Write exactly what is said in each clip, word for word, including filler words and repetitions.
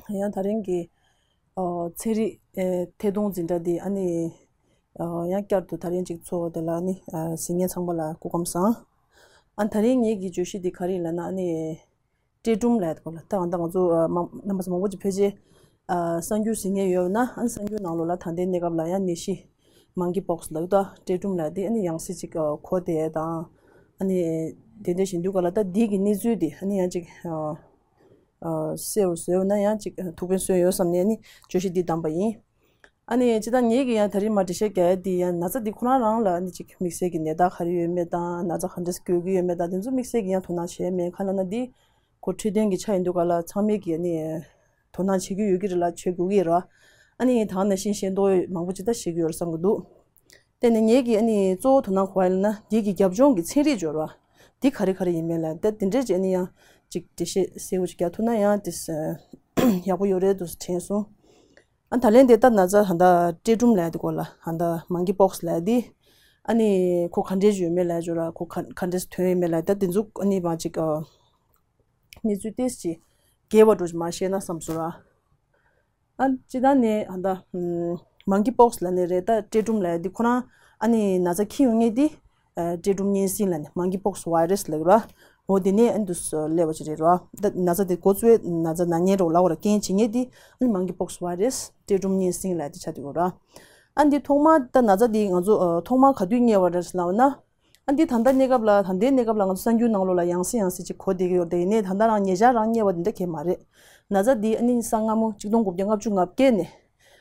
ད་ཡང་ད་རིང་གི་ཨོ་ཚན་རིག་ཨེ་ཐད་གཏོང་འཛིན་གྲྭ་འདི་ཨ་ནི་ཨོ་ཡང་བསྐྱར་དུ་ད་རིང་ཅིག་ཚོགས་དེ་ལ་ཨ་ནི་ཨ་གཟིགས་མཁན་ཚང་མ་ལ་སྐུ་ཁམས་བཟང་། ཨ་ད་རིང་ངེད་ཀྱི་བརྗོད་གཞི་འདི་ག་རེ་ཡིན་ལབ་ན་ཨ་ནི་སྤྲེལ་ཕྲུམ་ལབ་ཡ་དེ་སྐོར་ལ། ད་ད་ང་ཚོ་ཨ་མ་རྣམ་པ་ཚོ་མང་པོ་ཅིག་ཕལ་ཆེར་ཨ་གསར་འགྱུར་གཟིགས་མཁན་ཡོད་ན་ཨ་གསར་འགྱུར་ནང་ལོགས་ལ་ད་ལྟའི་གནས་སྐབས་ལ་ཡང་ནད་གཞི་མང་ཀི་པོག་སི་ལབ་ད་སྤྲེལ་ཕྲུམ་ལབ་ཡ་དེ་ཨ་ནི་ཡང་སྲིད་ཅིག་ཨ་གོ་བསྡད་ཡ་དང་ཨ་ནི་དེ་འདྲ་བཞིན་དུས་ག་ལ་ད་འདི་གི་གནས་ཚུལ་དེ་ཨ་ནི་ཡང་ཅིག་ཨ་ཨ་གསལ་བོ་བཟོས་ཡོད་ན་ཡང་ཅིག་ཐུགས་ཕན་གསོས་ཡོད་བསམ་ནས་ཨ་ནི་བརྗོད་གཞི་འདི་བདམས་པ་ཡིན། ཨ་ནི་སྤྱིར་བཏང་ངེད་ཀྱིས་ཡང་ད་རིང་མར་འགྲེལ་བཤད་རྒྱག་ཡ་འདི་ཡང་ན་ཚ་འདི་ཁོ་རང་རང་ལ་ཨ་ནི་ཅིག་དམིགས་བསལ་གྱི་ནད་རྟགས་ག་རེ་ཡོད་མེད་དང་ན་ཚ་ག་འདྲས་འགོས་ཀྱི་ཡོད་མེད་དང་དེ་ཚོ་དམིགས་བསལ་གྱི་ཡང་དོ་སྣང་བྱས་མེད། གང་ལབ་ན་འདི་ཁོ་འཕྲོད་བསྟེན་གྱི་ཆ་ཡིན་དུས་ག་ལ་ཚང་མས་ཀྱིས་ཨ་ནི་དོ་སྣང་བྱེད་ཀྱི་ཡོད་ཀྱི་རེད་ལ་བྱེད་དགོས་ཀྱི་རེད། ཨ་ནི་ད་ག་ནང་བཞིན་ཤེས་རྟོགས་མང་པོ་ཅིག་ད་ཤེས་ཀྱི་ཡོད་རེད་བསམ་གྱི་འདུག་དེ་ནས་ངེད་ཀྱིས་ཨ་ནི་གཙོ་བོ་དོ་སྣང་གོ་བ་ཡིན་ན་འདི་གི་རྒྱབ་ལྗོངས་ཀྱི་ཚན་རིག་སྦྱོར་བ་འདི་ག་རེ་ག་རེ་ཡིན་མིན་ལ་ད་དེ་འདྲས་ཅིག་ཨ་ནི་ཡང་ཅིག་འགྲེལ་བཤད་གསལ་བོ་ཅིག་རྒྱག་ཐུབ་ན་ཡང་དེ་ཡག་པོ་ཡོད་རེད་འདུག་དྲན་སོང་། ཨ་ད་ལན་དེ་ལྟར་ན་ཚ་ད་ལྟ་སྤྲེལ་ཕྲུམ་ལབ་ཡ་དེ་སྐོར་ལ་ད་ལྟ་མང་ཀི་པོག་སི་ལབ་ཡ་དེ་ཨ་ནི་ཁོ་ག་འདྲས་ཡོད་མེད་ལབ་ཡ་སྦྱོར་བ་ཁོ་ག་ག་འདྲས་ཐོན་ཡོད་མེད་ལབ་ཡ་ད་དེ་ཚོ་ཨ་ནི་མ་ཅིག་ཨ་གནས་ཚུལ་ཏོག་ཙམ་ཅིག་རྒྱས་པ་འདྲ་ཅིག་མར་བཤད་ན་བསམ་སོང་ར། ཨ་སྤྱིར་བཏང་ནས་ཨ་ད་ཨམ་མང་ཀི་པོག་སི་ལབ་ནས་རེད་ད་སྤྲེལ་ཕྲུམ་ལབ་ཡ་འདི་ཁོ་རང་ཨ་ནི་ན་ཚ་འཁྱེར་ཡོང་མཁན་འདི་ཨ་སྤྲེལ་ཕྲུམ་གཉན་སྲིན་ལབ་ནས་མང་ཀི་པོག་སི་ཝའི་རེ་སི་ལབ་ཀྱི་ར། འོ་དེ་ནས་ཨ་འདུ་སླེབས་པ་ཅིག་རེད་ར། ད་ན་ཚ་དེ་འགོ་བཙུགས་ན་ཚ་ན་མཁན་རོགས་ལབ་པ་ར་རྐྱེན་བྱེད་མཁན་འདི་ཨ་ནི་མང་ཀི་པོག་སི་ཝའི་རེ་སི་སྤྲེལ་ཕྲུམ་གཉན་སྲིན་ལབ་ཡ་དེ་ཆགས་བསྡད་ཡོད་ར། ཨ་འདི་ཐོག་མ་ད་ན་ཚ་འདི་ང་ཚོ་ཨ་ཐོག་མ་ག་དུས་རྙེད་པ་རེད་ལབ་ན། ཨ་འདི་ད་ལྟ་གནས་སྐབས་ལ་ད་ལྟའི་གནས་སྐབས་ལ་ང་ཚོ་གསར་འགྱུར་ནང་ལོགས་ལ་ཡང་སེ་ཡང་སེ་ཅིག་གོ་བསྡད་ཀྱི་ཡོད་རེད། དེ་ཡིན་ནའི་ད་ལྟ་རང་ཉེ་ཆར་རང་རྙེད་པ་འདི་འདྲ་གང་ཡང་མ་རེད། ན་ཚ་འདི་ཨ་ནི་ས་སྔ་མོ་གཅིག་སྟོང་དགུ་བརྒྱ་ལྔ་བཅུ་ང་བརྒྱད་ནས་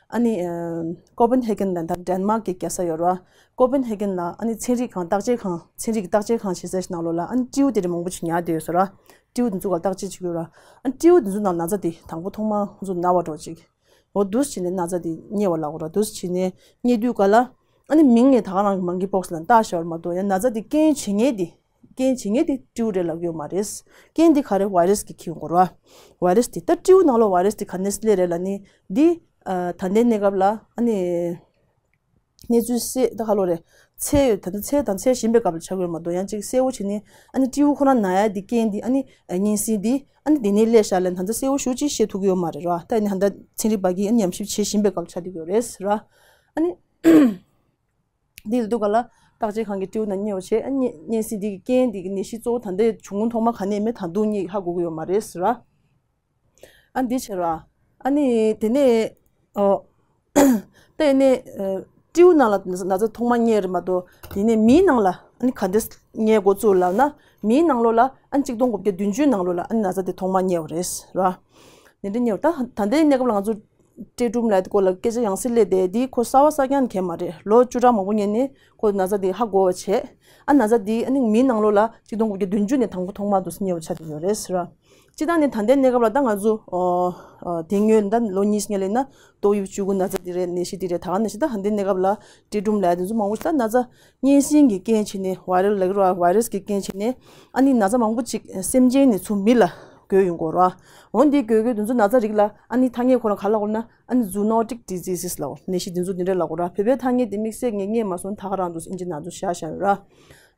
ཨ་ནི་ཨམ་ཀོ་པན་ཧེ་གན་ལ་ད་ཌེན་མཱག་གི་རྒྱལ་ས་ཡོད་རེད་བ། ཀོ་པན་ཧེ་གན་ལ་ཨ་ནི་ཚན་རིག་ཁང་བརྟག་དཔྱད་ཁང་ཚན་རིག་གི་བརྟག་དཔྱད་ཁང་ཞེས་ཟེར་ཞིག་ནང་ལོགས་ལ་ཨ་ནི་སྤྲེའུ་དེ་འདྲ་མང་པོ་ཅིག་ཉར་བསྡད་ཡོད་ཟེར་ར། སྤྲེའུ་དེ་ཚོ་ག་ལ་བརྟག་དཔྱད་བྱེད་ཀྱི་ཡོད་ར། ཨ་ནི་སྤྲེའུ་དེ་ཚོ་ནང་ན་ཚ་དེ་དང་པོ་ཐོག་མར་ང་ཚོ་ན་བ་འདྲ་ཅིག་འོ་འདུག་སེ་བྱས་ནས་ན་ཚ་དེ་རྙེད་པ་ལབ་དགོས་ར། འདུག་སེ་བྱས་ནས་རྙེད་དུས་ག་ལ་ཨ་ནི་མིང་ནས་ད་ག་རང་གི་མང་ཀི་པོག་སི་ལབ་བཏགས་བཞག་པ་མ་གཏོགས་ཡང་ན་ཚ་དེ་རྐྱེན་བྱེད་མཁན་དེ་རྐྱེན་བྱེད་མཁན་དེ་སྤྲེའུ་རེད་ལབ་ཀྱི་ཡོད་མ་རེད། རྐྱེན་དེ་ག་རེ་ཝའི་རེ་སི་གིས་འཁྱེར་ཡོང་གི་རེད་བ། ཝའི་རེ་སི་དེ་ད་སྤྲེའུ་ནང་ལོགས་ཝའི་རེ་སི་དེ་ག་ནས་སླེབས་རེད་ལབ་ནི་འདི་ཨ་ད་ལྟའི་གནས་སྐབས་ལ་ཨ་ནི་གནས་ཚུལ་གསལ་ད་ག་ལོ་རེད། འཚོལ་ཡོད་ད་ལྟ་འཚོལ་དང་འཚོལ་བཞིན་པའི་སྐབས་ལ་ཆགས་ཀྱི་ཡོད་མ་གཏོགས་ཡང་ཅིག་གསལ་བོ་བྱས་ནས་ཨ་ནི་སྤྲེའུ་ཁོ་རང་ན་ཡ་འདི་རྐྱེན་འདི་ཨ་ནི་གཉན་སྲིན་འདི་ཨ་ནི་འདི་ནས་སླེབས་ཤག་ལབ་ད་ལྟ་གསལ་བོ་ཞེ་པོ་ཅིག་བཤད་ཐུབ་ཀྱི་ཡོད་མ་རེད་ར། ད་ཨ་ནི་ད་ལྟ་ཚན་རིག་པ་གིས་ཨ་ནི་ཉམས་ཞིབ་བྱེད་བཞིན་པའི་སྐབས་ལ་ཆགས་བསྡད་ཀྱི་ཡོད་རེད་ར། ཨ་ནི། འདི་ལ་འདུག་ག་ལ་བརྟག་དཔྱད་ཁང་གི་སྤྲེའུ་ནང་རྙེད་པ་བྱས་ཨ་ནི་གཉན་སྲིན་འདི་གི་རྐྱེན་འདི་གི་ནད་གཞི་གཙོ་བོ་ད་ལྟའི་བྱུང་ཁུངས་ཐོག་མ་ག་ནས་མེད་ད་དུང་རྙེད་ཧ་གོ་གི་ཡོད་མ་རེད་ཟེར་ར། ཨ་འདི་བྱས་ར། ཨ་ནི་དེ་ནས་ཨོ། ད་ཡིན་ནའི་ཨ་སྤྲེའུ་ནང་ལ་ན་ཚ་ཐོག་མ་རྙེད་རེད་མ་གཏོགས་དེ་ནས་མིའི་ནང་ལ་ཨ་ནི་ག་འདྲས་རྙེད་འགོ་བཙུགས་ལབ་ན་མིའི་ནང་ལོགས་ལ་ཨ་ནི་གཅིག་སྟོང་དགུ་བརྒྱ་བདུན་ཅུའི་ནང་ལོགས་ལ་ཨ་ནི་ན་ཚ་དེ་ཐོག་མ་རྙེད་པ་རེད་ཟེར་ར། ནས་འདི་ཉེ་བར་ད་ད་ལྟའི་གནས་སྐབས་ལ་ང་ཚོ་སྤྲེལ་ཕྲུམ་ལབ་དེ་སྐོར་ལ་སྐད་ཆ་ཡང་སེ་སླེབས་ཏེ་འདི་ཁོ་གསར་བ་གསར་རྐྱང་གང་ཡང་མ་རེད། ལོ་བཅུ་ཕྲག་མང་པོ་སྔོན་ནས་ཁོ་ན་ཚ་འདི་ཧ་གོ་བ་བྱས། ཨ་ན་ཚ་འདི་ཨ་ནི་མིའི་ནང་ལོགས་ལ་གཅིག་སྟོང་དགུ་བརྒྱ་བདུན་ཅུ་ནས་དང་པོ་ཐོག་མར་འདུག་སེ་རྙེད་པ་ཆགས་བསྡད་ཡོད་རེད་ཟེར་ར། སྤྱིར་བཏང་ནས་ད་ལྟའི་གནས་སྐབས་ལ་ད་ང་ཚོ་ཨོ་ཨོ་དེ་སྔོན་ད་ལོ་གཉིས་སྔོན་ལ་ཡིན་ན་ཏོག་དབྱིབས་བཅུ་དགུ་ན་ཚ་འདི་རེད། ནད་གཞི་འདི་རེད། ད་ག་ནང་བཞིན་ད་ད་ལྟའི་གནས་སྐབས་ལ་སྤྲེལ་ཕྲུམ་ལབ་དེ་ཚོ་མང་པོ་ཞིག་ད་ན་ཚ་གཉན་སྲིན་གྱི་རྐྱེན་བྱས་ནས་ཝའི་རལ་ལབ་ཀྱི་རེད་བ། ཝའི་རེ་སི་གི་རྐྱེན་བྱས་ནས་ཨ་ནི་ན་ཚ་མང་པོ་ཅིག་སེམས་ཅན་ནས་ཚུར་མི་ལ་འགོས་ཡོང་གི་ཡོད་རེད་བ། འོ་འདི་འགོས་འགོས་དེ་ཚོ་ན་ཚ་རིགས་ལ་ཨ་ནི་ཐ་སྙད་ཁོ་རང་ག་ལབ་དགོས་ན་ཨ་ནི་ཛུ་ནོ་ཊིག་ཌི་ཟི་སི་ལབ་དགོས། ནད་གཞི་དེ་ཚོ་འདི་འདྲ་ལབ་དགོས་རེད་བ། བོད་པའི་ཐ་སྙད་དེ་དམིགས་བསལ་ངས་རྙེད་མ་སོང་། ད་ག་རང་འདུག་ཨིན་ཇི་ནང་དུ་བཞག་བཞག་ཡོད་རེད་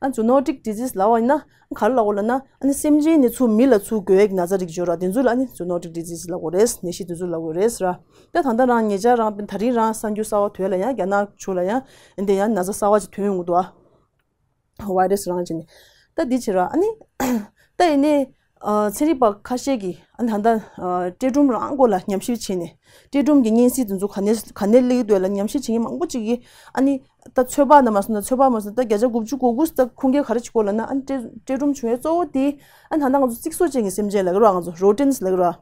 བ། ཨ་ཛུ་ནོ་ཊིག་ཌི་ཟི་སི་ལབ་པ་ཡིན་ན་ག་རེ་ལབ་དགོས་ལབ་ན་ཨ་ནི་སེམས་ཅན་ནས་ཚུར་མི་ལ་ཚུར་འགོས་ཡག་གི་ན་ཚ་རིགས་ཡོད་རེད་བ། དེ་ཚོ་ལ་ཨ་ནི་ཛུ་ནོ་ཊིག་ཌི་ཟི་སི་ལབ་དགོས་རེད། ནད་གཞི་དེ་ཚོ་ལབ་དགོས་རེད་ཟེར་བ། ད་ད་ལྟ་རང་ཉེ་ཆར་རང་ད་རིང་རང་གསར་འགྱུར་གསར་བ་ཐོན་ལ་ཡང་རྒྱ་ནག་ཕྱོགས་ལ་ཡང་འདི་ཡང་ན་ཚ་གསར་བ་ཅིག་ཐོན་ཡོང་གི་འདུག་བ། ཝའི་རེ་སི་རང་བྱས་ནས། ད་འདི་བྱས་ར་ཨ་ནི། ད་ཡིན་ནའི། ཨ་ཚན་རིག་པ་ཁ་ཤས་ཀྱིས་ཨ་ནི་ད་ལྟ་ཨ་སྤྲེལ་ཕྲུམ་རང་སྐོར་ལ་ཉམས་ཞིབ་བྱས་ནས། སྤྲེལ་ཕྲུམ་གྱི་གཉན་སྲིན་དེ་ཚོ་ག་ནས་ག་ནས་སླེབས་ཀྱི་འདུག་ལ་ཉམས་ཞིབ་བྱེད་མཁན་མང་པོ་ཅིག་གིས་ཨ་ནི། ད་ཚོད་དཔག་ན་མ་སོང་ན་ཚོད་དཔག་མ་སོང་ད་བརྒྱ་ཆ་དགུ་བཅུ་གོ་དགུ་ད་ཁུངས་སྐྱེལ་ག་རེ་བྱེད་དགོས་ལབ་ན་ཨ་ནི་སྤྲེལ་སྤྲེལ་ཕྲུམ་བྱུང་ཡས་གཙོ་བོ་དེ་ཨ་ནི་ད་ལྟ་ང་ཚོ་རྩིག་བཟོ་ཅན་གྱི་སེམས་ཅན་ལབ་ཀྱི་རེད་བ། ང་ཚོ་རོ་ཌེན་སི་ལབ་ཀྱི་རེད་བ།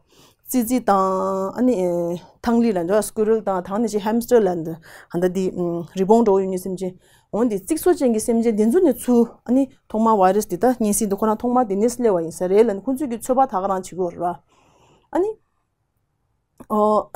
ཙི་ཙི་དང་ཨ་ནི་ཨེ་ཐང་ལི་ལབ་འདུག་སི་ཀུ་རལ་དང་ད་ནི་ཅིག་ཧེམ་སི་ཊར་ལབ་འདུག་ཨ་ད་འདི་རི་བོང་འདྲ་བོ་ཡོད་མཁན་སེམས་ཅན། འོན་ཏེ་རྩིག་བཟོ་ཅན་གྱི་སེམས་ཅན་དེ་ཚོ་ནས་ཚུར་ཨ་ནི་ཐོག་མར་ཝའི་རེ་སི་འདི་ད་གཉན་སྲིན་འདི་ཁོ་རང་ཐོག་མར་དེ་ནས་སླེབས་པ་ཡིན་ས་རེད་ལབ་ནས་ཁོང་ཚོས་ཀྱི་ཚོད་དཔག་ད་ག་རང་བྱེད་ཀྱི་ཡོད་རེད་བ། ཨ་ནི་ཨོ།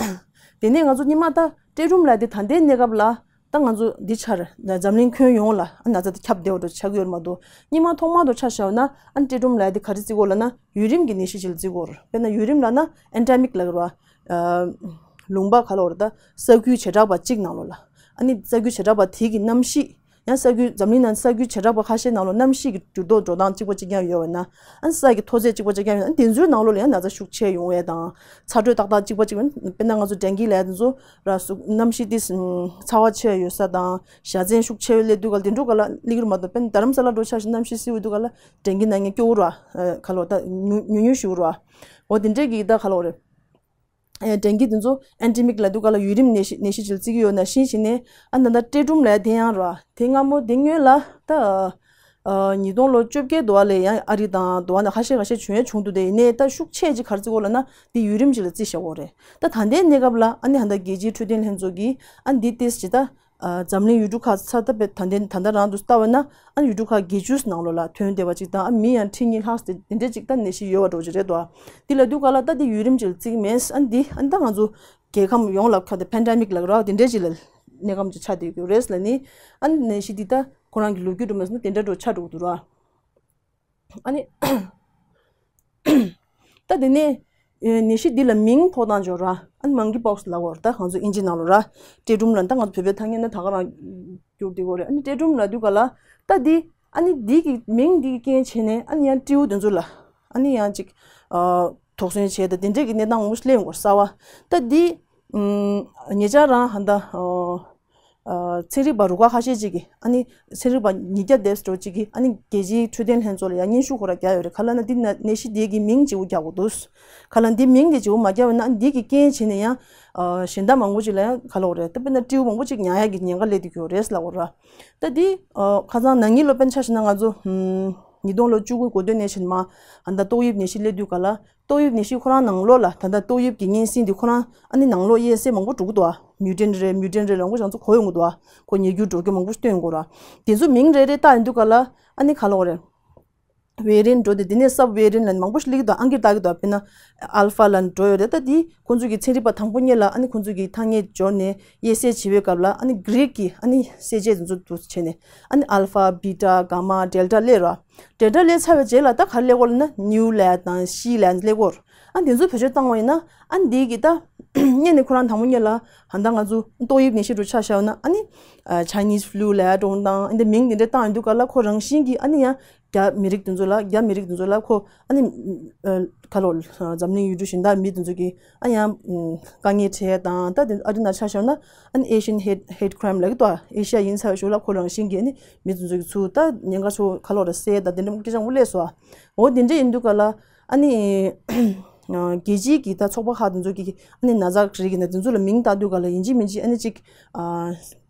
དེ་ནས་ང་ཚོ་སྔོན་མ་ད་སྤྲེལ་ཕྲུམ་ལབ་དེ་ད་ལྟའི་གནས་སྐབས་ལ་ད་ང་ཚོ་འདི་ཆར་འཛམ་གླིང་ཁྱོན་ཡོངས་ལ་ཨ་ན་ཚ་དེ་ཁྱབ་བསྡད་པ་འདྲ་ཆགས་ཀྱི་ཡོད་མ་གཏོགས་སྔོན་མ་ཐོག་མར་དུ་ཆ་བཞག་ན་ཨ་ནི་སྤྲེལ་ཕྲུམ་ལབ་དེ་ག་རེ་བརྩི་དགོས་ལབ་ན་ཡུན་རིང་གི་ནད་གཞི་ཅིག་ལ་བརྩི་དགོས་རེད། དཔེར་ན་ཡུན་རིང་ལབ་ན་ཨེན་ཌེ་མིག་ལབ་ཀྱི་རེད་བ། ལུང་པ་ག་ལབ་དགོས་རེད། ད་ས་ཁུལ་བྱེ་བྲག་པ་གཅིག་ནང་ལོགས་ལ་ཨ་ནི་ས་ཁུལ་བྱེ་བྲག་པ་དེ་གི་གནམ་གཤིས་ ཡང་ས་ཁུལ་འཛམ་གླིང་ནང་ས་ཁུལ་བྱེ་བྲག་པ་ཁ་ཤས་ནང་ལོགས་གནམ་གཤིས་ཀྱི་འགྱུར་ལྡོག་འགྲོ་སྟངས་གཅིག་པ་གཅིག་རྐྱང་ཡོད་པ་ན། ཨ་ནི་ས་ཡི་མཐོ་ཚད་གཅིག་པ་གཅིག་རྐྱང་ཡོད་ན། ཨ་ནི་དེ་ཚོའི་ནང་ལོགས་ལ་ཡང་ན་ཚ་ཤུགས་ཆེ་ཡོང་བ་དང་། ཚ་དྲོད་ཏག་ཏག་གཅིག་པ་གཅིག་ཡོད་ན། དཔེར་ན་ང་ཚོ་ཌེང་གི་ལབ་ཡ་དེ་ཚོ་ར། གནམ་གཤིས་དེ་ཚ་བ་ཆེ་ཡོད་ས་དང་། བཞའ་ཚན་ཤུགས་ཆེ་བའི་སླེབས་དུས་ག་ལ་དེ་འདྲ་ག་ལ་སླེབས་ཀྱི་རེད་མ་གཏོགས། དཔེར་ན་རྡ་རམ་ས་ལ་འདྲ་ཆ་བཞག་ན་གནམ་གཤིས་བསིལ་བའི་དུས་ག་ལ་ཌེང་གི་ན་མཁན་སྐྱོ་བོ་ར། ག་ལ་བ་ད་ཉུང་ཉུང་ཉུང་ཞིག་ར། འོ་དེ་འདྲས་ཀྱི་ད་ག་ལ་བ་རེད། ཨེ་ཌེང་གི་དེ་ཚོ་ཨེན་ཌེ་མིག་ལབ་དུས་ག་ལ་ཡུན་རིང་ནད་གཞི་ནད་གཞི་ཅིག་བརྩི་གི་ཡོད་ན་ཤེས་བྱས་ནས། ཨ་ད་ལྟ་སྤྲེལ་ཕྲུམ་ལབ་དེ་ཡང་ར། དེ་སྔ་མོ་དེ་སྔོན་ལ་ད་ཨ་ཉིས་སྟོང་ལོ་བཅོ་བརྒྱད་དུ་བ་ལས་ཡང་ཨ་རི་དང་དུ་བ་ནས་ཁ་ཤས་ཁ་ཤས་བྱུང་ཡ་བྱུང་འདུག་དེ་ཡིན་ནའི་ད་ཤུགས་ཆེ་ཅིག་ག་རེ་བརྩི་གོ་ལབ་ན། དེ་ཡུན་རིང་ཅིག་ལ་བརྩི་བཞག་གོ་རེད། ད་ད་ལྟའི་གནས་སྐབས་ལ་ཨ་ནི་ཧ་ད་རྒྱལ་སྤྱིའི་འཕྲོད་བསྟེན་ལྷན་ཚོགས་ཀྱིས་ཨ་འདི་ཏིས་ཅི་ད། ཨ་འཛམ་གླིང་ཡུལ་གྲུ་ཁག་ས་ད་བེ་ད་ལྟའི་ད་ལྟ་རང་དུ་ལྟ་བ་ན། ཨ་ཡུལ་གྲུ་ཁག་བརྒྱད་ཅུ་ནང་ལོགས་ལ་ཐོན་བསྡད་པ་ཅིག་དང་། ཨ་མི་ཡང་ཁྲི་གཉིས་ལྷག་ཙམ་དེ་འདྲས་ཅིག་ད་ནད་གཞི་ཡོད་པ་འདྲ་ཅིག་རེད་དོ། དེ་ལབ་དུས་ག་ལ་ད་དེ་ཡུན་རིང་ཅིག་ལ་བརྩི་གི་མེད། ཨ་འདི་ཨ་ད་ང་ཚོ་རྒྱལ་ཁམས་ཡོངས་ལ་ཁ་ད་པེན་ཌེ་མིག་ལབ་ར། དེ་འདྲས་ཅིག་ལ་གནས་སྐབས་ཅིག་ཆགས་བསྡད་ཡོད་རེད་ལབ་ནི། ཨ་ནད་གཞི་འདི་ད་ཁོ་རང་གི་ལོ་རྒྱུས་འགྲོ་མེད་སོང་ན་དེ་འདྲ་འདྲ་ཆགས་འགྲོ་གི་འདུག་ར། ཨ་ནི། ད་དེ་ནས་ཨེ་ནད་གཞི་འདི་ལ་མིང་ཕོག་སྟངས་འཇོག་ར། ཨ་ནི་མང་ཀི་པོག་སི་ལབ་ཀྱི་ཡོད་རེད། ད་ང་ཚོ་དབྱིན་ཇི་ནང་ལོགས་ར། སྤྲེལ་ཕྲུམ་ལབ། ད་ང་ཚོ་བོད་པའི་ཐ་སྙད་ན་ད་ག་རང་བསྒྱུར་བསྡད་ཀྱི་ཡོད་རེད། ཨ་ནི་སྤྲེལ་ཕྲུམ་ལབ་དུས་ག་ལ་ད་འདི་ཨ་ནི་འདི་གི་མིང་འདི་གི་རྐྱེན་བྱས་ནས། ཨ་ནི་ཡང་སྤྲེའུ་དེ་ཚོ་ལ་ཨ་ནི་ཡང་ཅིག་ཨ་དོགས་ཟོན་བྱས་ད་དེ་འདྲས་ཀྱི་གནས་སྟངས་མང་པོ་ཞིག་སླེབས་ཡོང་གི་ཡོད་རེད་གསར་པ། ད་འདི་ཨམ་ཉེ་ཆར་རང་ཧ་ད་ཨ། ཨ་ཚན་རིག་པ་རུ་ཁག་ཁ་ཤས་ཅིག་གིས། ཨ་ནི་ཚན་རིག་པ་ཉིས་བརྒྱ་དེ་འདྲ་ཅིག་གིས། ཨ་ནི་རྒྱལ་སྤྱིའི་འཕྲོད་བསྟེན་ལྷན་ཚོགས་ལ་ཡང་སྙན་ཞུ་ཁོ་རང་བརྒྱབ་ཡོད་རེད། ག་ལབ་ན་འདི་ན་ནད་གཞི་འདི་གི་མིང་བརྗེ་པོ་རྒྱག་དགོས་འདུག། ག་ལབ་ན་འདི་མིང་དེ་བརྗེ་པོ་མ་བརྒྱབ་ན། ཨ་ནི་འདི་གི་རྐྱེན་བྱས་ནས་ཡང་ཨ་གཞན་དག་མང་པོ་ཅིག་ལ་ཡང་ག་ལབ་དགོས་རེད། ད་དཔེར་ན་སྤྲེའུ་མང་པོ་ཅིག་ཉར་ཡག་གི་ཉེན་ཁ་སླེབས་བསྡད་ཀྱི་ཡོད་རེད་ལབ་དགོས་རེད། ད་འདི་ཨ་ཁ་སང་ན་ནིང་ལོ་དཔེར་ན་ཆ་བཞག་ན། ང་ཚོ་ཨམ་ཉིས་སྟོང་ལོ་བཅུ་དགུ་འགོ་སྟོད་ནས་བྱས་ནས་མར་ཨ་ད་ཏོག་དབྱིབས་ནད་གཞི་སླེབས་དུས་ག་ལ། ཏོག་དབྱིབས་ནད་གཞི་ཁོ་རང་ནང་ལོགས་ལ་ད་ལྟ་ཏོག་དབྱིབས་ཀྱི་གཉན་སྲིན་འདི་ཁོ་རང་ཨ་ནི་ནང་ལོགས་དབྱེ་གསེས་མང་པོ་འགྲོ་གི་འདུག་ཨ། མིའུ་ཊན་རེད། མིའུ་ཊན་རེད་ལབ་མཁན་ཚོ་གོ་ཡོང་གི་འདུག་ཨ། ཁོ་ཉེ་རྒྱུ་འགྲོ་རྒྱུ་མང་པོ་ཞིག་སྟོན་ཡོང་གི་ར། དེ་ཚོ་མིང་རེ་རེ་བཏགས་ཡོང་དུས་ག་ལ་ཨ་ནི་ག་ལབ་དགོས་རེད། ཝེ་རི་ཡན་ཊི་འགྲོ་དེ། དེ་ནས་སབ་ཝེ་རི་ཡན་ཊི་ལབ་མང་པོ་ཞིག་སླེབས་ཀྱི་འདུག། ཨང་ཀི་བཏགས་ཀྱི་འདུག། དཔེར་ན་ཨལ་ཕ་ལབ་འགྲོ་ཡོད་རེད། ད་དེ་ཁོང་ཚོ་གི་ཚན་རིག་པ་དང་པོ་ཉིད་ལ་ཨ་ནི་ཁོང་ཚོ་གི་ཐ་སྙད་སྦྱོར་ནས་དབྱེ་གསེས་བྱེད་པའི་སྐབས་ལ། ཨ་ནི་གྷི་རིག་གི་ཨ་ནི་གསལ་བྱེད་དེ་ཚོ་འདུག་བྱས་ནས། ཨ་ནི་ཨལ་ཕ། བི་ཊ། གྷ་མ། ཌེལ་ཊ་སླེབས་ར། ཌེལ་ཊ་སླེབས་ཚར་བའི་རྗེས་ལ་ད་ག་རེ་སླེབས་ཀྱི་ཡོད་ལབ་ན། ནིའུ་ལབ་དང་ཤི་ལབ་སླེབས་ཀྱི་ཡོད་རེད། ཨ་འདི་ཚོ་བེད་སྤྱོད་བཏང་བ་ཡིན་ན། ཨ་འདི་གི་ད་སྔོན་ནས་ཁོ་རང་དང་པོ་ཉིད་ལ་ཧ་ད་ང་ཚོ་ཏོག་དབྱིབས་ནད་གཞི་འདྲ་ཆ་བཞག་ན། ཨ་ནི་ཨ་ཆའི་ནིས་ཕུ་ལུ་ལབ་འགྲོ་དང་། ཨ་འདི་མིང་འདི་འདྲ་བཏང་ཡོང་དུས་ག་ལ་ཁོ་རང་བཞིན་གྱིས་ཨ་ནི་ཡང་རྒྱ་མི་རིགས་དེ་ཚོ་ལ། རྒྱ་མི་རིགས་དེ་ཚོ་ལ་ཁོ་ཨ་ནི་ཨ་ག་ལབ་དགོས་རེད། འཛམ་གླིང་ཡུལ་གྲུ་གཞན་དག་མི་དེ་ཚོ་གིས་ཨ་ཡང་དཀའ་ངལ་འཕྲད་དང་། ད་དེ་ཨ་རི་ནང་ཆ་བཞག་ན་ཨ་ནི་ཨེ་ཤི་ཡན་ཧེ་ཊི་ཧེ་ཊི་ཁི་རའིམ་ལབ་ཀྱི་འདུག། ཨེ་ཤི་ཡ་ཡིན་ཚར་བའི་གཞུག་ལ་ཁོ་རང་བཞིན་གྱིས་ཨ་ནི་མི་དེ་ཚོ་གི་ཚུར་ད་ཉེན་ཁ་ཚོ་ག་ལབ་དགོས་རེད། བསད་དང་དེ་འདྲ་སྐད་ཆ་མང་པོ་སླེབས་སོང་། འོ་དེ་འདྲ་ཡིན་དུས་ག་ལ་ཨ་ནི་རྒྱལ་སྤྱིའི་གི་ད་ཚོགས་པ་ཁག་དེ་ཚོ་གིས་ཨ་ནི་ན་ཚ་རིགས་ཡིན་ན་དེ་ཚོ་ལ་མིང་བཏགས་དུས་ག་ལ་ཡིན་གཅིག་མིན་གཅིག་ཨ་ནི་ཅིག་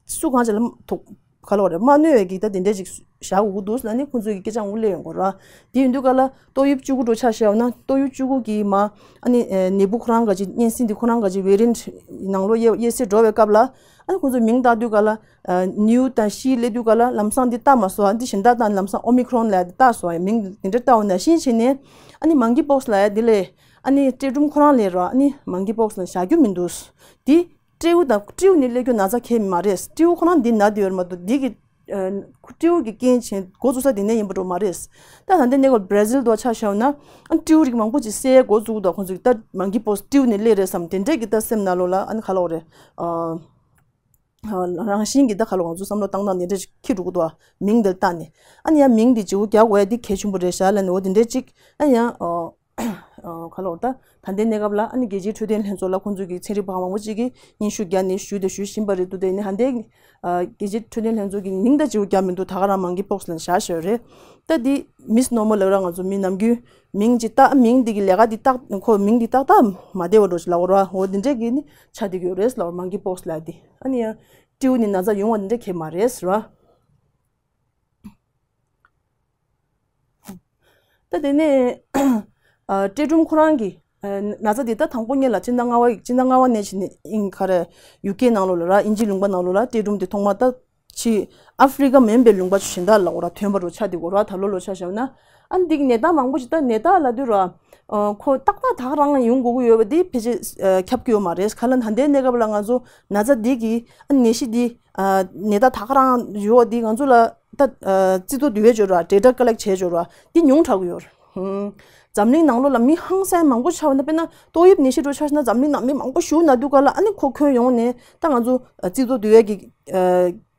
སུ་གང་ཅིག་ལ་ཐུག་ག་ལབ་དགོས་རེད། མ་གནོད་པའི་གི་ད་དེ་འདྲ་ཅིག་བཞག་དགོས་ཀྱི་འདུག་ལབ་ནི་ཁོང་ཚོས་གི་སྐད་ཆ་མང་པོ་སླེབས་ཡོང་གི་རེད། དེ་ཡིན་དུས་ག་ལ་ཏོག་དབྱིབས་བཅུ་དགུ་འདྲ་ཆ་བཞག་ན། ཏོག་དབྱིབས་བཅུ་དགུ་གི་མ་ཨ་ནི་ནད་འབུ་ཁོ་རང་ག་ཅིག་གཉན་སྲིན་དེ་ཁོ་རང་ག་ཅིག་ཝེ་རི་ཡན་ཊི་ནང་ལོགས་དབྱེ་དབྱེ་གསེས་འགྲོ་བའི་སྐབས་ལ། ཨ་ནི་ཁོང་ཚོས་མིང་བཏགས་དུས་ག་ལ་ཨ་ནིའུ་དང་ཤི་སླེབས་དུས་ག་ལ་ལམ་སང་འདི་བཏགས་མ་སོང་། ཨ་འདི་གཞན་དག་བཏགས། ལམ་སང་ཨོ་མི་ཁི་རོན་ལབ་འདི་བཏགས་སོང་། ཨ་མིང་འདི་འདྲ་བཏགས་པ་ནང་བཞིན་བྱས་ནས། ཨ་ནི་མང་ཀི་པོག་སི་ལབ་ཡ་འདི་ལས་ཨ་ནི་སྤྲེལ་ཕྲུམ་ཁོ་རང་སླེབས་ར། ཨ་ནི་མང་ཀི་པོག་སི་ལབ་བཞག་རྒྱུ་མི་འདུག། འདི་སྤྲེའུ་དང་སྤྲེའུ་ནས་སླེབས་རྒྱུ་ན་ཚ་གང་ཡང་མ་རེད། སྤྲེའུ་ཁོ་རང་འདི་ན་བསྡད་ཡོད་རེད་མ་གཏོགས། འདི་གི་ཨ་སྤྲེའུ་གི་རྐྱེན་བྱས་འགོ་བཙུགས་ས་དེ་ནས་ཡིན་པ་འདྲ་མ་རེད། ད་ད་ལྟའི་གནས་སྐབས་བྷ་ར་ཟིལ་དུ་ཆ་བཞག་ན། ཨ་སྤྲེའུ་རིགས་མང་པོ་ཅིག་བསད་འགོ་བཙུགས་འདུག། ཁོང་ཚོས་ད་མང་ཀི་པོག་སི་སྤྲེའུ་ནས་སླེབས་རེད་བསམ། དེ་འདྲས་ཀྱི་ད་སེམས་ནང་ལོགས་ལ་ཨ་ནི་ག་ལབ་དགོས་རེད། ཨ། ཨ་རང་བཞིན་གྱིས་ད་ག་ལབ། ང་ཚོ་བསམ་བློ་བཏང་སྟངས་དེ་འདྲ་ཞིག་འཁྱེར་འགྲོ་གི་འདུག། ཨ་མིང་འདི་བཏགས་ནས། ཨ་ནི་ཡང་མིང་འདི་བརྗེ་པོ་རྒྱག་དགོས་ཡ་འདི་གལ་ཆེན་པོ་རེད་ཤག་ལབ་ནས། འོ་དེ་འདྲ་ཅིག། ཨ་ཡང་ཨ་ཨ་ག་ལབ། ད་ད་ལྟའི་གནས་སྐབས་ལ་ཨ་ནི་རྒྱལ་སྤྱིའི་འཕྲོད་བསྟེན་ལྷན་ཚོགས་ལ་ཁོང་ཚོ་གི་ཚན་རིག་པ་མང་པོ་ཅིག་གིས་སྙན་ཞུ་བརྒྱབ་ནས་ཞུས་དང་ཞུ་བཞིན་པ་རེད་འདུག། དེ་ནི་ད་ལྟའི་ཨ་རྒྱལ་སྤྱིའི་འཕྲོད་བསྟེན་ལྷན་ཚོགས་ཀྱི་མིང་ད་བརྗེ་པོ་བརྒྱབ་མི་འདུག། ད་ག་རང་མང་ཀི་པོག་སི་ལབ་བཞག་བཞག་རེད། ད་འདི་མིས་ནོར་མལ་ལབ་ར། ང་ཚོ་མི་ནམ་རྒྱུན་མིང་ཅིག་བཏགས། མིང་འདི་གི་ལས་ཀ་འདི་བཏགས། ཁོ་མིང་འདི་ཏག་ཏག་མ་བདེ་བ་འདྲ་ཞིག་ལབ་དགོས་ར། འོ་དེ་འདྲས་ཀྱི་ནི་ཆགས་བསྡད་ཀྱི་ཡོད་རེད་ལབ། མང་ཀི་པོག་སི་ལབ་འདི། ཨ་ནི་ཡང་སྤྲེའུ་ནས་ན་ཚ་ཡོང་བ་འདི་འདྲ་གང་ཡང་མ་རེད་ཟེར་བ། ད་དེ་ནས་ཨ་སྤྲེལ་ཕྲུམ་ཁོ་རང་གི་ཨ་ན་ཚ་འདི་ད་དང་པོ་ཉིད་ལ་སྤྱི་ཟླ་ལྔ་པ། སྤྱི་ཟླ་ལྔ་པ་ནས་བྱས་ནས་ཨིན་ག་རེ། ཡུ་ཀེ་ནང་ལོགས་ལ་ར། དབྱིན་ཇི་ལུང་པ་ནང་ལོགས་ལ་སྤྲེལ་ཕྲུམ་དེ་ཐོག་མ་ད་ཕྱི་ཨ་ཧྥི་རི་ཀ་མིན་པའི་ལུང་པ་གཞན་དག་ལ་འོ་ར་ཐོན་པ་རུ་ཆགས་འདུག་གོ་ར། ད་ལོ་ལོ་ཆ་བཞག་ན། ཨ་ནི་འདི་གི་ནད་རྟགས་མང་པོ་ཞིག། ད་ནད་རྟགས་ལབ་དུས་ར། ཨ་ཁོ་ཏག་ཏག་ད་ག་རང་ཡོང་དགོས་ཀྱི་ཡོད་པ་འདི་ཕལ་ཆེར་ཨ་ཁྱབ་ཀྱི་ཡོད་མ་རེད། ག་ལ་ད་ལྟའི་གནས་སྐབས་ལ་ང་ཚོ་ན་ཚ་འདི་གི་ཨ་ནད་གཞི་འདི་ཨ་ནད་རྟགས་ད་ག་རང་ཡོད་པ་འདི་ང་ཚོ་ལ་ད་ཨ་རྩིས་ཐོ་བསྡུ་ཡས་བྱས་ར། ཌེ་ཊ་ཀ་ལེག་བྱས་བྱས་ར། འདི་ཉུང་དྲགས་ཀྱི་ཡོད་རེད། ཧུམ། འཛམ་གླིང་ནང་ལོགས་ལ་མི་ཧང་སང་མང་པོ་ཆགས་པ་ན། དཔེར་ན་ཏོག་དབྱིབས་ནད་གཞི་འདྲ་ཆགས་ན་འཛམ་གླིང་ནང་མི་མང་པོ་ཞེ་པོ་ན་དུས་སྐབས་ལ། ཨ་ནི་ཁོ་ཁྱོན་ཡོངས་ནས་ད་ང་ཚོ་རྩིས་ཐོ་བསྡུ་ཡས་ཀྱི་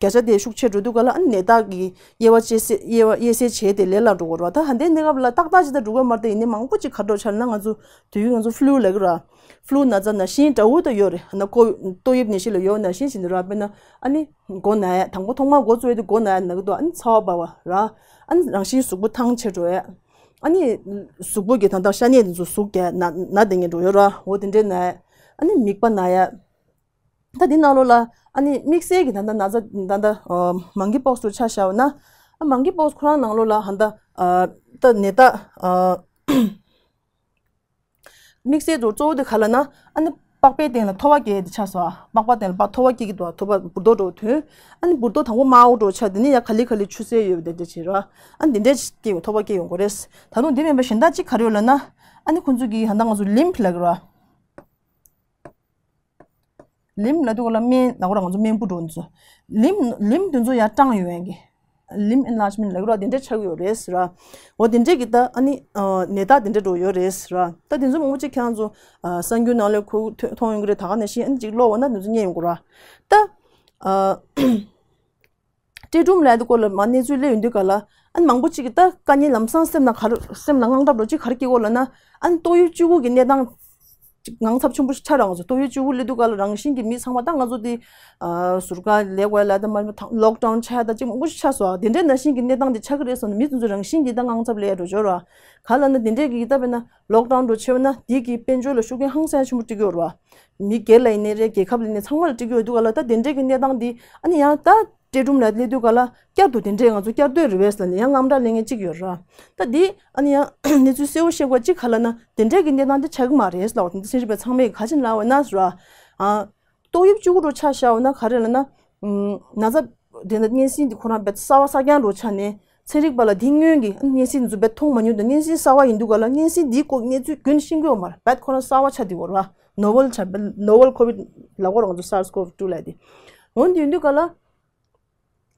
བརྒྱ་ཆ་དེ་ཤུགས་ཆེ་འགྲོ་དུས་སྐབས་ལ། ཨ་ནི་ནད་རྟགས་ཀྱི་དབྱེ་བ་དཔྱད་བསལ་དབྱེ་བ་དབྱེ་བསལ་བྱས་ཏེ་ལས་སླ་འགྲོ་གི་རེད་བ། ད་ཧ་འདའི་གནས་སྐབས་ལ་ཏག་ཏག་ཅིག་ད་འགྲོ་གི་མ་རེད། དེ་ཡིན་ནའི་མང་པོ་ཅིག་ག་འདྲ་ཆགས་ན། ང་ཚོ་དུས་ཡུན་ང་ཚོ་ཕུ་ལུ་ལབ་ཀྱི་རེད། ཕུ་ལུ་ན་ཚ་ནང་བཞིན་འདྲ་བོ་ད་ཡོད་རེད། ན་ཁོ་ཏོག་དབྱིབས་ནད་གཞི་ལ་ཡོད་ནང་བཞིན་ཞིག་འདི་ར། དཔེར་ན་ཨ་ནི་མགོ་ན་ཡ། དང་པོ་ཐོག་མར་མགོ་ཚོས་དུས་མགོ་ན་ཡ་ན་གི་འདུག་ཨ་ནི་ཚ་བ་འབར་བ་ར། ཨ་ནི་རང་བཞིན་གཟུགས་པོ་ཐང་ཆད་འགྲོ་ཡ། ཨ་ནི་གཟུགས་པོ་གི་ད་ལྟ་ཤ་གནད་དེ་ཚོ་ཟུག་གི་ན་ན་དེ་ངན་འགྲོ་ཡོད་ར། འོ་དེ་འདྲའི་ན་ཡ། ཨ་ནི་མིད་པ་ན་ཡ། ད་འདི་ནང་ལོགས་ལ་ཨ་ནི་དམིགས་བསལ་གྱི་ད་ལྟ་ན་ཚ་ད་ལྟ་མང་ཀི་པོག་སི་དུ་ཆ་བཞག་པ་ན། ཨ་མང་ཀི་པོག་སི་ཁོ་རང་ནང་ལོགས་ལ་ཧ་ད་ད་ནད་རྟགས་དམིགས་བསལ་དུ་གཙོ་བོ་དེ་ག་ལ་ན། ཨ་ནི་པགས་པའི་སྟེང་ལ་ཐོ་བ་སྐྱེས་དེ་ཆགས་སོ། པགས་པ་སྟེང་ལ་པགས་ཐོ་བ་སྐྱེ་གི་འདུག་ཐོ་བ་འབུར་རྡོག་འདྲ་བོ་ཐོན། ཨ་ནི་འབུར་རྡོག་དང་པོ་དམར་པོ་འདྲ་བོ་ཆགས། དེ་ནས་ཡང་ག་ལེ་ག་ལེ་ཆུ་སེར་ཡོད་པ་དེ་འདྲ་བྱེད་ར། ཨ་ནི་དེ་འདྲ་སྐྱེ་བའི་ཐོ་བ་སྐྱེ་ཡོང་གི་རེད། ད་དུང་དེ་མིན་པ་གཞན་དག་ཅིག་ག་རེ་ཡོད་ལབ་ན། ཨ་ནི་ཁོང་ཚོ་གིས་ཧ་ད་ང་ཚོ་ལིམཕ་ལབ་ཀྱི་ར། ལིམ་ལབ་དུས་སྐབས་ལ་སྨན་ལབ་དགོས་ར། ང་ཚོ་སྨན་བུ་འདྲ་བོ་ཚོ། ལིམ་ལིམ་དེ་ཚོ་ཡར་སྐྲངས་ཡོང་ཡ་གི། ལིམ་ཨེན་ལར་ཇི་མེན་ཊི་ལབ་ཀྱི་ར། དེ་འདྲ་ཆགས་ཀྱི་ཡོད་རེད་ཟེར་ར། འོ་དེ་འདྲས་ཀྱི་ད་ཨ་ནི་ནད་རྟགས་དེ་འདྲ་འདྲ་བོ་ཡོད་རེད་ཟེར་ར། ད་དེ་ཚོ་མང་པོ་ཅིག་ཁྱེད་རང་ཚོ་གསར་འགྱུར་ནང་ལ་ཁུ་མཐོང་ཡོང་གི་རེད། ད་ག་ནང་བཞིན་ཨ་ནི་ཅིག་ཀློག་འོ་ན་དེ་ཚོ་རྙེད་ཡོང་གི་ར། ད་ཨ། ཊེ་ཊུམ་ལབ་ཡ་དེ་སྐོར་ལ་མར་གནས་ཚུལ་སླེབས་ཡོང་དུས་སྐབས་ལ། ཨ་ནི་མང་པོ་ཅིག་གིས་ད་དཀའ་ངལ་ལམ་སང་སེམས་ནང་ག་རེ་སེམས་ལ་དངངས་སྐྲག་འདྲ་བོ་ཅིག་ག་རེ་སྐྱེ་གོ་ལབ་ན། ཨ་ནི་ཏོག་དབྱིབས་བཅུ་དགུ་གི་གནས་སྟངས་ཅིག་དངངས་འཚབ་ཆེན་པོ་ཞིག་ཆགས་རང་སོང་། ཏོག་དབྱིབས་བཅུ་དགུ་སླེབས་དུས་སྐབས་ལ་རང་བཞིན་གྱིས་མི་ཚང་མ་ད་ང་ཚོ་དེ་ཨ་ཟུར་ཁ་ལས་དགོས་ལ་ད་མ་ལོག་ཌའུན་ཆགས་ད་ཅིག་མང་པོ་ཞིག་ཆགས་སོང་། དེ་འདྲའི་ནང་བཞིན་གྱི་གནས་སྟངས་དེ་ཆགས་ཀྱི་རེད་སོང་ན། མི་དེ་ཚོ་རང་བཞིན་གྱིས་ད་དངངས་འཚབ་སླེབས་འགྲོ་ཆོག་ར། ག་ལབ་ན་དེ་འདྲས་ཀྱི་ད་དཔེར་ན་ལོག་ཌའུན་འདྲ་བོ་བྱས་པ་ན་དེ་གིས་དཔལ་འབྱོར་ལ་ཤུགས་རྐྱེན་ཧང་སང་ཆེན་པོ་སྤྲད་ཀྱི་ཡོད་ར། མི་སྒེར་ལ་ཡིན་ནའི་རེད། རྒྱལ་ཁབ་ལ་ཡིན་ནའི་ཚང་མ་ལ་སྤྲད་ཀྱི་ཡོད་དུས་སྐབས་ལ། ད་དེ་འདྲས་ཀྱི་གནས་སྟངས་འདི་ཨ་ནི་ཡང་ད་ཊེ་ཊུམ་ལབ་སླེབས་དུས་སྐབས་ལ་བསྐྱར་དུ་དེ་འདྲས་ང་ཚོ་བསྐྱར་ཟློས་རི་ཝར་སི་ལབ་ནས་ཡང་དངངས་སྐྲག་སླེབས་མཁན་གཅིག་ཡོད་ར། ད་འདི་ཨ་ནི་ཡང་གནས་ཚུལ་གསལ་པོ་ཤེས་དགོས་གཅིག་ག་ལབ་ན། དེ་འདྲས་ཀྱི་གནས་སྟངས་འདི་ཆགས་ཀྱི་མ་རེད་ལབ་པ་དེ་འདི་ཚན་རིག་པ་ཚང་མས་ག་ཅིག་ལབ་པ་ན་ཟེར་ར། ཨ། ཏོག་དབྱིབས་བཅུ་དགུ་འདྲ་བོ་ཆ་བཞག་པ་ན་ག་རེ་ལབ་ན། ཨུམ། ན་ཚ་དེ་འདྲ་གཉན་སྲིན་འདི་ཁོ་རང་རྦད་གསར་པ་གསར་རྐྱང་འདྲ་བོ་ཆགས་ནས། ཚན་རིག་པ་ལ་དེ་སྔོན་གྱི་གཉན་སྲིན་འདི་ཚོ་རྦད་མཐོང་མ་མྱོང་དང་། གཉན་སྲིན་གསར་པ་ཡིན་དུས་སྐབས་ལ་གཉན་སྲིན་འདིའི་སྐོར་གནས་ཚུལ་རྒྱུན་ཤེས་ཀྱི་ཡོད་མ་རེད། རྦད་ཁོ་རང་གསར་པ་ཆགས་བསྡད་ཡོད་རེད་བ། ནོ་ཝེལ་ཆགས། ནོ་ཝེལ་ཁོ་བིཌ་ལབ་དགོས་རེད། ང་ཚོ་སཱར་སི་ཁོ་ཝི་ཊུ་ལབ་དེ། འོ་འདི་ཡིན་དུས་སྐབས་ལ་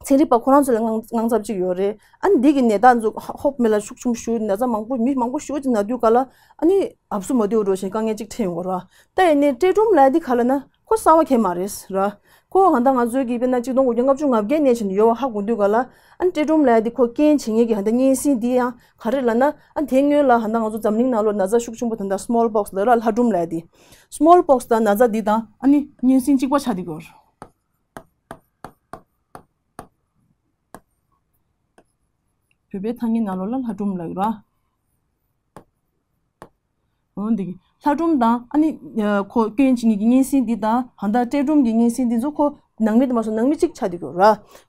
ཚན་རིག་པ་ཁོ་རང་ཚོ་ལ་དངངས་དངངས་འཚབ་ཅིག་ཡོད་རེད། ཨ་ནི་འདི་གི་ནད་རྟགས་འདི་ཚོ་ཧ་ཧོབ་མེད་ལ་ཤུགས་ཆེན་པོ་ཞིག་ན་ཚ་མང་པོ་མི་མང་པོ་ཞེ་པོ་ཅིག་ན་དུས་སྐབས་ལ། ཨ་ནི་ཨབ་སུ་མ་བདེ་བོ་འདྲ་བོ་ཞིག་དཀའ་ངལ་ཅིག་འཕྲད་ཡོང་གི་རེད་བ། ད་ཡིན་ནའི་ཊེ་ཊུམ་ལབ་ཡ་འདི་ག་ལབ་ན། ཁོ་གསར་པ་གང་ཡང་མ་རེད་ར། ཁོ་ང་དང་ང་ཚོའི་གི་དཔེར་ན་གཅིག་སྟོང་དགུ་བརྒྱ་ལྔ་བཅུ་ང་བརྒྱད་ནས་བྱས་ནས་ཡོད་པ་ཧ་གོ་དུས་སྐབས་ལ། ཨ་ནི་ཊེ་ཊུམ་ལབ་ཡ་འདི་ཁོ་རྐྱེན་བྱེད་མཁན་གྱི་ཧ་ད་གཉན་སྲིན་འདི་ཡང་ག་རེ་ལབ་ན། ཨ་ནི་དེ་སྔོན་ལ་ཧ་ད་ང་ཚོ་འཛམ་གླིང་ནང་ལོགས་ན་ཚ་ཤུགས་ཆེན་པོ་ད་ལྟ་སི་མོལ་པོག་སི་ལབ་ར། ལྷ་སྒྲུང་ལབ་ཡ་འདི། སི་མོལ་པོག་སི་དང་ན་ཚ་འདི་དང་ཨ་ནི་གཉན་སྲིན་གཅིག་པ་ཆགས་བསྡད་ཀྱི་ཡོད་རེད། བོད་པའི་ཐ་སྙད་ནང་ལོགས་ལ་ལྷ་སྒྲུང་ལབ་ཀྱི་ར། འོ་འདི་གི་ལྷ་སྒྲུང་དང་ཨ་ནི་ཁོ་སྐྱོན་བྱེད་མཁན་གྱི་གཉན་སྲིན་འདི་དང་ཧ་ད་ཊེ་ཊུམ་གྱི་གཉན་སྲིན་འདི་ཚོ་ཁོ་ནང་མི་དེ་མ་སོང་ནང་མི་གཅིག་ཆགས་བསྡད་ཀྱི་ཡོད་ར།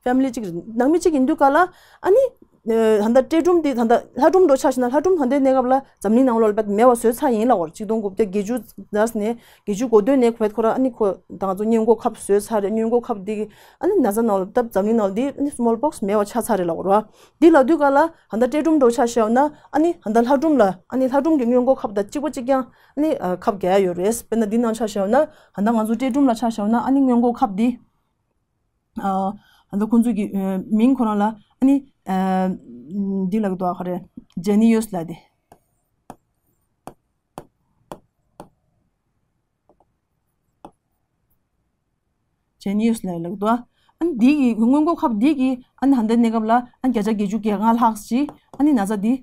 ཕེ་མི་ལི་གཅིག་རེད། ནང་མི་གཅིག་ཡིན་དུས་སྐབས་ལ་ཨ་ནི། ཨ་ད་ཊེ་ཊུམ་དེ་ད་ལྟ་ལྷ་སྒྲུང་འདྲ་བོ་ཆ་བཞག་ན། ལྷ་སྒྲུང་ད་ལྟའི་གནས་སྐབས་ལ་འཛམ་གླིང་ནང་ལོགས་ལ་རྦད་མེད་པ་བཟོས་ཚར་ཡིན་ལབ་ཀྱི་ཡོད་རེད། གཅིག་སྟོང་དགུ་བརྒྱ་བརྒྱད་ཅུ་ནས་བརྒྱད་ཅུ་གོ་སྟོད་ནས་རྦད་ཁོ་རང་ཨ་ནི་ཁོ་ད་ང་ཚོ་སྔོན་འགོག་ཁབ་བཟོས་ཚར་རེད། སྔོན་འགོག་ཁབ་དེ་གི་ཨ་ནི་ན་ཚ་ནང་ལ་ད་འཛམ་གླིང་ནང་ལ་དེ་ཨ་ནི་སི་མོལ་པོག་སི་མེད་པ་ཆགས་ཚར་རེད་ལབ་ཀྱི་ཡོད་རེད་བ། དེ་ལབ་དུས་སྐབས་ལ་ད་ལྟ་ཊེ་ཊུམ་འདྲ་བོ་ཆ་བཞག་ན། ཨ་ནི་ད་ལྟ་ལྷ་སྒྲུང་ལ་ཨ་ནི་ལྷ་སྒྲུང་གི་སྔོན་འགོག་ཁབ་དང་གཅིག་པ་གཅིག་རྐྱང་ཨ་ནི་ཁབ་རྒྱག་ཡ་ཡོད་རེད། དཔེར་ན་འདི་ནང་ཆ་བཞག་ན། ད་ལྟ་ང་ཚོ་ཊེ་ཊུམ་ལ་ཆ་བཞག་ན་ཨ་ནི་སྔོན་འགོག་ཁབ་འདི། ཨ་ད་ལྟ་ཁོང་ཚོ་གི་མིང་ཁོ་རང་ལ་ཨ་ནི་འདི་ལབ་ཀྱི་འདུག་ཨ་ག་རེ། ཇེ་ནི་ཡོ་སི་ལབ་དེ། ཇེ་ནི་ཡོ་སི་ལབ་ལབ་ཀྱི་འདུག་ཨ་ནི་འདི་གི་སྔོན་འགོག་ཁབ་འདི་གིས་ཨ་ནི་ད་ལྟའི་གནས་སྐབས་ལ་ཨ་ནི་བརྒྱ་ཆ་བརྒྱད་ཅུ་གྱ་ལྔ་ལྷག་ཅིག་ཨ་ནི་ན་ཚ་འདི་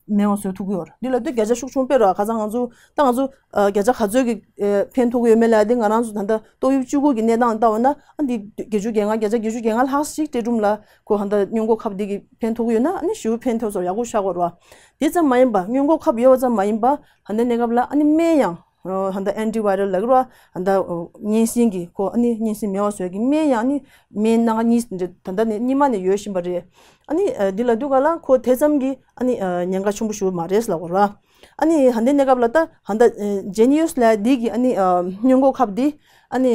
མེད་པ་བཟོ་ཐུབ་ཀྱི་ཡོད་རེད། འདི་ལ་དུས་བརྒྱ་ཆ་ཤུགས་ཆུང་དཔེ་ར། ཁ་སང་ང་ཚོ་ད་ང་ཚོ་ཨ་བརྒྱ་ཆ་ག་ཚོད་ཀྱི་ཨ་ཕན་ཐོགས་ཀྱི་ཡོད་མེད་ལབ་ཡ་དེ། ང་རང་ཚོ་ད་ལྟ་ཏོག་དབྱིབས་བཅུ་དགུ་གི་གནས་སྟངས་ལྟ་བ་ན། ཨ་འདི་བརྒྱད་ཅུ་གྱ་ལྔ། བརྒྱ་ཆ་བརྒྱད་ཅུ་གྱ་ལྔ་ལྷག་ཅིག་ཊེ་ཊུམ་ལ་ཁོ་ཧ་ད་སྔོན་འགོག་ཁབ་འདི་གི་ཕན་ཐོགས་ཀྱི་ཡོད་ན། ཨ་ནི་ཞེ་པོ་ཕན་ཐོགས་སོ་ཡག་པོ་ཆགས་ཀྱི་ཡོད་རེད་བ། དེ་ཙམ་མ་ཡིན་པ། སྔོན་འགོག་ཁབ་ཡོད་པ་ཙམ་མ་ཡིན་པ། ད་ལྟའི་གནས་སྐབས་ལ་ཨ་ནི་སྨན་ཡང་ཨ་ད་ལྟ་ཨན་ཊི་ཝའི་རལ་ལབ་ཀྱི་རེད་བ། ད་ལྟ་གཉན་སྲིན་གྱི་ཁོ་ཨ་ནི་གཉན་སྲིན་མེད་པ་བཟོ་ཡ་གི་སྨན་ཡང་ཨ་ནི་སྨན་སྣ་ཁ་གཉིས་ད་ལྟ་ནས་སྔོན་མ་ནས་ཡོད་བཞིན་པ་རེད། ཨ་ནི་འདི་ལབ་དུས་སྐབས་ལ་ཁོ་དེ་ཙམ་གྱི་ཨ་ནི་ཉེན་ཁ་ཆེན་པོ་ཞེ་པོ་མ་རེད་ལབ་ཀྱི་རེད་བ། ཨ་ནི་ད་ལྟའི་གནས་སྐབས་ལ་ད་ད་ལྟ་ཇེ་ནི་ཡོ་སི་ལབ་ཡ་འདི་གི་ཨ་ནི་སྔོན་འགོག་ཁབ་འདི་ཨ་ནི།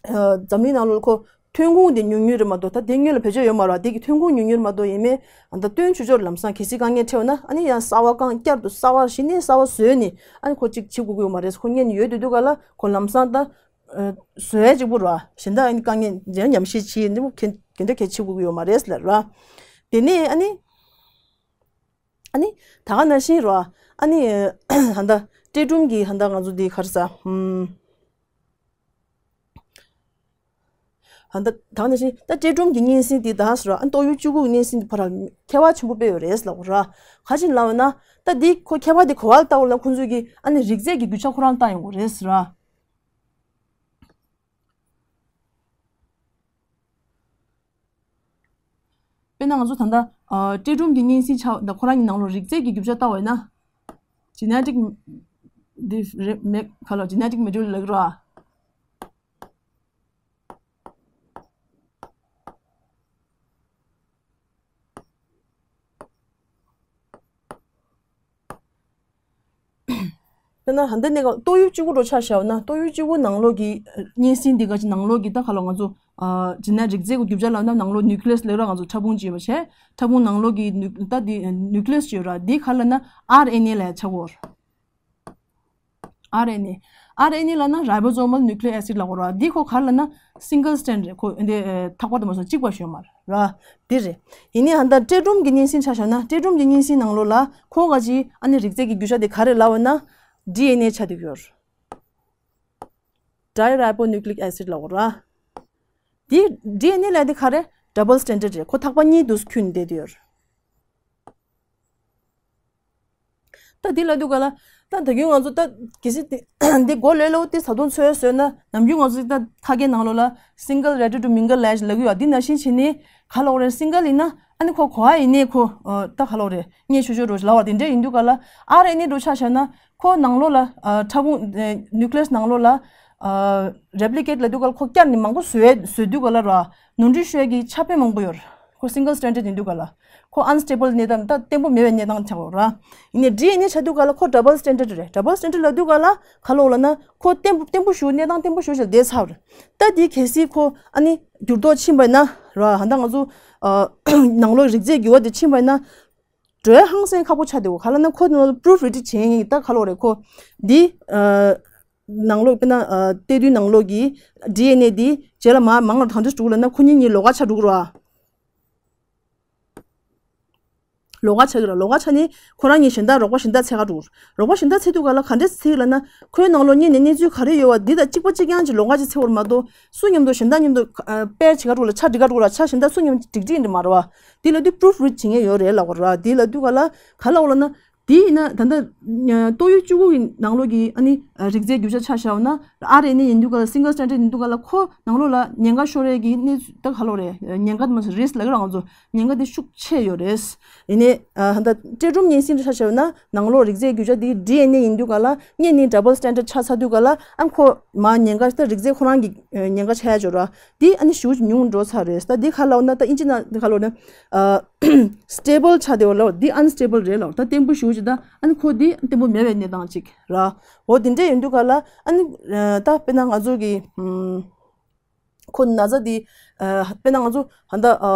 ཨ་འཛམ་གླིང་ནང་ལོགས་ཁོ་ཐོན་ཁུངས་དེ་ཉུང་ཉུང་རེད་མ་གཏོགས། ད་དེ་སྔོན་ལ་བེད་སྤྱོད་ཡོད་མ་རེད་བ། དེ་གི་ཐོན་ཁུངས་ཉུང་ཉུང་རེད་མ་གཏོགས། ཡིན་མིན་ཨ་ད་སྟོན་ཆོག་ཆོག་རེད། ལམ་སང་གལ་སྲིད་དཀའ་ངལ་འཕྲད་པ་ན། ཨ་ནི་ཡང་གསར་པ་རྐང་བསྐྱར་དུ་གསར་པ་གཞི་ནས་གསར་པ་བཟོས་ནས་ཨ་ནི་ཁོ་གཅིག་བྱེད་དགོས་ཀྱི་ཡོད་མ་རེད། ཁོ་སྔོན་ནས་ཡོད་དུས་སྐབས་ལ་ཁོ་ལམ་སང་ད་ཨ་བཟོ་ཡ་གཅིག་པུ་རེད་བ། གཞན་དག་ཨ་ནི་དཀའ་ངལ་འཇལ་ཉམས་ཞིབ་བྱེད་འདི་མོ་ག་འདྲ་གལ་ཆེ་དགོས་ཀྱི་ཡོད་མ་རེད་ལབ་ར། དེ་ནས་ཨ་ནི། ཨ་ནི་ད་ག་ནང་བཞིན་རོ། ཨ་ནི་ཧན་ད་ཏྲེ་ཀྲུམ་གྱི་ཧན་ད་ང་ཚོ་འདི་ག་རེ་ཟ། ཧན་ད་ད་ག་ནང་བཞིན་ད་ཏྲེ་ཀྲུམ་གྱི་གཉན་སྲིན་འདི་ད་ཟེར་རོ། ཨ་ནི་ཏོག་དབྱིབས་བཅུ་དགུ་གི་གཉན་སྲིན་འདི་ཕར་ཁྱད་པར་ཆེན་པོ་དཔེ་ཡོད་རེད་ལབ་དགོས་ར། ག་ཅིག་ལབ་ན་ད་འདི་ཁོ་ཁྱད་པར་འདི་གོ་བ་ལྟ་བུ་ལ་ཁོང་ཚོས་ཀྱི་ཨ་ནི་རིགས་རྫས་ཀྱི་རྒྱུ་ཆ་ཁོ་རང་བཏང་ཡོང་དགོས་རེད་ཟེར་ར། དཔེར་ན་ང་ཚོ་ད་ལྟ་ཨ་ཏྲེ་ཀྲུམ་གྱི་གཉན་སྲིན་ཆགས་ད་ཁོ་རང་གི་ནང་ལོགས་རིགས་རྫས་ཀྱི་རྒྱུ་ཆ་ལྟ་བ་ཡིན་ན། genetic འདི་རེད་མེད་ག་ལ་genetic material ལབ་ཀྱི་རེད་བ། དཔེར་ན་ཧན་ད་ནས་ཀ་ཏོག་དབྱིབས་བཅུ་དགུ་འགྲོ་ཆ་བཞག་ན་ཏོག་དབྱིབས་བཅུ་དགུ་ནང་ལོགས་ཀྱི་གཉན་སྲིན་འདི་ག་ཅིག་ནང་ལོགས་ཀྱི་ད་ག་ལ་ང་ཚོ་ཨ་ཇི་ན་རིགས་རྫས་ཀྱི་རྒྱུ་ཆ་ལབ་ན་ནང་ལོགས་nucleus ལབ་ར། ང་ཚོ་ཕྲ་ཕུང་ཅིག་ཡོད་པ་བྱས། ཕྲ་ཕུང་ནང་ལོགས་ཀྱི་ནུ་ད་འདི་nucleus ཅིག་ཡོད་ར། འདི་ག་ལ་ན་ཨར་ཨེན་ཨེ་ལ་ཆགས་ཡོད། ཨར་ཨེན་ཨེ། ཨར་ཨེན་ཨེ་ལབ་ན་ribosomal nucleic acid ལབ་དགོས་ར། འདི་ཁོ་ག་རེ་ལབ་ན་single strand རེད། ཁོ་འདི་ཐག་པ་དུ་མ་སོང་གཅིག་པ་ཞོན་མར་ར། འདི་རེད། ཡིན་ནའི་ཧན་ད་ཏྲེ་ཀྲུམ་གྱི་གཉན་སྲིན་ཆ་བཞག་ན་ཏྲེ་ཀྲུམ་གྱི་གཉན་སྲིན་ནང་ལོགས་ལ་ཁོ་ག་ཅིག་ཨ་ནི་རིགས་རྫས་ཀྱི་རྒྱུ་ཆ་དེ་ག་རེ་ལབ་ན་ཌི་ཨེན་ཨེ་ཆགས་བསྡད་ཡོད། diribonucleic acid ལབ་དགོས་ར། འདི་ཌི་ཨེན་ཨེ་ལབ་དེ་ག་རེ་double stranded རེད། ཁོ་ཐག་པ་གཉིས་དུ་ཁྱུར་བསྡད་ཡོད། ད་འདི་ལབ་དུས་ག་ལ། ད་ད་རྒྱུན་ང་ཚོ་ད་གལ་སྲིད་འདི་འདི་མགོ་ལོག་ལོག་དེ་བཟའ་བཏུང་ཚོས་བཟོས་ན་ནམ་རྒྱུན་ང་ཚོ་ད་ཁ་སྐད་ནང་ལོགས་ལ་single rather to mingle ལབ་ལབ་གི་ཡོད། འདི་ནང་བཞིན་བྱས་ནས་ག་ལབ་དགོས་རེད། single ཡིན་ན་ཨ་ནི་ཁོ་ག་པར་ཡིན་ནའི་ཁོ་ད་ག་ལབ་དགོས་རེད། གཉན་ཤོར་ཤོར་འགྲོ་ལབ་པ་དེ་འདྲ་ཡིན་དུས་ག་ལ་ཨར་ཨེན་ཨེ་འགྲོ་ཆ་བཞག་ན་ཁོ་ནང་ལོགས་ལ་ཕྲ་ཕུང་nucleus ནང་ལོགས་ལ་replicate ལབ་དུས་ག་ལ་ཁོ་བསྐྱར་ནས་མང་པོ་བཟོས་བཟོས་དུས་ག་ལ་ར་ནོར་འཁྲུལ་ཤོར་གྱི་ཁྱབ་སྤེལ་མང་པོ་ཡོད་རེད། ཁོ་single stranded ཡིན་དུས་ག་ལ། ཁོ་unstable གནས་སྟངས་ད་བརྟན་པོ་མེད་པའི་གནས་སྟངས་ཆགས་ཡོད་ར། ཡིན་ནའི་ཌི་ཨེན་ཨེ་ཆགས་དུས་ག་ལ་ཁོ་double stranded རེད། double stranded ལབ་དུས་ག་ལ་ག་ལབ་དགོས་ལབ་ན་ཁོ་བརྟན་པོ་བརྟན་པོ་ཞིག་གནས་སྟངས་བརྟན་པོ་ཞིག་ལ་བསྡད་ཚར་བ་རེད། ད་འདི་གལ་སྲིད་ཁོ་ཨ་ནི་འགྱུར་ལྡོག་ཕྱིན་པ་ཡིན་ན་ར། ཧན་ད་ང་ཚོ་ནང་ལོགས་རིགས་རྫས་འགྱུར་བ་དེ་ཕྱིན་པ་ཡིན་ན་འགྲོ་ཡ་ཧང་སང་ཁག་པོ་ཆགས་བསྡད་ཡོད། ག་ལབ་ན་ཁོ་ནང་ལ་proof read བྱེད་མཁན་ད་ག་ལབ་དགོས་རེད། ཁོ་འདི་ནང་ལོགས་དཔེར་ན་གཏེར་རྡུལ་ནང་ལོགས་ཀྱི་ཌི་ཨེན་ཨེ་འདི་རྗེས་ལ་མར་མང་ལ་གང་འདྲ་འགྲོ་ལབ་ན་ཁོ་གཉིས་གཉིས་ལོགས་ཀ་ཆགས་འགྲོ་གི་རེད་བ། ལོགས་ཀ་ཆགས་ཀྱི་རེད། ལོགས་ཀ་ཆགས་ནས་ཁོ་རང་གཉིས་གཞན་དག་རོགས་པ་གཞན་དག་འཚོལ་ག་འགྲོ། རོགས་པ་གཞན་དག་འཚོལ་དུས་ག་ལ་ག་འདྲས་འཚོལ་ལབ་ན་ཁོའི་ནང་ལོགས་གཉིས་ནས་གནས་ཚུལ་ག་རེ་ཡོད་པ་འདི་དང་གཅིག་པ་གཅིག་རྐྱང་གཅིག་ལོགས་ཀ་གཅིག་འཚོལ་བར་མ་གཏོགས་སུ་མཉམ་དུ་གཞན་དག་མཉམ་དུ་ཨ་pair བྱེད་ག་འགྲོ་ལ་ཆ་སྒྲིག་ག་འགྲོ་ལ་ཆ་གཞན་དག་སུ་མཉམ་གཅིག་སྒྲིག་འདི་མ་རེད་བ། འདི་ལབ་དུས་proof read བྱེད་མཁན་ཡོད་རེད་ལབ་དགོས་རེད་བ། འདི་ལབ་དུས་ག་ལ་ག་ལབ་དགོས་ལབ་ན། དེ་ཡིན་ན་ད་ལྟ་ཏོག་དབྱིབས་བཅུ་དགུ་གི་ནང་ལོགས་ཀྱི་ཨ་ནི་རིགས་རྫས་རྒྱུ་ཆ་ཆ་བཞག་ན་ཨར་ཨེན་ཨེ་ཡིན་དུས་ག་ལ་single stranded ཡིན་དུས་ག་ལ་ཁོ་ནང་ལོགས་ལ་ཉེན་ཁ་ཤོར་ཡས་ཀྱི་གནས་ཚུལ་ད་ག་ལབ་རེད། ཉེན་ཁ་དེ་མ་ཟད་risk ལབ་ཀྱི་རེད་ང་ཚོ། ཉེན་ཁ་དེ་ཤུགས་ཆེ་ཡོད་རེད། ཡིན་ནའི་ད་ལྟ་ཏྲེ་ཀྲུམ་གཉན་སྲིན་ཆ་བཞག་ན་ནང་ལོགས་རིགས་རྫས་རྒྱུ་ཆ་དེ་ཌི་ཨེན་ཨེ་ཡིན་དུས་ག་ལ་གཉིས་ནི་double stranded ཆགས་ཚར་དུས་ག་ལ་ཨ་ཁོ་མ་ཉེན་ཁ་ད་རིགས་རྫས་ཁོ་རང་གི་ཉེན་ཁ་ཆགས་ཡ་ཅིག་ཡོད་རེད། དེ་ཨ་ནི་ཞེ་པོ་ཅིག་ཉུང་འགྲོ་ཚར་རེད། ད་འདི་ག་ལབ་ན་ད་ཨིན་ཇི་ནང་ག་ལབ་ན་ཨ་stable ཆགས་བསྡད་པ་ལབ། འདི་unstable རེད་ལབ། ད་བརྟན་པོ་ཞེ་པོ་ཅིག་ད་ཨ་ནི་ཁོ་འདི་བརྟན་པོ་མེད་པའི་གནས་སྟངས་ཅིག་ར། འོ་དེ་འདྲ་ཡིན་དུས་ག་ལ་ཨ་ནི་ད་དཔེར་ན་ང་ཚོ་གི་ཁོ་ན་ཚ་འདི་དཔེར་ན་ང་ཚོ་ད་ལྟ་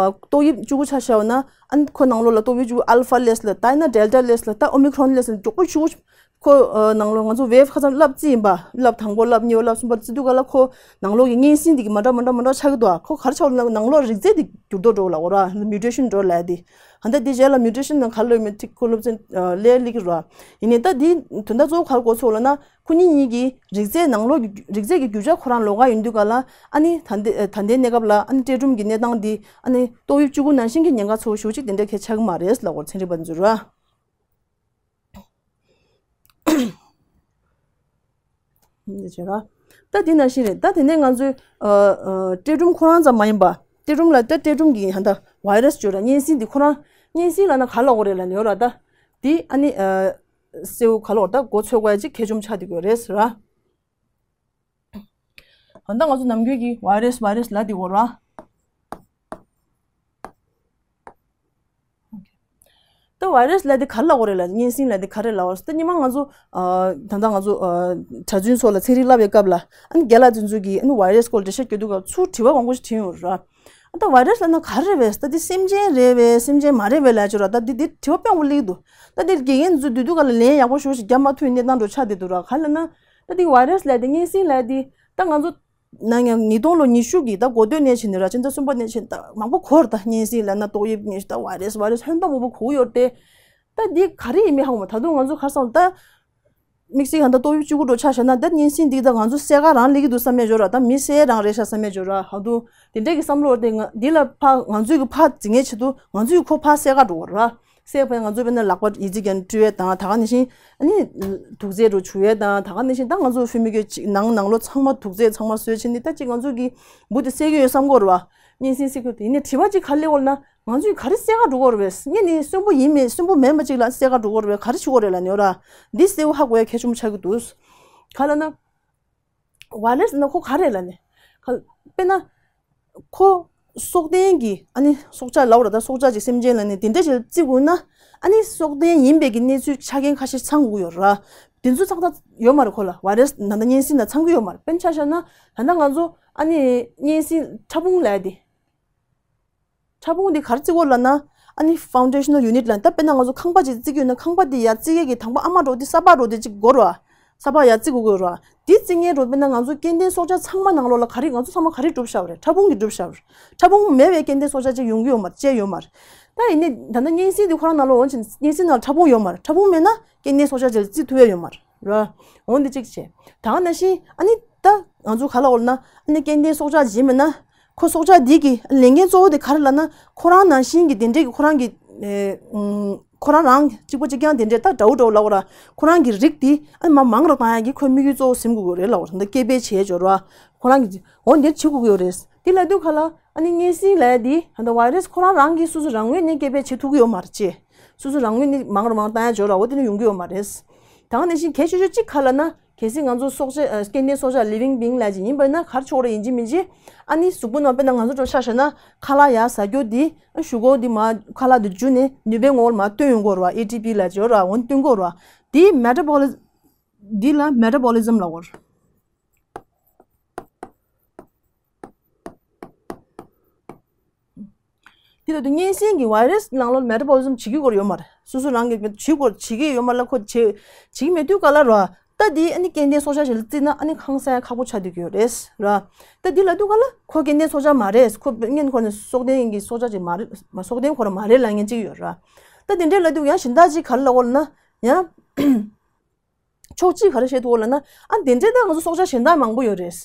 ཏོག་དབྱིབས་བཅུ་དགུ་ཆ་བཞག་ན་ཨ་ནི་ཁོ་ནང་ལོགས་ལ་ཏོག་དབྱིབས་བཅུ་དགུ་alpha ལབ་ལ་ད་ཡིན་ན་delta ལབ་ལ་ད་Omicron ལབ་ལ་མགྱོགས་པོ་ཞེ་པོ་ཁོ་ནང་ལོགས་ང་ཚོ་wave ཁ་ཚང་སླེབས་རྩིས་ཡིན་པ། སླེབས་དང་པོ་སླེབས་གཉིས་པ་སླེབས་གསུམ་པ་རྩིས་དུས་ག་ལ་ཁོ་ནང་ལོགས་ཀྱི་གཉན་སྲིན་འདི་གི་མ་འདྲ་མ་འདྲ་མ་འདྲ་ཆགས་ཀྱི་འདུག་ཁོ་ག་རེ་ཆགས་ལབ་ན་ནང་ལོགས་རིགས་རྫས་འདི་འགྱུར་ལྡོག་འགྲོ་ལབ་གོ་ར། mutation འགྲོ་ལབ་འདི། ད་ལྟ་འདི་རྗེས་ལ་mutation ནང་ག་ལ་ཡོད་མེད་ཐིག་ཁོ་སློབ་ཚན་ལས་སླེབས་ཀྱི་ར། ཡིན་ནའི་ད་འདི་དོན་དག་གཙོ་བོ་ག་རེ་གོ་ཚོད་ལབ་ན་ཁོ་གཉིས་གཉིས་ཀྱི་རིགས་རྫས་ནང་ལོགས་ཀྱི་རིགས་རྫས་ཀྱི་རྒྱུ་ཆ་ཁོ་རང་ལོགས་ཀ་ཡིན་དུས་ག་ལ་ཨ་ནི་ད་ལྟའི་ད་ལྟའི་གནས་སྐབས་ལ་ཨ་ནི་ཏྲེ་ཀྲུམ་གྱི་གནས་སྟངས་འདི་ཨ་ནི་ཏོག་དབྱིབས་བཅུ་དགུ་ནང་བཞིན་གྱི་ཉེན་ཁ་ཚ་པོ་ཞེ་པོ་ཅིག་དེ་འདྲ་གང་ཡང་ཆགས་ཀྱི་མ་རེད་ལབ་གོ་ཚན་རིག་པ་ཚོས་ར། འདི་བྱས་ར། ད་དེ་ནང་བཞིན་རེད། ད་དེ་ནས་ང་ཚོས་ཨ་ཨ་ཏྲེ་ཀྲུམ་ཁོ་རང་ཙམ་མ་ཡིན་པ། ཏྲེ་ཀྲུམ་ལ་ད་ཏྲེ་ཀྲུམ་གྱི་ཧ་ད་virus བརྗོད་ར། གཉན་སྲིན་འདི་ཁོ་རང་གཉན་སྲིན་ལབ་ན་ག་ལབ་དགོས་རེད་ལབ་ནས་ཡོད་ར། ད་དེ་ཨ་ནི་ཨ་སེའུ་ག་ལབ་དགོས་རེད། ད་མགོ་ཚོས་དགོས་ཡ་ཅིག་གལ་ཆེན་པོ་ཆགས་བསྡད་ཡོད་རེད་ཟེར་ར། ད་ལྟ་ང་ཚོ་ནམ་རྒྱུན་གྱི་virus virus ལབ་བསྡད་ཡོད་ར། ད་virus ལབ་དེ་ག་རེ་ལབ་དགོས་རེད་ལབ། གཉན་སྲིན་ལབ་དེ་ག་རེ་ལབ་དགོས་རེད། ད་སྔོན་མ་ང་ཚོ་ཨ་ད་ལྟ་ང་ཚོ་ཨ་གྲྭ་བཙུན་ཚོ་ལ་ཚན་རིག་བསླབ་པའི་སྐབས་ལ་ཨ་ནི་རྒན་ལགས་དེ་ཚོས་ཀྱིས་ཨ་ནི་virus སྐོར་འགྲེལ་བཤད་རྒྱག་དུས་སྐབས་ཚུར་དྲི་བ་མང་པོ་ཞིག་དྲིས་ཡོད་རེད། ཨ་ད་virus ལབ་ན་ག་རེ་རེད་པས། ད་འདི་སེམས་ཅན་རེད་པས། སེམས་ཅན་མ་རེད་པས་ལབ་ཀྱི་ཡོད་ར། ད་འདི་འདི་དྲི་བ་དཔེ་མང་པོ་སླེབས་ཀྱི་འདུག་ད་འདི་དགེ་རྒན་ཚོས་དུས་དུས་སྐབས་ལ་ལན་ཡག་པོ་ཞེ་པོ་ཞིག་རྒྱག་མ་ཐུབ་པའི་གནས་སྟངས་འདྲ་ཆགས་བསྡད་འདུག་ར། ག་རེ་ལབ་ན་ད་འདི་virus ལབ་དེ་གཉན་སྲིན་ལབ་དེ་ད་ང་ཚོ་ན་ཡང་ཉིས་སྟོང་ལོ་ཉི་ཤུ་གི་ད་འགོ་སྟོད་ནས་བྱས་ནས་ར་ཕྱི་ཟླ་གསུམ་པ་ནས་བྱས་ནས་ད་མང་པོ་གོ་ར། ད་གཉན་སྲིན་ལབ་ན་ཏོག་དབྱིབས་གཉན་སྲིན་ད་virus virus ཧོན་ཏོ་མང་པོ་གོ་ཡོད་རེད་དེ། ད་འདི་ག་རེ་ཡིན་མིན་ཧ་གོ་མ། ད་དུང་ང་ཚོ་ག་རེ་བསམ་ད། དམིགས་བསལ་གང་ལྟར་ཏོག་དབྱིབས་གཅིག་པུ་འགྲོ་ཆ་བཞག་ན། ད་གཉན་སྲིན་འདི་ད་ང་ཚོ་སེལ་ག་རང་སླེབས་ཀྱི་འདུག་བསམ་ཡ་ཡོད་ར། ད་མི་སེལ་རང་རེད་ཤག་བསམ་ཡ་ཡོད་ར། ཧ་དུ་དེ་འདྲས་ཀྱི་བསམ་བློ་དེ་ང་འདི་ལ་ཕ་ང་ཚོའི་གི་ཕ་འཛིན་ངེས་ཆེད་དུ་ང་ཚོའི་ཁོ་ཕ་སེལ་ག་འགྲོ་བ་ར། སེལ་ཕ་ང་ཚོ་དཔེར་ན་ལག་པ་ཡི་ཙི་ཀྱང་བཀྲུ་ཡས་དང་། ད་ག་ནང་བཞིན་ཨ་ནི་དུག་རྫས་རུ་བྱུག་ཡས་དང་། ད་ག་ནང་བཞིན་ད་ང་ཚོ་ཕུ་མི་གི་ཅིག་ནང་ནང་ལོ་ཚང་མ་དུག་རྫས་ཚང་མ་བཟོས་ཕྱིན་ནི། ད་ཅིག་ང་ཚོ་གི་འབུ་དེ་སེལ་གི་ཡོད་བསམ་གོ་ར་བ། གཉན་སྲིན་སེལ་གི་ཡོད་དེ་ཡིན་ནི་དྲི་བ་ཅིག་ག་ལེ་འོར་ན། ང་ཚོས་ག་རེ་སེལ་ག་འགྲོ་གི་རེད་པས། ངས་ནི་གསོན་པོ་ཡིན་མེད་གསོན་པོ་མེད་མ་ཅིག་ལ་སེལ་ག་འགྲོ་གི་རེད་པས། ག་རེ་བྱེད་དགོས་རེད་ལབ་ནས་ཡོད་ར། འདི་གསལ་བོ་ཧ་གོ་ཡ་གལ་ཆེན་པོ་ཆགས་ཀྱི་འདུག་ག་ལབ་ན། ཝའི་རས་ན་ཁོ་ག་རེ་ལབ་ནས། ག་དཔེར་ན། ཁོ་སྲོག་ལྡན་གྱི་ཨ་ནི་སྲོག་ཆགས་ལབ་ར། ད་སྲོག་ཆགས་ཀྱི་སེམས་ཅན་ལབ་ནས་དེ་འདྲ་ཞིག་བརྩི་དགོས་ན། ཨ་ནི་སྲོག་ལྡན་ཡིན་པའི་གི་གནས་ཚུལ་ཆ་རྐྱེན་ཁ་ཤས་ཚང་དགོས་ཡོད་ར། དེ་ཚོ་ཚང་ད་ཡོད་མ་རེད། ཁོ་ལ་ཝའི་རས་ད་ལྟ་གཉན་སྲིན་ལ་ཚང་གི་ཡོད་མ་རེད། དཔེར་ན་ཆ་བཞག་ན་ད་ལྟ་ང་ཚོ་ཨ་ནི་གཉན་སྲིན་ཕྲ་ཕུང་ལབ་ཡ་དེ། ཕྲ་ཕུང་འདི་ག་རེ་བརྩི་དགོས་ལབ་ན། ཨ་ནི་ཕའུན་ཌེ་ཤ་ནལ་ཡུ་ནིཊ་ལབ། ད་དཔེར་ན་ང་ཚོ་ཁང་པ་ཅིག་བརྩིགས་ཡོད་ན། ཁང་པ་འདི་ཡར་བརྩིགས་ཡས་ཀྱི་དང་པོ་ཨ་མ་འགྲོ་འདི་ས་ཕག་འགྲོ་འདི་ཅིག་དགོས་ར། ས་ཕག་ཡར་བརྩིགས་དགོས་དགོས་ར། འདི་བརྩིགས་མཁན་འགྲོ་དཔེར་ན་ང་ཚོ་སྐྱེ་ལྡན་སྲོག་ཆགས་ཚང་མ་ནང་ལོགས་ལ་ག་རེ་ང་ཚོ་ཚང་མ་ག་རེ་གྲུབ་བཞག་པ་རེད། ཕྲ་ཕུང་གིས་གྲུབ་བཞག་པ་རེད། ཕྲ་ཕུང་མེད་པའི་སྐྱེ་ལྡན་སྲོག་ཆགས་ཅིག་ཡོང་གི་ཡོད་མ་རེད། སྐྱེ་ཡོད་མ་རེད། ད་ཡིན་ནའི་ད་ལྟ་གཉན་སྲིན་འདི་ཁོ་རང་ནང་ལོགས་འོང་ཕྱིན་གཉན་སྲིན་ནང་ཕྲ་ཕུང་ཡོད་མ་རེད། ཕྲ་ཕུང་མེད་ན་སྐྱེ་ལྡན་སྲོག་ཆགས་ཅིག་ལ་བརྩི་ཐུབ་ཡ་ཡོད་མ་རེད། ར། འོ་འདི་གཅིག་བྱས། ད་ག་ནང་བཞིན་ཨ་ནི་ད་ང་ཚོ་ག་ལ་འོར་ན། ཨ་ནི་སྐྱེ་ལྡན་སྲོག་ཆགས་ཇི་མིན་ན། ཁོ་སྲོག་ཆགས་འདི་གི་ལས་འགན་གཙོ་བོ་དེ་ག་རེ་ལབ་ན། ཁོ་རང་ནང་བཞིན་གྱི་དེ་འདྲས་ཀྱི་ཁོ་རང་གི་ཨེ་ཨུམ་ཁོ་རང་རང་གཅིག་པ་གཅིག་རྐྱང་དེ་འདྲས་ད་འདྲ་བོ་འདྲ་བོ་ལབ་ར། ཁོ་རང་གི་རིགས་དེ་ཨ་ནི་མ་མང་རུ་བཏང་ཡ་གི་ཁོའི་དམིགས་ཡུལ་གཙོ་བོ་ཟིན་དགོས་ཀྱི་རེད་ལབ་ར། ད་སྐད་སྤེལ་བྱས་འབྱོར་བ་ཁོ་རང་གི་འོ་འདིར་བྱེད་དགོས་ཀྱི་ཡོད་རེད། དེ་ལབ་དུས་ག་ལ་ཨ་ནི་གཉན་སྲིན་ལབ་ཡ་དེ་ད་ལྟ་ཝའི་རས་ཁོ་རང་རང་གིས་སོ་སོ་རང་ངོས་ནས་སྐད་སྤེལ་བྱེད་ཐུབ་ཀྱི་ཡོད་མ་རེད་ཅེས། སོ་སོ་རང་ངོས་ནས་མང་རུ་མང་བཏང་ཡ་འབྱོར་ར། འོ་དེ་ནི་ཡོང་གི་ཡོད་མ་རེད། ད་ག་ནང་བཞིན་གལ་ཆེ་ཤོས་གཅིག་ག་ལབ་ན། གལ་སྲིད་ང་ཚོ་སྲོག་ཆགས་ཨ་སྐྱེ་ལྡན་སྲོག་ཆགས་ལི་ཝིང་བིང་ལབ་ཅིག་ཡིན་པ་ན་ག་རེ་བྱེད་དགོས་རེད། ཡིན་གཅིག་མིན་གཅིག་ཨ་ནི་གཟུགས་པོ་ནང་དཔེར་ན་ང་ཚོ་འགྲོ་ཆ་བཞག་ན་ཁ་ལག་ཡར་ཟ་རྒྱུ་འདི་ཨ་གཞུག་གུ་འདི་མར་ཁ་ལག་འདི་འཇུ་ནས་ནུས་པའི་ངོ་བོར་མར་བཏོན་ཡོང་གི་ཡོད་རེད་བ། ཨེ་ཊི་པི་ལབ་ཅིག་ཡོད་རེད་བ། འོ་ནི་བཏོན་གི་ཡོད་རེད་བ། འདི་མེ་ཊ་བོ་ལི་འདི་ལ་མེ་ཊ་བོ་ལི་ཛམ་ལབ་ཀྱི་ཡོད་རེད། དེ་ལ་དུ་གཉན་སྲིན་གྱི་ཝའི་རས་ནང་ལོགས་མེ་ཊ་བོ་ལི་ཛམ་བྱེད་ཀྱི་ཡོད་མ་རེད། སོ་སོ་རང་གིས་བྱེད་དགོས་བྱེད་ཀྱི་ཡོད་མ་རེད་ལ། ཁོ་བྱེད་བྱེད་ཀྱི་མེད་དུས་ག་ལ་ར། ད་འདི་ཨ་ནི་སྐྱེ་ལྡན་སྲོག་ཆགས་ཞིག་ལ་བརྩིས་ན་ཨ་ནི་ཁང་ས་ཡང་ཁག་པོ་ཆགས་བསྡད་ཀྱི་ཡོད་རེད་ར། ད་འདི་ལབ་དུས་ག་ལ་ཁོ་སྐྱེ་ལྡན་སྲོག་ཆགས་མ་རེད། ཁོ་སྔོན་ཁོ་ནས་སྲོག་ལྡན་གྱི་སྲོག་ཆགས་ཅིག་མ་རེད། མ་སྲོག་ལྡན་ཁོ་རང་མ་རེད་ལབ་མཁན་ཅིག་ཡོད་ར། ད་དེ་འདྲའི་ལབ་དུས་ཡང་གཞན་དག་ཅིག་ག་ལ་ལབ་ཀྱི་ཡོད་ལབ་ན་ཡང་། ཕྱོགས་གཅིག་ག་རེ་བཤད་ཐུབ་ལབ་ན། ཨ་དེ་འདྲའི་ད་ང་ཚོ་སྲོག་ཆགས་གཞན་དག་མང་པོ་ཡོད་རེད།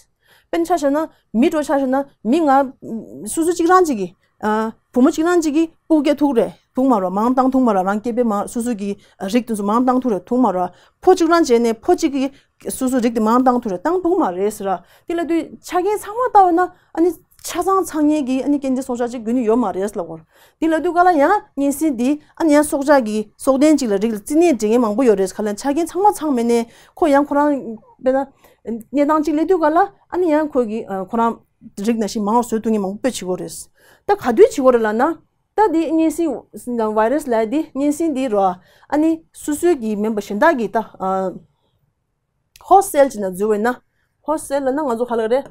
དཔེར་ན་ཆ་བཞག་ན་མི་འདྲ་བོ་ཆ་བཞག་ན་མི་ང་སོ་སོ་གཅིག་རང་གཅིག་གིས་ཨ་བུ་མོ་གཅིག་རང་གཅིག་གིས་སྤུ་གུ་སྐྱེ་ཐུབ་རེད། ཐུབ་མ་རེད། མང་བཏང་ཐུབ་མ་རེད། རང་སྐྱེ་འཕེལ་མང་སོ་སོ་གི་རིགས་དེ་ཚོ་མང་བཏང་ཐུབ་རེད། ཐུབ་མ་རེད། ཕོ་གཅིག་རང་བྱས་ནས་ཕོ་གཅིག་གིས་སོ་སོ་རིགས་དེ་མང་བཏང་ཐུབ་རེད། བཏང་ཐུབ་མ་རེད་ཟེར་ར། དེ་ལབ་དུས་ཆ་རྐྱེན་ཚང་མ་བལྟས་ན་ཨ་ནི། ཆ་ཚང་ཚང་མཁན་གྱི་ཨ་ནི་སྐྱེ་ལྡན་སྲོག་ཆགས་ཅིག་དགོས་ནི་ཡོད་མ་རེད་ལབ་ཀྱི་ཡོད་རེད། དེ་ལབ་དུས་ག་ལ་ཡང་གཉན་སྲིན་འདི་ཨ་ནི་ཡང་སྲོག་ཆགས་ཀྱི་སྲོག་ལྡན་ཅིག་ལ་རིགས་ལ་བརྩིས་ནས་འདྲེན་མཁན་མང་པོ་ཡོད་རེད། ག་ལ་ཡང་ཆ་རྐྱེན་ཚང་མ་ཚང་མེད་ནས་ཁོ་ཡང་ཁོ་རང་དཔེར་ན་གནས་སྟངས་ཅིག་སླེབས་དུས་ག་ལ་ཨ་ནི་ཡང་ཁོ་གི་ཨ་ཁོ་རང་རིགས་ནང་བཞིན་མང་བ་བཟོ་ཐུབ་མཁན་མང་པོ་དཔེ་བྱེད་ཀྱི་ཡོད་རེད། ད་ག་དུས་བྱེད་ཀྱི་ཡོད་རེད་ལབ་ན། ད་འདི་གཉན་སྲིན་ཝའི་རས་ལབ་ཡ་འདི་གཉན་སྲིན་འདི་རོ། ཨ་ནི་སོ་སོའི་གི་མིན་པ་གཞན་དག་གི་ད་ཨ་ཧོ་སི་ཊི་སེལ་ཅིག་ནང་འཛུལ་བ་ཡིན་ན། ཧོ་སི་ཊི་སེལ་ལབ་ན་ང་ཚོ་ག་ལབ་རེད།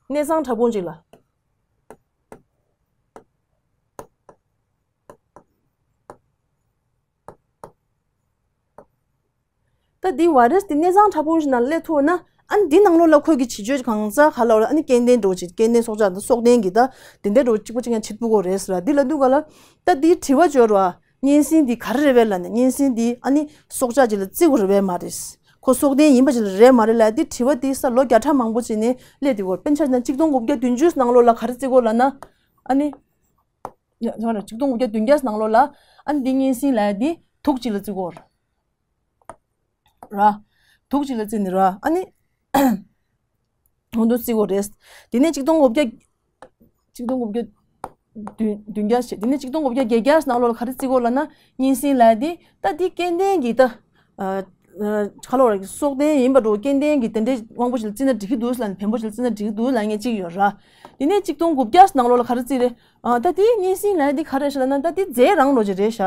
གནས་ཚང་ཕྲ་ཕུང་ཅིག་ལ། ད་འདི་ཝའི་རས་འདི་གནས་ཚང་ཕྲ་ཕུང་ཞིག་ནང་སླེབས་ཐུབ་ན། ཨ་ནི་འདི་ནང་ལོགས་ལ་ཁོས་ཀྱི་བྱེད་སྤྱོད་གང་ག་ག་ལ་བ་ལ་ཨ་ནི་སྐྱེ་ལྡན་འདྲ་བོ་ཅིག་སྐྱེ་ལྡན་སྲོག་ཆགས་དང་སྲོག་ལྡན་གྱི་ད་འདི་འདྲ་འདྲ་བོ་གཅིག་པ་གཅིག་རྐྱང་བྱེད་ཐུབ་ཀྱི་རེད་ཟེར་ར། འདི་ལབ་དུས་ག་ལ་ད་འདི་དྲི་བ་འབྱོར་བ། གཉན་སྲིན་འདི་ག་རེ་རེད་པས་ལབ་ནས། གཉན་སྲིན་འདི་ཨ་ནི་སྲོག་ཆགས་ཅིག་ལ་བརྩི་དགོས་རེད་པས་མ་རེད། ཁོ་སྲོག་ལྡན་ཡིན་པ་ཅིག་ལ་རེད་མ་རེད་ལབ་འདི་དྲི་བ་འདི་ས་ལོ་བརྒྱ་ཕྲག་མང་པོ་ཅིག་ནས་སླེབས་བསྡད་ཀྱི་ཡོད། དཔེར་ན་ཆ་བཞག་ན་གཅིག་སྟོང་དགུ་བརྒྱ་བདུན་ཅུ་ནང་ལོགས་ལ་ག་རེ་བརྩི་དགོས་ལབ་ན། ཨ་ནི། ཡ་ཡང་ན་གཅིག་སྟོང་དགུ་བརྒྱ་བདུན་བརྒྱ་ནང་ལོགས་ལ་ཨ་ནི་འདི་གཉན་སྲིན་ལབ་ཡ་འདི་དུག་ཅིག་ལ་བརྩི་གོ་ར། དུག་ཅིག་ལ་བརྩི་ནི་ར། ཨ་ནི་ཧོན་དུ་བརྩི་གོ་རེད། དེ་ནས་གཅིག་སྟོང་དགུ་བརྒྱ་གཅིག་སྟོང་དགུ་བརྒྱ་བདུན་བདུན་བརྒྱ་ཞེས། དེ་ནས་གཅིག་སྟོང་དགུ་བརྒྱ་བརྒྱད་བརྒྱ་ནང་ལོགས་ལ་ག་རེ་བརྩི་གོ་ལབ་ན། གཉན་སྲིན་ལབ་ཡ་འདི་ད་འདི་སྐྱེ་ལྡན་གྱི་ད། ཨ་ཨ་ག་ལབ་ར། སྲོག་ལྡན་ཡིན་པ་འདྲ་བོ་སྐྱེ་ལྡན་གྱི་དེ་འདྲའི་དབང་པོ་ཞིག་ལ་བརྩིས་ན་འགྲིག་གི་འདུག་ལབ་ནས། བེམ་པོ་ཞིག་ལ་བརྩིས་ན་འགྲིག་གི་འདུག་ལབ་མཁན་གཅིག་ཡོད་ར། དེ་ནས་གཅིག་སྟོང་དགུ་བརྒྱ་ནང་ལོགས་ལ་ག་རེ་བརྩིས་རེད། ཨ་ད་དེ་གཉན་སྲིན་ལབ་ཡ་དེ་ག་རེ་རེད་ལབ་ན། ད་དེ་རྫས་རང་འདྲ་བོ་ཅིག་རེད་ཤག་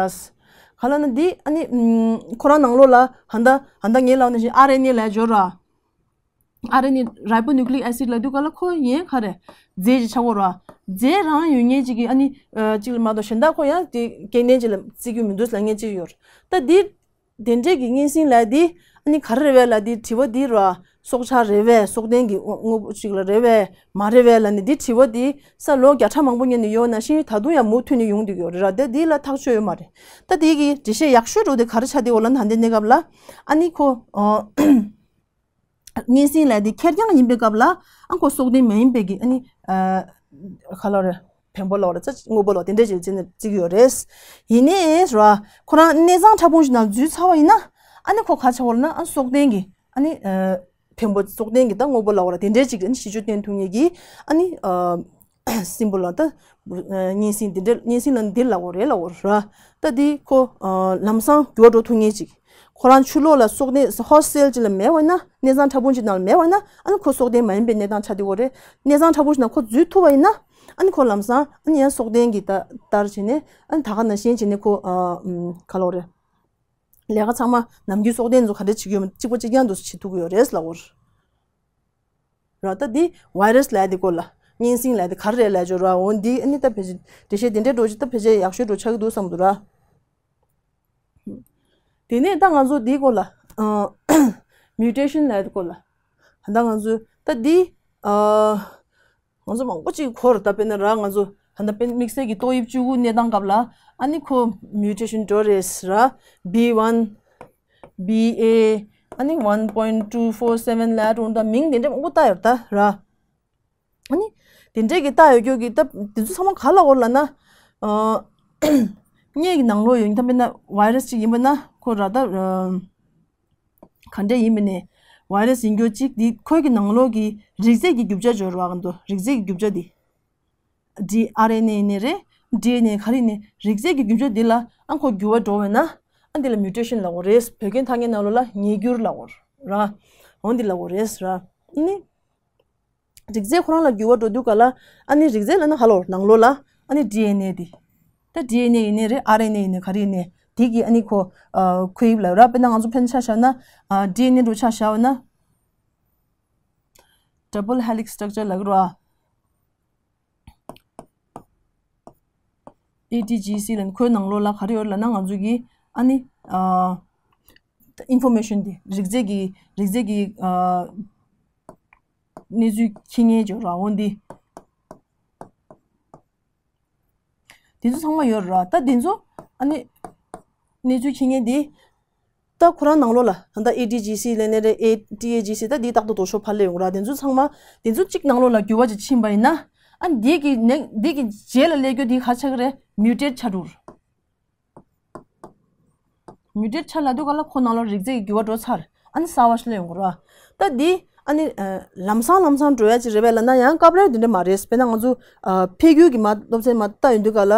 ག་ལབ་ན་འདི་ཨ་ནི་ཨམ་ཁོ་རང་ནང་ལོགས་ལ་ཧ་ད་ཧ་ད་ངས་ལབ་ནང་བཞིན་ཨར་ཨེན་ཨེ་ལབ་ཡ་ཡོད་ར། ཨར་ཨེན་ཨེ་རའི་བོ་ནིའུ་ཀི་ལིག་ཨེ་སིཌ་ལབ་དུས་ག་ལ་ཁོ་ཡིན་ག་རེ་རྫས་ཅིག་ཆགས་ཀྱི་ཡོད་ར། རྫས་རང་ཡོད་མཁན་ཅིག་གི་ཨ་ནི་ཨ་གཅིག་ལ་མ་གཏོགས་གཞན་དག་ཁོ་ཡང་དེ་སྐྱེ་ལྡན་ཅིག་ལ་བརྩི་རྒྱུ་མི་འདུག་ལབ་མཁན་ཅིག་ཡོད་ར། ད་འདི། དེ་འདྲས་ཀྱི་གཉན་སྲིན་ལབ་ཡ་འདི་ ཨ་ནི་ག་རེ་རེད་བས་ལབ་དེ་དྲི་བ་འདི་ར། སྲོག་ཆགས་རེད་བས། སྲོག་ལྡན་གྱི་དངོས་པོ་ཅིག་ལ་རེད་བས། མ་རེད་བས་ལབ་ནས་འདི་དྲི་བ་འདི་ས་ལོ་བརྒྱ་ཕྲག་མང་པོ་སྔོན་ནས་ཡོད་ན་ཤིང་ད་དུང་ཡང་མུ་མཐུད་ནས་ཡོང་བསྡད་ཡོད་རེད་ར། དེ་འདི་ལ་ཐག་ཆོད་ཡོད་མ་རེད། ད་དེ་གི་འགྲེལ་བཤད་ཡག་ཤོས་འགྲོ་དེ་ག་རེ་ཆགས་བསྡད་ཡོད་ལབ་ན་ད་ལྟའི་གནས་སྐབས་ལ་ཨ་ནི་ཁོ་ཨ། གཉན་སྲིན་ལབ་དེ་ཁེར་རྐྱང་ཡིན་པའི་སྐབས་ལ་ཨ་ཁོ་སྲོག་ལྡན་མ་ཡིན་པའི་གི་ཨ་ནི་ཨ་ག་ལབ་རེད། བེམ་པོ་ལབ་རེད། ཙ་དངོས་པོ་ལབ་དེ་འདྲས་ཅིག་བརྩིས་ནས་བརྩི་གི་ཡོད་རེད། ཡིན་ནའི་ར་ཁོ་རང་གནས་ཚང་ཕྲ་ཕུང་ཞིག་ནང་འཛུལ་ཚར་བ་ཡིན་ན་ཨ་ནི་ཁོ་ག་ཆགས་ཡོད་ལབ་ན་ཨ་སྲོག་ལྡན་གི་ཨ་ནི་ཨ་བེམ་པོ་སྲོག་ལྡན་གི་ད་དངོས་པོ་ལབ་རེད། དེ་འདྲས་ཅིག་ཨ་ནི་གཤིས་སྤྱོད་སྟོན་ཐུབ་མཁན་གི་ཨ་ནི་ཨ་སྲིན་པོ་ལ་ད་གཉན་སྲིན་དེ་འདྲ་གཉན་སྲིན་ལ་འདི་ལབ་དགོས་རེད་ལབ་དགོས་ར། ད་འདི་ཁོ་ལམ་སང་འགྱུར་བ་འགྲོ་ཐུབ་མཁན་ཅིག་ཁོ་རང་ཆུ་ལོག་ལ་སྲོག་གནས་ཧོ་སི་ཊི་སེལ་ཅིག་ལ་མེད་པ་ཡིན་ན་གནས་ཚང་ཕྲ་ཕུང་ཅིག་ནང་ལ་མེད་པ་ཡིན་ན་ཨ་ནི་ཁོ་སྲོག་ལྡན་མ་ཡིན་པའི་གནས་སྟངས་ཆགས་བསྡད་ཡོད་རེད། གནས་ཚང་ཕྲ་ཕུང་ཅིག་ནང་ཁོ་འཛུལ་ཐུབ་པ་ཡིན་ན་ཨ་ནི་ཁོ་ལམ་སང་ཨ་ནི་ཡང་སྲོག་ལྡན་གྱི་ལྟ་ལྟར་བྱས་ནས་ཨ་ནི་ད་ག་ནང་བཞིན་བྱས་ནས་ཁོ་ག་ལབ་དགོས་རེད། ལས་ཀ་ཚང་མ་ནམ་རྒྱུན་སྲོག་ལྡན་ཚོ་ག་འདྲས་བྱེད་ཀྱི་ཡོད་མེད་གཅིག་པ་གཅིག་རྐྱང་དུ་བྱེད་ཐུབ་ཀྱི་ཡོད་རེད་ལབ་དགོས་རེད། ར། ད་འདི་བྷའི་རས་ལབ་ཡ་འདི་སྐོར་ལ་གཉན་སྲིན་ལབ་ཡ་འདི་ག་རེ་རེད་ལབ་ཡ་ཅིག་ཡོད་ར། འོ་འདི་ཨ་ནི་ད་ཕལ་ཆེར་འགྲེལ་བཤད་འདི་འདྲའི་འགྲོ་ཅིག་ད་ཕལ་ཆེར་ཡག་ཤོས་འགྲོ་ཆགས་ཀྱི་འདུག་བསམ་འདུག་ར། དེ་ནས་ད་ང་ཚོ་འདིའི་སྐོར་ལ་ཨ་མིའུ་ཊེ་ཤན་ལབ་ཡ་འདི་སྐོར་ལ་ད་ང་ཚོ་ད་འདི་ཨ་ང་ཚོ་མང་པོ་ཅིག་གོ་ར། ད་དཔེར་ན་ར་ང་ཚོ་ད་ལྟ་དཔེར་དམིགས་བསལ་གྱི་ཏོག་དབྱིབས་བཅུ་དགུ་གནས་སྟངས་སྐབས་ལ་ཨ་ནི་ཁོ་མིའུ་ཊེ་ཤན་འགྲོ་རེད་ར། བྷི་ཝན། བྷི་ཨེ། ཨ་ནི་one point two four seven ལབ་འགྲོ་འདུག་མིང་དེ་འདྲ་མང་པོ་བཏགས་ཡོད་ད་ར། ཨ་ནི་དེ་འདྲས་ཀྱི་བཏགས་ཡོད་རྒྱུ་གི་ད་དེ་ཚོ་ཚང་མ་ག་ལ་འོར་ལབ་ན། ཨ་སྔས་ཀྱི་ནང་ལོགས་ཡོད་ད་དཔེར་ན་བྷའི་རས་ཅིག་ཡིན་པ་ན་ཁོ་ར་ད་ག་འདྲས་ཡིན་པ་ནས་བྷའི་རས་ཡིན་རྒྱུ་གཅིག་དེ་ཁོའི་གི་ནང་ལོགས་ཀྱི་རིགས་རྫས་ཀྱི་རྒྱུ་ཆ་སྦྱོར་བ་ག་འདུག་རིགས་རྫས་ཀྱི་རྒྱུ་ཆ་དེ། ཌི་ཨར་ཨེན་ཨེ་ཡིན་ནའི་རེད། ཌི་ཨེན་ཨེ་ག་རེ་ཡིན་ནའི་རིགས་རྫས་ཀྱི་རྒྱུ་ཆ་འདི་ལ་ཨ་ཁོ་འགྱུར་བ་འགྲོ་བས་ན་ཨ་འདི་ལ་མིའུ་ཊེ་ཤན་ལབ་དགོས་རེད། བོད་སྐད་ཐ་སྙད་ནང་ལོགས་ལ་ཉེས་འགྱུར་ལབ་དགོས་ར། འོ་འདི་ལབ་དགོས་རེད་ར། ཨ་ནི་རིགས་རྫས་ཁོ་རང་ལ་འགྱུར་བ་འགྲོ་དུས་ག་ལ་ཨ་ནི་རིགས་རྫས་ལབ་ན་ག་ལབ་དགོས་རེད། ནང་ལོགས་ལ་ཨ་ནི་ཌི་ཨེན་ཨེ་འདི། ད་ཌི་ཨེན་ཨེ་ཡིན་ནའི་རེད། ཨར་ཨེན་ཨེ་ཡིན་ནའི་ག་རེ་ཡིན་ནའི་དེ་གི་ཨ་ནི་ཁོ་ཨ་ཁོའི་དབྱིབས་ལབ་ར། དཔེར་ན་ང་ཚོ་ཕན་ཆ་བཞག་ན་ཨ་ཌི་ཨེན་ཨེ་འདྲ་ཆ་བཞག་པ་ན་ཌབ་བལ་ཧེ་ལིག་སི་སི་ཊག་ཅར་ལབ་ཀྱི་རེད་བ། ཨེ་ཊི་ཇི་སི་ལབ་ནས་ཁོའི་ནང་ལོགས་ལ་ག་རེ་ཡོད་ལབ་ན་ང་ཚོ་གི་ཨ་ནི་ཨ་ཨིན་ཕོར་མེ་ཤན་འདི་རིགས་རྫས་ཀྱི་རིགས་རྫས་ཀྱི་ཨ་གནས་ཚུལ་འཁྱེར་མཁན་ཅིག་ར། འོ་འདི་འདི་ཚོ་ཚང་མ་ཡོད་ར། ད་འདི་ཚོ་ཨ་ནི་གནས་ཚུལ་འཁྱེར་མཁན་འདི། ད་ཁོ་རང་ནང་ལོགས་ལ་ད་ལྟ་ཨེ་ཊི་ཇི་སི་ལབ་ནའི་རེད། ཨེ་ཊི་ཨེ་ཇི་སི་ད་འདི་རྟག་ཏུ་ལྡོག་ཕྱོགས་ཕར་སླེབས་ཡོང་ར། དེ་ཚོ་ཚང་མ་དེ་ཚོ་གཅིག་ནང་ལོགས་ལ་འགྱུར་བ་ཅིག་ཕྱིན་པ་ཡིན་ན་ཨ་འདི་གི་ནེག་འདི་གི་རྗེས་ལ་སླེབས་རྒྱུ་འདི་ག་ཆགས་ཀྱི་རེད། མིའུ་ཊེཊ་ཆགས་འགྲོ། མིའུ་ཊེཊ་ཆགས་ལབ་དུས་ག་ལ་ཁོ་ནང་ལོགས་རིགས་རྫས་ཀྱི་འགྱུར་བ་འགྲོ་ཚར། ཨ་ནི་གསར་བ་ཞིག་སླེབས་ཡོང་གི་ར། ད་འདི་ཨ་ནི་ལམ་སང་ལམ་སང་འགྲོ་ཡ་ཅིག་རེད་པས་ལབ་ན་ཡང་སྐབས་རེ་དེ་འདྲ་མ་རེད། དཔེར་ན་ང་ཚོ་འཕེལ་འགྱུར་གྱི་མ་སློབ་ཚན་མ་ལྟ་ཡོང་དུས་ག་ལ།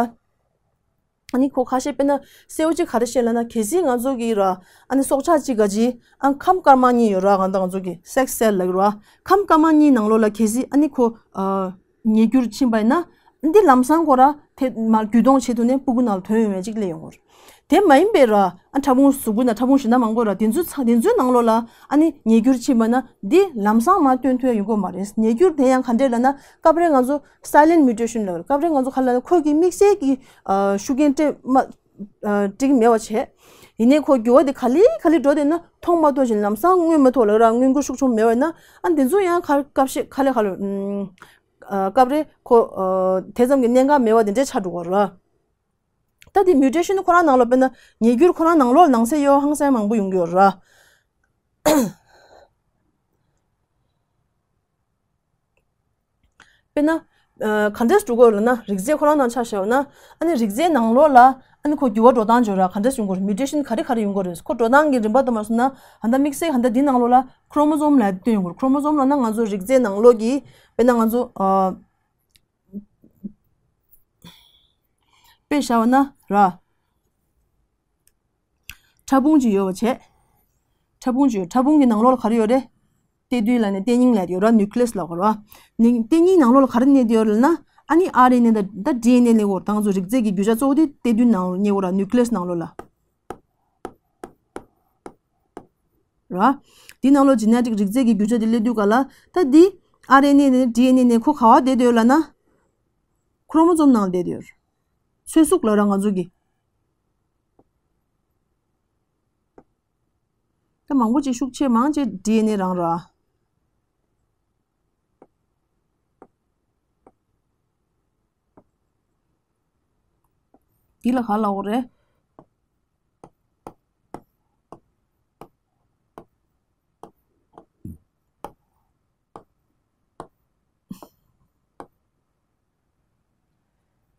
ཨ་ནི་ཁོ་ཁ་ཤས་དཔེར་ན་གསལ་བོ་ཅིག་ག་རེ་བཤད་ལབ་ན། གལ་སྲིད་ང་ཚོ་གི་ར་ཨ་ནི་སྲོག་ཆགས་གཅིག་ག་ཅིག་ཨ་ཁམས་དཀར་དམར་གཉིས་ཡོད་ར། གང་ལྟར་ང་ཚོ་གི་སེག་སི་སེལ་ལབ་ཀྱི་ར། ཁམས་དཀར་དམར་གཉིས་ནང་ལོགས་ལ་གལ་སྲིད་ཨ་ནི་ཁོ་ཨ་ཉེས་འགྱུར་ཕྱིན་པ་ཡིན་ན་འདི་ལམ་སང་ཁོ་ར་དེ་མར་རྒྱུད་གཏོང་བྱེད་ཐུབ་ནས་སྤུ་གུ་ནང་ལ་ཐོན་ཡོང་བའི་ཅིག་སླེབས་ཡོང་གི་རེད། དེ་མ་ཡིན་པའི་ར་ཨ་ཕྲ་ཕུང་གཟུགས་པོ་ན་ཕྲ་ཕུང་གཞན་དག་མང་པོ་ར་དེ་ཚོའི་ཚ་དེ་ཚོའི་ནང་ལོགས་ལ་ཨ་ནི་ཉེས་འགྱུར་ཕྱིན་པ་ན་འདི་ལམ་སང་མར་སྟོན་ཐུབ་ཡ་ཡོང་གི་མ་རེད། ཉེས་འགྱུར་དེ་ཡང་ག་འདྲས་ལབ་ན་སྐབས་རེ་ང་ཚོ་སའི་ལེན་ཊི་མིའུ་ཊེ་ཤན་ལབ། སྐབས་རེ་ང་ཚོ་ག་ལ་ཁོ་གི་དམིགས་བསལ་གྱི་ཨ་ཤུགས་རྐྱེན་སྤྲད་མ་ཨ་སྤྲད་ཀྱི་མེད་པ་བྱས། ཡིན་ནའི་ཁོ་འགྱུར་བ་དེ་ག་ལེ་ག་ལེ་འགྲོ་བསྡད་ན་མཐོང་མ་ཐུབ་ཅིང་ལམ་སང་མངོན་མ་ཐུབ་ལབ་ར། མངོན་གྱུར་ཤུགས་ཆུང་མེད་པ་ཡིན་ན་ཨ་འདི་ཚོ་ཡང་ག་སྐབས་ཤིག་ག་ལེ་ག་ལེ་ཨ་སྐབས་རེ་ཁོ་ཨ་དེ་ཙམ་གྱི་གནད་འགག་མེད་པ་དེ་འདྲས་ཆགས་འགྲོ་གི་རེད། ད་དེ་མིའུ་ཊེ་ཤན་ཁོ་རང་ནང་ལོགས་དཔེར་ན་ཉེས་འགྱུར་ཁོ་རང་ནང་ལོགས་ནང་གསེས་ཡོད་ཧང་སང་མང་པོ་ཡོང་གི་ཡོད་ར། དཔེར་ན། ཨ་ག་འདྲས་འགྲོ་གི་ཡོད་ལབ་ན་རིགས་རྫས་ཁོ་རང་ནང་ཆ་བཞག་ན་ཨ་ནི་རིགས་རྫས་ནང་ལོགས་ལ་ཨ་ནི་ཁོ་འགྱུར་བ་འགྲོ་སྟངས་ཅིག་ཡོད་ར། ག་འདྲས་ཡོང་གི་རེད། མིའུ་ཊེ་ཤན་ག་རེ་ག་རེ་ཡོང་གི་རེད། ཁོ་འགྲོ་སྟངས་ཀྱི་རིམ་པ་དུ་མ་སོང་ན་ད་ལྟ་དམིགས་བསལ་ད་ལྟ་འདི་ནང་ལོགས་ལ་ཁྲོ་མོ་སོམ་ལབ་དེ་ཡོང་གི་རེད། ཁྲོ་མོ་སོམ་ལབ་ན་ང་ཚོ་རིགས་རྫས་ནང་ལོགས་ཀྱི་དཔེར་ན་ང་ཚོ་ཨ། དཔེ་བཞག་པ་ན་ར། ཕྲ་ཕུང་ཅིག་ཡོད་པ་བྱས། ཕྲ་ཕུང་ཅིག་ཡོད། ཕྲ་ཕུང་གི་ནང་ལོགས་ལ་ག་རེ་ཡོད་རེད། གཏེར་མདུན་ལབ་ནས་གཏེར་རྙིང་ལབ་ཡོད་ར། ནིའུ་ཀི་ལི་ཡས་ལབ་དགོས་ར། ནི་གཏེར་རྙིང་ནང་ལོགས་ལ་ག་རེ་གནས་བསྡད་ཡོད་ལབ་ན་ཨ་ནི་ཨར་ཨེན་ཨེ་དང་ད་ཌི་ཨེན་ཨེ་གླེང་དགོས་རེད། ད་ང་ཚོ་རིགས་རྫས་ཀྱི་རྒྱུ་ཆ་གཙོ་བོ་དེ་གཏེར་མདུན་ནང་ལོགས་གནས་དགོས་ར། ནིའུ་ཀི་ལི་ཡས་ནང་ལོགས་ལ། ར། འདི་ནང་ལོགས་ཇེ་ནེ་ཊིག་རིགས་རྫས་ཀྱི་རྒྱུ་ཆ་དེ་སླེབས་དུས་ག་ལ་ད་འདི་ཨར་ཨེན་ཨེ་ནས་ཌི་ཨེན་ཨེ་ནས་ཁོ་ག་བ་བསྡད་ཡོད་ལབ་ན། ཁྲོ་མོ་སོམ་ནང་བསྡད་ཡོད། ཚོད་གཟུགས་ལབ་ར་ང་ཚོ་གི། མང་པོ་ཅིག་ཤུགས་ཆེ་མང་ཅིག་ཌི་ཨེན་ཨེ་རང་ར། འདི་ལ་ག་ལབ་དགོས་རེད།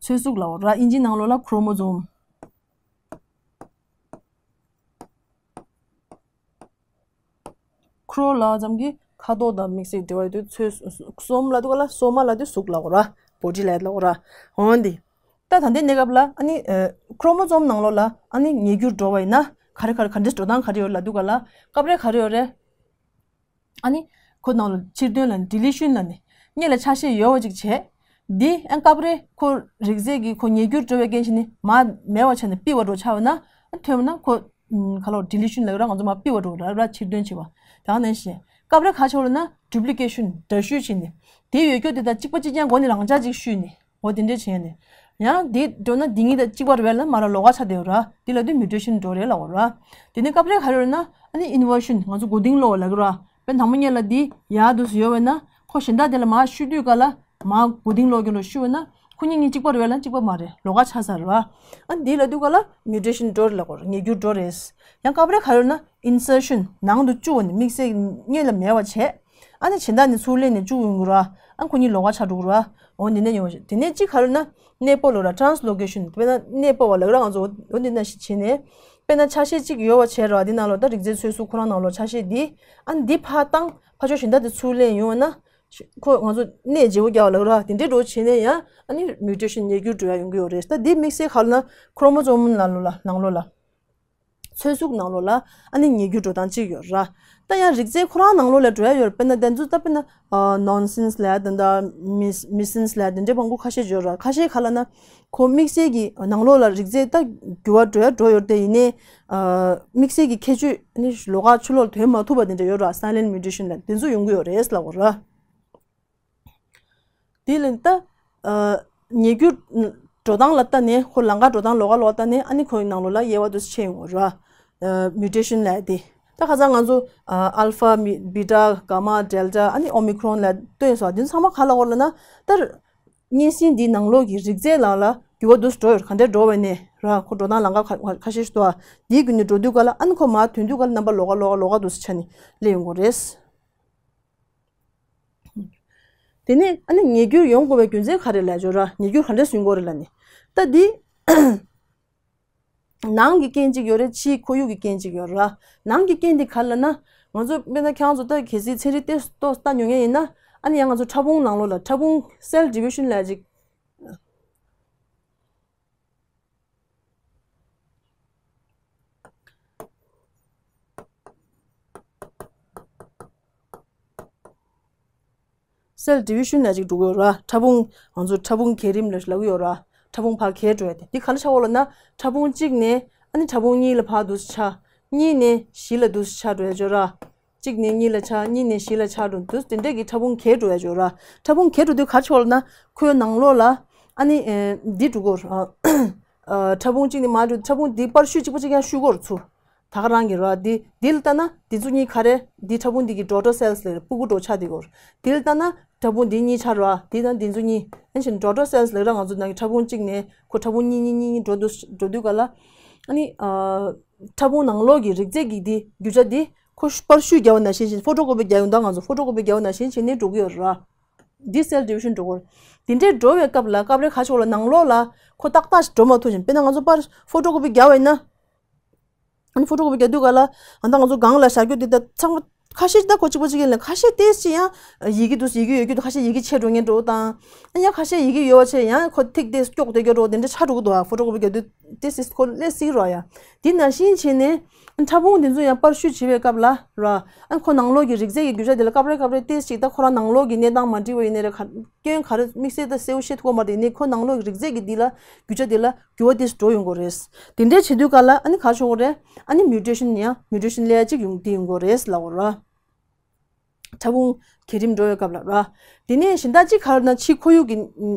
ཚོད་གཟུགས་ལབ་དགོས་ར། ཨིན་ཇིའི་ནང་ལོགས་ལ་ཁྲོ་མོ་ཛོམ། ཁྲོ་ལབ་ཙམ་གྱིས་ཁ་དོག་དང་དམིགས་བསལ་འབྲེལ་བ་ཡོད་དུས་ཚོད། སོ་མ་ལབ་དུས་ག་ལ། སོ་མ་ལབ་དུས་གཟུགས་ལབ་དགོས་ར། བོ་ཌི་ལབ་དགོས་ར། འོན་ཏེ། ད་ད་ལྟའི་གནས་སྐབས་ལ་ཨ་ནི་ཁྲོ་མོ་ཛོམ་ནང་ལོགས་ལ་ཨ་ནི་ཉེ་རྒྱུར་འགྲོ་བ་ཡིན་ན་ག་རེ་ག་རེ་ག་འདྲས་འགྲོ་སྟངས་ག་རེ་ཡོད་ལབ་དུས་ག་ལ། སྐབས་རེ་ག་རེ་ཡོད་རེད། ཨ་ནི་ཁོ་ནང་ལ་ཕྱིར་ཐོན་ལ་ཌི་ལི་ཤུན་ལ་ནི་སྔོན་ལ་ཆ་ཤས་ཡོད་པ་ཅིག་བྱས། འདི་ཨ་སྐབས་རེ་ཁོ་རིགས་རྫས་ཀྱི་ཁོ་ཉེ་རྒྱུར་འགྲོ་བའི་རྐྱེན་བྱས་ནས་མར་མེད་པ་ཆགས་ནས་པི་བ་འགྲོ་ཆགས་པ་ན། ཨ་ཐོན་པ་ན་ཁོ་ཨམ་ག་ལོ་ཌི་ལི་ཤུན་ལབ་ར། ང་ཚོ་མར་པི་བ་འགྲོ་ར་ར་ཕྱིར་ཐོན་བྱེད་པ། ད་ནང་བཞིན་སྐབས་རེ་ག་ཆགས་ལབ་ན་ཌུབ་ལི་ཀེ་ཤུན་འདྲ་བཤུས་བྱས་ནས། དེ་ཡོད་རྒྱུ་དེ་དང་གཅིག་པ་གཅིག་རྐྱང་སྒོ་ནས་རང་འཇགས་ཅིག་བཤུས་ནས། འོ་དེ་འདྲས་བྱས་ནས། ཡང་འདི་འགྲོ་ན་འདི་གཉིས་དང་གཅིག་པ་རེད་པས་ལ། མར་ལོགས་ཀ་ཆགས་བསྡད་ཡོད་ར། འདི་ལབ་དུས་མིའུ་ཊེ་ཤུན་འགྲོ་རེད་ལབ་དགོས་ར། དེ་ནས་སྐབས་རེ་ག་རེ་ཡོད་ན་ཨ་ནི་ཨིན་ཝར་ཤུན། ང་ཚོ་མགོ་རྟིང་སློག་པ་ལབ་ཀྱི་ར། དཔེར་ན་དང་པོ་ཉིད་ལ་འདི་ཡར་དུས་སུ་ཡོད་པས་ན་ཁོ་གཞན་དག་དེ་ལ་མར་བཤུས་དུས་ག་ལ། མར་མགོ་རྟིང་སློག་རྒྱུ་ལ་བཤུས་པ་ན་ཁོ་གཉིས་གཉིས་གཅིག་པ་རེད་པས་ལ། གཅིག་པ་མ་རེད། ལོགས་ཀ་ཆགས་ཚར་ར། ཨ་འདི་ལབ་དུས་ག་ལ་མིའུ་ཊེ་ཤུན་འགྲོ་རེད་ལབ་དགོས་ར། ཉེ་རྒྱུར་འགྲོ་རེད། ཡང་སྐབས་རེ་ག་རེ་ཡོད་ན་ཨིན་སར་ཤུན། ནང་དུ་བཅུག་པ་ནི་དམིགས་བསལ་སྔོན་ལ་མེད་པ་བྱས། ཨ་ནི་གཞན་དག་ནི་ཚུར་ལེན་ནས་བཅུག་ཡོང་གི་ར། ཨ་ཁོ་གཉིས་ལོགས་ཀ་ཆགས་འགྲོ་གི་ར། འོ་འདི་ནས་ཡོང་བ་ཞིག་དེ་ནས་གཅིག་ག་རེ་ཡོད་ན་གནས་སྤོ་ལབ་ར། ཊེ་རན་སི་ལོ་ཀེ་ཤུན། དཔེར་ན་གནས་སྤོ་བ་ལབ་ར་ང་ཚོ། འོ་འདི་ནང་བཞིན་བྱས་ནས། དཔེར་ན་ཆ་ཤས་གཅིག་ཡོད་པ་བྱས་ར། འདི་ནང་ལོགས་ད་རིགས་རྫས་ཚོད་གཟུགས་ཁོ་རང་ནང་ལོགས་ཆ་ཤས་འདི། ཨ་ནི་འདི་ཕར་བཏང་། ཕར་ཕྱོགས་གཞན་དག་དེ་ཚུར་ལེན་ཡོང་བ་ན། ཁོ་ང་ཚོ་གནས་བརྗེ་པོ་རྒྱག་པ་ལབ་ར། དེ་འདྲའི་འགྲོ་བྱས་ནས་ཡང་ཨ་ནི་མིའུ་ཊེ་ཤུན་ཉེ་རྒྱུར་འགྲོ་ཡ་ཡོང་གི་ཡོད་རེད། ད་འདི་དམིགས་བསལ་ག་ལབ་ན་ཁྲོ་མོ་ཛོམ་ནང་ལོགས་ལ། ནང་ལོགས་ལ། ཚོད་གཟུགས་ནང་ལོགས་ལ་ཨ་ནི་ཉེ་རྒྱུར་འགྲོ་སྟངས་གཅིག་ཡོད་ར། ད་ཡང་རིགས་རྫས་ཁོ་རང་ནང་ལོགས་ལ་འགྲོ་ཡ་ཡོད་ར། དཔེར་ན་དེ་ཚོ་ད་དཔེར་ན་ཨ་ནོན་སེན་སི་ལབ་ཡ་དེ་འདྲ། མི་མི་སེན་སི་ལབ་ཡ་དེ་འདྲའི་མང་པོ་ཁ་ཤས་ཡོད་ར། ཁ་ཤས་ག་ལབ་ན་ཁོ་དམིགས་བསལ་གྱི་ནང་ལོགས་ལ་རིགས་རྫས་ད་འགྱུར་བ་འགྲོ་ཡ་འགྲོ་ཡོད་རེད། དེ་ཡིན་ནའི་ཨ་དམིགས་བསལ་གྱི་ཁྱད་ཆོས་ནི་ལོགས་ཀ་ཕྱི་ལོགས་ལ་ཐོན་མ་ཐུབ་པ་དེ་འདྲ་ཡོད་ར། སའི་ལེན་ཊི་མིའུ་ཊེ་ཤུན་ལབ་དེ་ཚོ་ཡོང་གི་ཡོད་རེད་ལབ་དགོས་ར། དེ་ལས་ད་ཨ་ཉེ་རྒྱུར་འགྲོ་སྟངས་ལ་ལྟ་ནས། ཁོ་ལམ་ཁ་འགྲོ་སྟངས་ལོགས་ཀ་ལོགས་ལ་ལྟ་ནས་ཨ་ནི་ཁོའི་ནང་ལོགས་ལ་དབྱེ་བ་དུ་ཕྱེ་ཡོང་ར། ཨ་མིའུ་ཊེ་ཤུན་ལབ་དེ། ད་ཁ་སང་ང་ཚོ་ཨ་ཨལ་ཕ། མི་བི་ཊ། གྷ་མ། ཌེལ་ཊ། ཨ་ནི་ཨོ་མི་ཁྲོན་ལབ་བཏོན་སོང་། དེ་ཚང་མ་ག་ལབ་དགོས་ལབ་ན། ད་གཉན་སྲིན་འདིའི་ནང་ལོགས་ཀྱི་རིགས་རྫས་ནང་ལ་འགྱུར་བ་དུ་འགྲོ་ཡོད། ག་འདྲས་འགྲོ་བ་ནས་ར། ཁོ་འགྲོ་སྟངས་ལམ་ཁ་ཁ་ཁ་ཤས་ཤིག་འདུག་ཨ། དེའི་བརྒྱུད་ནས་འགྲོ་དུས་ག་ལ་ཨ་ནི་ཁོ་མར་ཐོན་དུས་ག་ལ་རྣམ་པ་ལོགས་ཀ་ལོགས་ཀ་ལོགས་ཀ་དུ་ཆ་ནས་སླེབས་ཡོང་གི་རེད། དེ་ནས་ཨ་ནི་ཉེ་རྒྱུར་ཡོང་དགོས་པའི་རྒྱུ་མཚན་ག་རེ་ལབ་ཡོད་ར། ཉེ་རྒྱུར་ག་འདྲས་ཡོང་དགོས་རེད་ལབ་ནས། ད་འདི་ནང་གི་རྐྱེན་གཅིག་ཡོད་རེད། ཕྱིའི་ཁོར་ཡུག་གི་རྐྱེན་གཅིག་ཡོད་ར། ནང་གི་རྐྱེན་འདི་ག་རེ་ལབ་ན། ང་ཚོ་དཔེར་ན་ཁྱེད་རང་ཚོ་ད་གལ་སྲིད་ཚན་རིག་ཏོག་ཙམ་ལྟ་མྱོང་མཁན་ཡིན་ན། ཨ་ནི་ཡང་ང་ཚོ་ཕྲ་ཕུང་ནང་ལོགས་ལ་ཕྲ་ཕུང་སེལ་ཌི་བི་ཤུན་ལབ་ཅིག་སེལ་ཌི་བི་ཤུན་ལབ་ཅིག་འགྲོ་གི་ཡོད་ར། ཕྲ་ཕུང་། ང་ཚོ་ཕྲ་ཕུང་གས་རིམ་ལབ་ལབ་ཀྱི་ཡོད་ར། ཕྲ་ཕུང་ཕར་གས་འགྲོ་ཡ་དེ། འདི་ག་ལ་ཆགས་ཡོད་ལབ་ན། ཕྲ་ཕུང་གཅིག་ནས་ཨ་ནི་ཕྲ་ཕུང་གཉིས་ལ་ཕར་དུ་ཆ། གཉིས་ནས་བཞི་ལ་དུ་ཆ་འགྲོ་ཡ་ཅིག་ཡོད་ར། གཅིག་ནས་གཉིས་ལ་ཆ། གཉིས་ནས་བཞི་ལ་ཆ་འགྲོ་དུས་དེ་འདྲས་ཀྱི་ཕྲ་ཕུང་གས་འགྲོ་ཡ་ཅིག་ཡོད་ར། ཕྲ་ཕུང་གས་འགྲོ་དུས་ག་རེ་ཆགས་ཡོད་ལབ་ན། ཁོའི་ནང་ལོགས་ལ་ཨ་ནི་ཨེ་འདི་འགྲོ་གི་ཡོད་ར། ཨ་ཕྲ་ཕུང་གཅིག་ནས་མར་འགྲོ། ཕྲ་ཕུང་འདི་པར་བཤུས་གཅིག་པ་གཅིག་རྐྱང་བཤུས་ཀྱི་ཡོད་ར་ཚུར། ད་ག་རང་གི་ར། འདི་འདི་ལ་ལྟ་ན་འདི་ཚོ་གཉིས་ག་རེ། འདི་ཕྲ་ཕུང་འདི་གི་ཌོ་ཊར་སེལ་སི་ལབ་ར། སྤུ་གུ་འདྲ་ཆགས་བསྡད་ཀྱི་ཡོད་ར། འདི་ལ་ལྟ་ན་ཕྲ་ཕུང་འདི་གཉིས་ཆགས་ར། འདི་དང་འདི་ཚོ་གཉིས། ཨ་ནི་ཌོ་ཊར་སེལ་སི་ལབ་ར། ང་ཚོ་ནང་གི་ཕྲ་ཕུང་གཅིག་ནས་ཁོ་ཕྲ་ཕུང་གཉིས་གཉིས་གཉིས་གཉིས་འགྲོ་དུས་འགྲོ་དུས་ག་ལ། ཨ་ནི་ཨ་ཕྲ་ཕུང་ནང་ལོགས་ཀྱི་རིགས་རྫས་ཀྱི་འདི་རྒྱུ་ཆ་འདི་ཁོ་པར་བཤུས་བརྒྱབ་པ་ནང་བཞིན་བྱས། ཕོ་ཊོ་ཀོ་པི་བརྒྱབ་ཡོང་། ད་ང་ཚོ་ཕོ་ཊོ་ཀོ་པི་བརྒྱབ་པ་ནང་བཞིན་བྱས་ནས་འགྲོ་གི་ཡོད་ར། འདི་སེལ་ཌི་བི་ཤུན་འགྲོ་གི་ཡོད་ར། དེ་འདྲས་འགྲོ་བའི་སྐབས་ལ་སྐབས་རེ་ག་རེ་ཆགས་ཡོད་ལབ་ན། ནང་ལོགས་ལ་ཁོ་ཏག་ཏག་ཞིག་འགྲོ་མ་ཐུབ་ཅིང་། དཔེར་ན་ང་ཚོ་པར་ཕོ་ཊོ་ཀོ་པི་བརྒྱབ་པ་ཡིན་ན། ཨ་ནི་ཕོ་ཊོ་ཀོ་པི་རྒྱག་དུས་ག་ལ། ཨ་ད་ང་ཚོ་སྒང་ལ་བཞག་རྒྱུ་དེ་ད་ཚང་མ་ཁ་ཤས་ད་ཁོ་གཅིག་པ་གཅིག་ཡིན་ལ། ཁ་ཤས་ཏོག་ཙམ་ཡང་ཡི་གེ་འདུག་ཡི་གེ་ཡོད་རྒྱུ་འདུག་ཁ་ཤས་ཡི་གེ་ཆད་འགྲོ་མཁན་འདྲ་བོ་དང་། ཨ་ཡང་ཁ་ཤས་ཡི་གེ་ཡོད་པ་བྱས་ཡང་ཁོ་ཐིག་དེ་སྐྱོག་དེ་སྐྱོག་འདྲ་བོ་དེ་འདྲ་ཆགས་འགྲོ་གི་འདུག་ཨ་ཕོ་ཊོ་ཀོ་པི་རྒྱག་དུས་ཏོག་ཙམ་ཁོ་སླེབས་སྲིད་རོགས་ཡ། དེ་ནང་བཞིན་བྱས་ནས་ཕྲ་ཕུང་དེ་ཚོ་ཡང་པར་བཤུས་བྱེད་པའི་སྐབས་ལ་ར། ཨ་ཁོ་ནང་ལོགས་ཀྱི་རིགས་རྫས་ཀྱི་རྒྱུ་ཆ་དེ་ལ་སྐབས་རེ་སྐབས་རེ་ཏོག་ཙམ་ད་ཁོ་རང་ནང་ལོགས་ཀྱི་གནས་སྟངས་མ་འགྲིག་པ་ཡིན་ནའི་རེད། ག་སྐྱོན་ག་རེ་དམིགས་བསལ་ད་གསལ་པོ་ཤེས་ཐུབ་ཀྱི་མ་རེད། ཡིན་ནའི་ཁོ་ནང་ལོགས་ཀྱི་རིགས་རྫས་ཀྱི་འདི་ལ་རྒྱུ་ཆ་དེ་ལ་འགྱུར་བ་དེ་འགྲོ་ཡོང་གི་རེད། དེ་འདྲས་བྱེད་དུས་ག་ལ་ཨ་ནི་ག་རེ་ཆགས་ཀྱི་རེད། ཨ་ནི་མིའུ་ཊེ་ཤུན་ཡང་མིའུ་ཊེ་ཤུན་ལབ་ཡ་གཅིག་ཡོང་དེ་ཡོང་གི་རེད་ལབ་དགོས་ར། ཕྲ་ཕུང་གས་རིམ་འགྲོ་བའི་སྐབས་ལ་ར། དེ་ནས་གཞན་དག་གཅིག་ག་རེ་ན་ཕྱིའི་ཁོར་ཡུག་གི་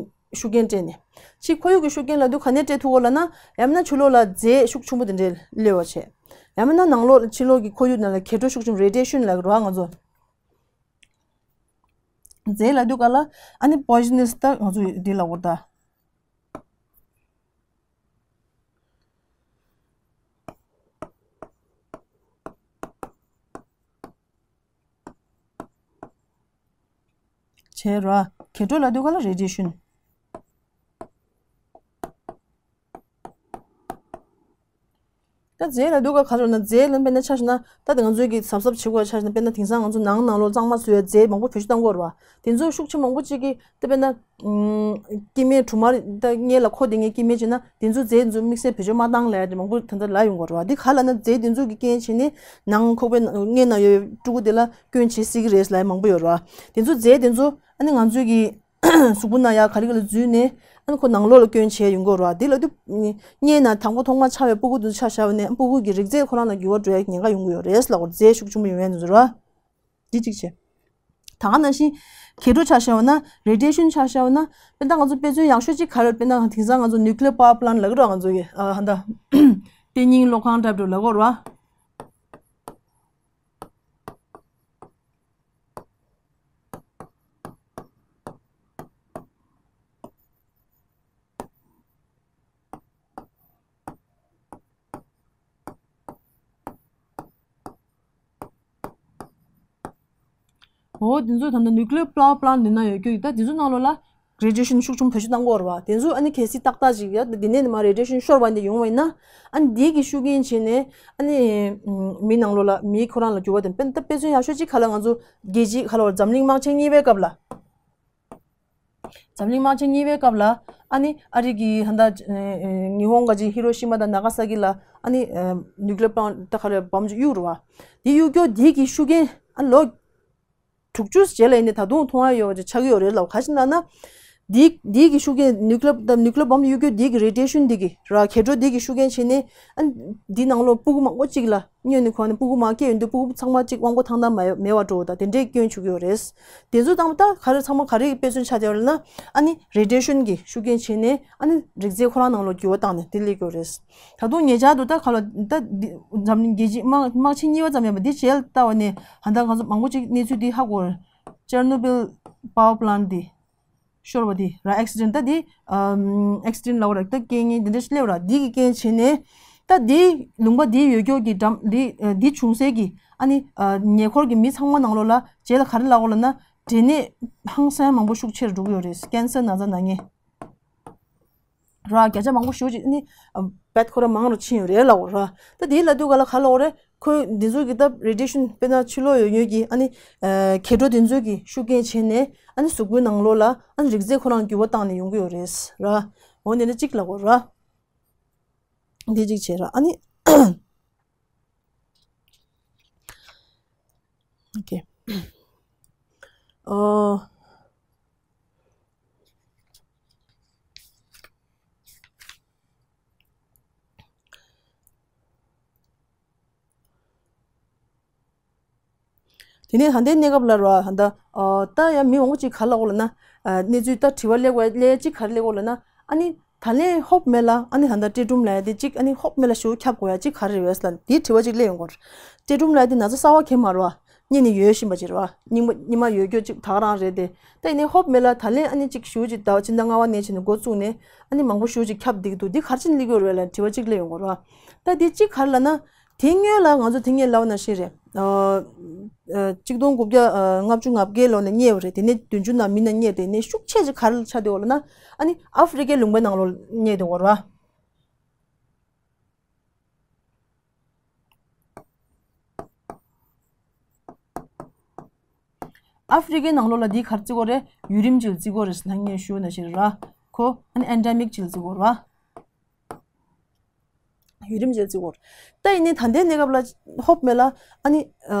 ཤུགས་རྐྱེན་སྤྲད་ནས། ཕྱིའི་ཁོར་ཡུག་གི་ཤུགས་རྐྱེན་ལབ་དུས་ག་ནས་སྤྲད་ཐུབ་ཀྱི་ཡོད་ལབ་ན། ཡང་ན་ཕྱི་ལོགས་ལ་རྫས་ཤུགས་ཆེན་པོ་དེ་འདྲས་སླེབས་པ་བྱས། ཡང་མིན་ན་ནང་ལོགས་ཕྱི་ལོགས་ཀྱི་ཁོར་ཡུག་ནང་ལ་འགྱེལ་འགྲོ་ཤུགས་ཆེན་པོ་radiation་ལབ་ཀྱི་རེད་བ་ང་ཚོ། རྫས་ལབ་དུས་ག་ལ་ཨ་ནི་poisonous་ད་ང་ཚོ་འདི་ལབ་དགོས་རེད་ད། བྱས་ར། འགྱེལ་འགྲོ་ལབ་དུས་ག་ལ་radiation། ད་རྫས་ལབ་དུས་ག་ག་ཚོད་ན་རྫས་ལ་དཔེར་ན་ཆ་བཞག་ན་ད་ང་ཚོའི་གི་གཟབ་གཟབ་བྱེད་དགོས་ཆ་བཞག་ན་དཔེར་ན་དེང་སང་ང་ཚོ་ནང་ནང་ལོགས་གཙང་མ་བཟོ་ཡ་རྫས་མང་པོ་བེད་སྤྱོད་གཏང་གི་ཡོད་རེད་བ། དེ་ཚོ་ཤུགས་ཆེ་མང་པོ་གཅིག་གི་ད་དཔེར་ན། ཨུམ། སྐྱེ་དམན་དྲུག་མ་ད་སྔོན་ལ་ཁོ་དེ་ངའི་སྐྱེ་དམན་བྱས་ན་དེ་ཚོ་རྫས་ཚོ་དམིགས་བསལ་བེད་སྤྱོད་མ་བཏང་ལབ་ཡ་དེ་མང་པོ་ད་ལྟ་ལབ་ཡོང་གི་ཡོད་རེད་བ། འདི་ག་ལབ་ན་རྫས་དེ་ཚོ་གི་རྐྱེན་བྱས་ནས་ནང་ཁོག་པའི་སྔོན་ན་ཡོད་ཕྲུ་གུ་དེ་ལ་སྐྱོན་བྱེད་སྲིད་ཀྱི་རེད་ལབ་ཡ་མང་པོ་ཡོད་རེད་བ། དེ་ཚོ་རྫས་དེ་ཚོ་ཨ་ནི་ང་ཚོའི་གི་གཟུགས་པོ་ནང་ཡ་ག་རེ་ག་ལ་འཛུལ་ནས་ཨ་ནི་ཁོ་ནང་ལོགས་ལ་སྐྱོན་བྱས་ཡོང་གི་ཡོད་རེད་བ། དེ་ལབ་དུས་སྔོན་ན་དང་པོ་ཐོག་མ་ཆགས་པའི་ཕྲུ་གུ་དེ་ཚོ་ཆ་བཞག་པ་ནས་ཕྲུ་གུ་གི་རིགས་རྫས་ཁོ་རང་ལ་འགྱུར་བ་འགྲོ་ཡ་ཉེན་ཁ་ཡོང་གི་ཡོད་རེད་ལབ་ཀྱི་ཡོད་རེད། རྫས་ཤུགས་ཆེན་པོ་ཡོང་ཡ་དེ་ཚོ་རེད་བ། འདི་གཅིག་བྱས། ད་ག་ནང་བཞིན་འགྱེལ་འགྲོ་ཆ་བཞག་པ་ན་radiation་ཆ་བཞག་པ་ན་དཔེར་ན་ང་ཚོ་དཔེ་མཚོན་ཡག་ཤོས་གཅིག་ག་རེ་དཔེར་ན་དེང་སང་ང་ཚོ་nuclear power plant་ལབ་ཀྱི་རེད་ང་ཚོ་གི་ཨ་ཧ་ད་རྟེན་རྙིང་གློག་ཁང་འདྲ་པོ་ལབ་ཀྱི་རེད་བ། འོ་དེ་ཚོ་ད་ལྟ་nuclear power plant་འདི་ན་ཡོད་རྒྱུ་ཡིན། ད་དེ་ཚོ་ནང་ལོགས་ལ་radiation་ཤུགས་ཆེན་པོ་བེད་སྤྱོད་གཏང་གི་ཡོད་རེད་བ། དེ་ཚོ་ཨ་ནི་གལ་སྲིད་ཏག་ཏག་ཅིག་ཡ་འདི་ནས་མར་radiation་ཤོར་བ་འདི་ཡོང་བ་ཡིན་ན་ཨ་ནི་འདི་གི་ཤུགས་རྐྱེན་བྱས་ནས་ཨ་ནི་མི་ནང་ལོགས་ལ་མི་ཁོ་རང་ལ་འགྱུར་བ་དང་དཔེར་ན་ད་དཔེ་མཚོན་ཡག་ཤོས་ཅིག་ག་ལ་ང་ཚོ་རྒྱལ་སྤྱི་ག་ལ་བར་འཛམ་གླིང་དམག་ཆེན་གཉིས་པའི་སྐབས་ལ། འཛམ་གླིང་དམག་ཆེན་གཉིས་པའི་སྐབས་ལ་ཨ་ནི་ཨ་རི་གི་ཧ་ད་ཉི་ཧོང་ག་ཅིག་ཧི་རོ་ཤི་མ་དང་ན་ག་ས་ཀི་ལ་ཨ་ནི་nuclear plant་ད་ག་རེ་བམ་ཅིག་གཡུགས་རེད་བ། དེ་གཡུགས་རྒྱུ་དེ་གི་ཤུགས་རྐྱེན་ཨ་ལོ་དྲུག་ཅུ་རྗེས་ལ་ཡིན་ནའི་ད་དུང་མཐོང་ཡ་ཡོད་པ་ཅིག་ཆགས་ཀྱི་ཡོད་རེད་ལབ། ག་ཅི་ལབ་ན། དེ་དེ་གི་ཤུགས་རྐྱེན་nuclear་ད་nuclear bomb་གཡུག་རྒྱུ་དེ་གི་radiation་དེ་གི་ར་འགྱེལ་འགྲོ་དེ་གི་ཤུགས་རྐྱེན་བྱས་ནས་ཨ་འདི་ནང་ལོགས་ཕྲུ་གུ་མང་པོ་ཅིག་ལ་སྔོན་ནས་གོ་ནས་ཕྲུ་གུ་མ་སྐྱེས་ཡོང་དུས་ཕྲུ་གུ་ཚང་མ་ཅིག་དབང་པོ་ཐང་ཐང་མ་མེད་པ་འགྲོ་ད་དེ་འདྲའི་སྐྱོན་བྱུང་གི་ཡོད་རེད། དེ་ཚོ་དང་ད་ག་རེ་ཚང་མ་ག་རེ་དཔེ་མཚོན་ཆགས་བསྡད་ཡོད་ལབ་ན་ཨ་ནི་radiation་གི་ཤུགས་རྐྱེན་བྱས་ནས་ཨ་ནི་རིགས་རྫས་ཁོ་རང་ནང་ལོགས་འགྱུར་བ་བཏང་ནས་དེ་སླེབས་ཀྱི་ཡོད་རེད། ད་དུང་ཉེ་ཆར་དུ་ད་ག་ལ་ད་འདི་འཛམ་གླིང་རྒྱལ་སྤྱི་དམག་དམག་ཆེན་གཉིས་པ་ཙམ་ཡིན་པ་འདི་རྗེས་ལ་ལྟ་བ་ནས་ཧ་ད་ང་ཚོ་མང་པོ་ཅིག་གནས་ཚུལ་འདི་ཧ་གོ་རེད། Chernobyl power plant་འདི་ཤོར་བ་འདི་ར་accident་ད་འདི་ཨམ་accident་ལབ་པ་ར་ད་རྐྱེན་ངན་འདི་འདྲ་ཞིག་སླེབས་ར་འདི་གི་རྐྱེན་བྱས་ནས་ད་འདི་ལུང་པ་འདི་ཡོད་རྒྱུ་གི་འགྲམ་འདི་འདི་བྱུང་སའི་གི་ཨ་ནི་ཉེ་འཁོར་གི་མི་ཚང་མ་ནང་ལོགས་ལ་རྗེས་ལ་ག་རེ་ལབ་དགོས་ལབ་ན་འབྲས་ནད་ཧང་སང་མང་པོ་ཤུགས་ཆེར་འགྲོ་གི་ཡོད་རེད། cancer་ན་ཚ་ན་མཁན། ར་བརྒྱ་ཆ་མང་པོ་ཞེ་པོ་ཅིག་ནི་བད་ཁོ་ར་མང་རུ་ཕྱིན་ཡོད་རེད་ལབ་ར། ད་དེའི་ལབ་དུས་ག་ལ་ག་ལ་འོ་རེད། ཁོས་འདི་ཚོ་གི་ད་radiation་དཔེར་ན་ཕྱི་ལོགས་ཡོད་ཡོད་ཀྱི་ཨ་ནི་ཨ་འགྱེལ་འགྲོ་དེ་ཚོ་གི་ཤུགས་རྐྱེན་བྱས་ནས་ཨ་ནི་གཟུགས་པོའི་ནང་ལོགས་ལ་ཨ་ནི་རིགས་རྫས་ཁོ་རང་འགྱུར་བ་བཏང་ནས་ཡོང་གི་ཡོད་རེད་ར། འོ་འདི་འདྲ་གཅིག་ལབ་ར། འདི་གཅིག་བྱས་ར་ཨ་ནི། Okay. ཨོ། དེ་ནས་ད་ལྟའི་གནས་སྐབས་ལ་ར་ད་ལྟ་ཨ་ད་ཡང་མི་མང་པོ་ཅིག་ག་ལབ་དགོས་ལབ་ན་ཨ་གནས་ཚུལ་ད་དྲི་བ་སླེབས་པ་སླེབས་ཅིག་ག་རེ་སླེབས་དགོས་ལབ་ན་ཨ་ནི་ད་ལན་ཧོབ་མེད་ལ་ཨ་ནི་ད་ལྟ་ཊེ་ཊུམ་ལབ་ཡ་དེ་ཅིག་ཨ་ནི་ཧོབ་མེད་ལ་ཞེ་པོ་ཁྱབ་དགོས་ཡ་ཅིག་ག་རེ་རེད་པས་ལབ་དེའི་དྲི་བ་ཅིག་སླེབས་ཡོང་གི་རེད། ཊེ་ཊུམ་ལབ་ཡ་དེ་ན་ཚ་གསར་པ་གང་ཡང་མ་རེད་བ། སྔོན་ནས་ཡོད་བཞིན་པ་ཅིག་རེད་བ། རྙིང་པ་རྙིང་མ་ཡོད་རྒྱུ་ཅིག་ད་ག་རང་རེད་དེ། ད་ཡིན་ནའི་ཧོབ་མེད་ལ་ད་ལན་ཨ་ནི་ཅིག་ཞེ་པོ་ཅིག་ཟླ་བ་ཕྱི་ཟླ་ལྔ་པ་ནས་བྱས་ནས་འགོ་བཙུགས་ནས་ཨ་ནི་མང་པོ་ཞེ་པོ་ཅིག་ཁྱབ་བསྡད་ཀྱི་འདུག་འདི་ག་རེ་བྱས་ནས་སླེབས་ཀྱི་ཡོད་རེད་ལབ་དྲི་བ་ཅིག་སླེབས་ཡོང་གི་རེད་བ། ད་འདི་གཅིག་ག་རེ་ལབ་ན། དེ་སྔོན་ལ་ང་ཚོ་དེ་སྔོན་ལབ་པ་ནང་བཞིན་རེད། ཨ་ཨ་གཅིག་སྟོང་དགུ་བརྒྱ་ཨ་ལྔ་བཅུ་ང་བརྒྱད་ལོ་ནས་རྙེད་པ་རེད། དེ་ནས་བདུན་ཅུ་ནང་མི་ནང་རྙེད་དེ་ནས་ཤུགས་ཆེ་ཅིག་ག་རེ་ཆགས་བསྡད་ཡོད་ལབ་ན། ཨ་ནི་ཨ་ཧྥི་རི་ཀའི་ལུང་པའི་ནང་ལོགས་རྙེད་བསྡད་ཡོད་རེད་བ། ཨ་ཧྥི་རི་ཀའི་ནང་ལོགས་ལ་འདི་ག་རེ་བརྩི་དགོས་རེད། ཡུལ་རིམ་ཅིག་ལ་བརྩི་དགོས་རེད་ཟེར་ན་ངས་ཞུས་པ་ནང་བཞིན་རེད་བ། ཁོ་ཨ་ནི་ཨེན་ཌེ་མིག་ཅིག་ལ་བརྩི་དགོས་རེད་བ། ཡུལ་རིམ་ཅིག་ལ་བརྩི་དགོས་རེད། ད་ཡིན་ནའི་ད་ལྟའི་གནས་སྐབས་ལ་ཧོབ་མེད་ལ་ཨ་ནི་ཨ་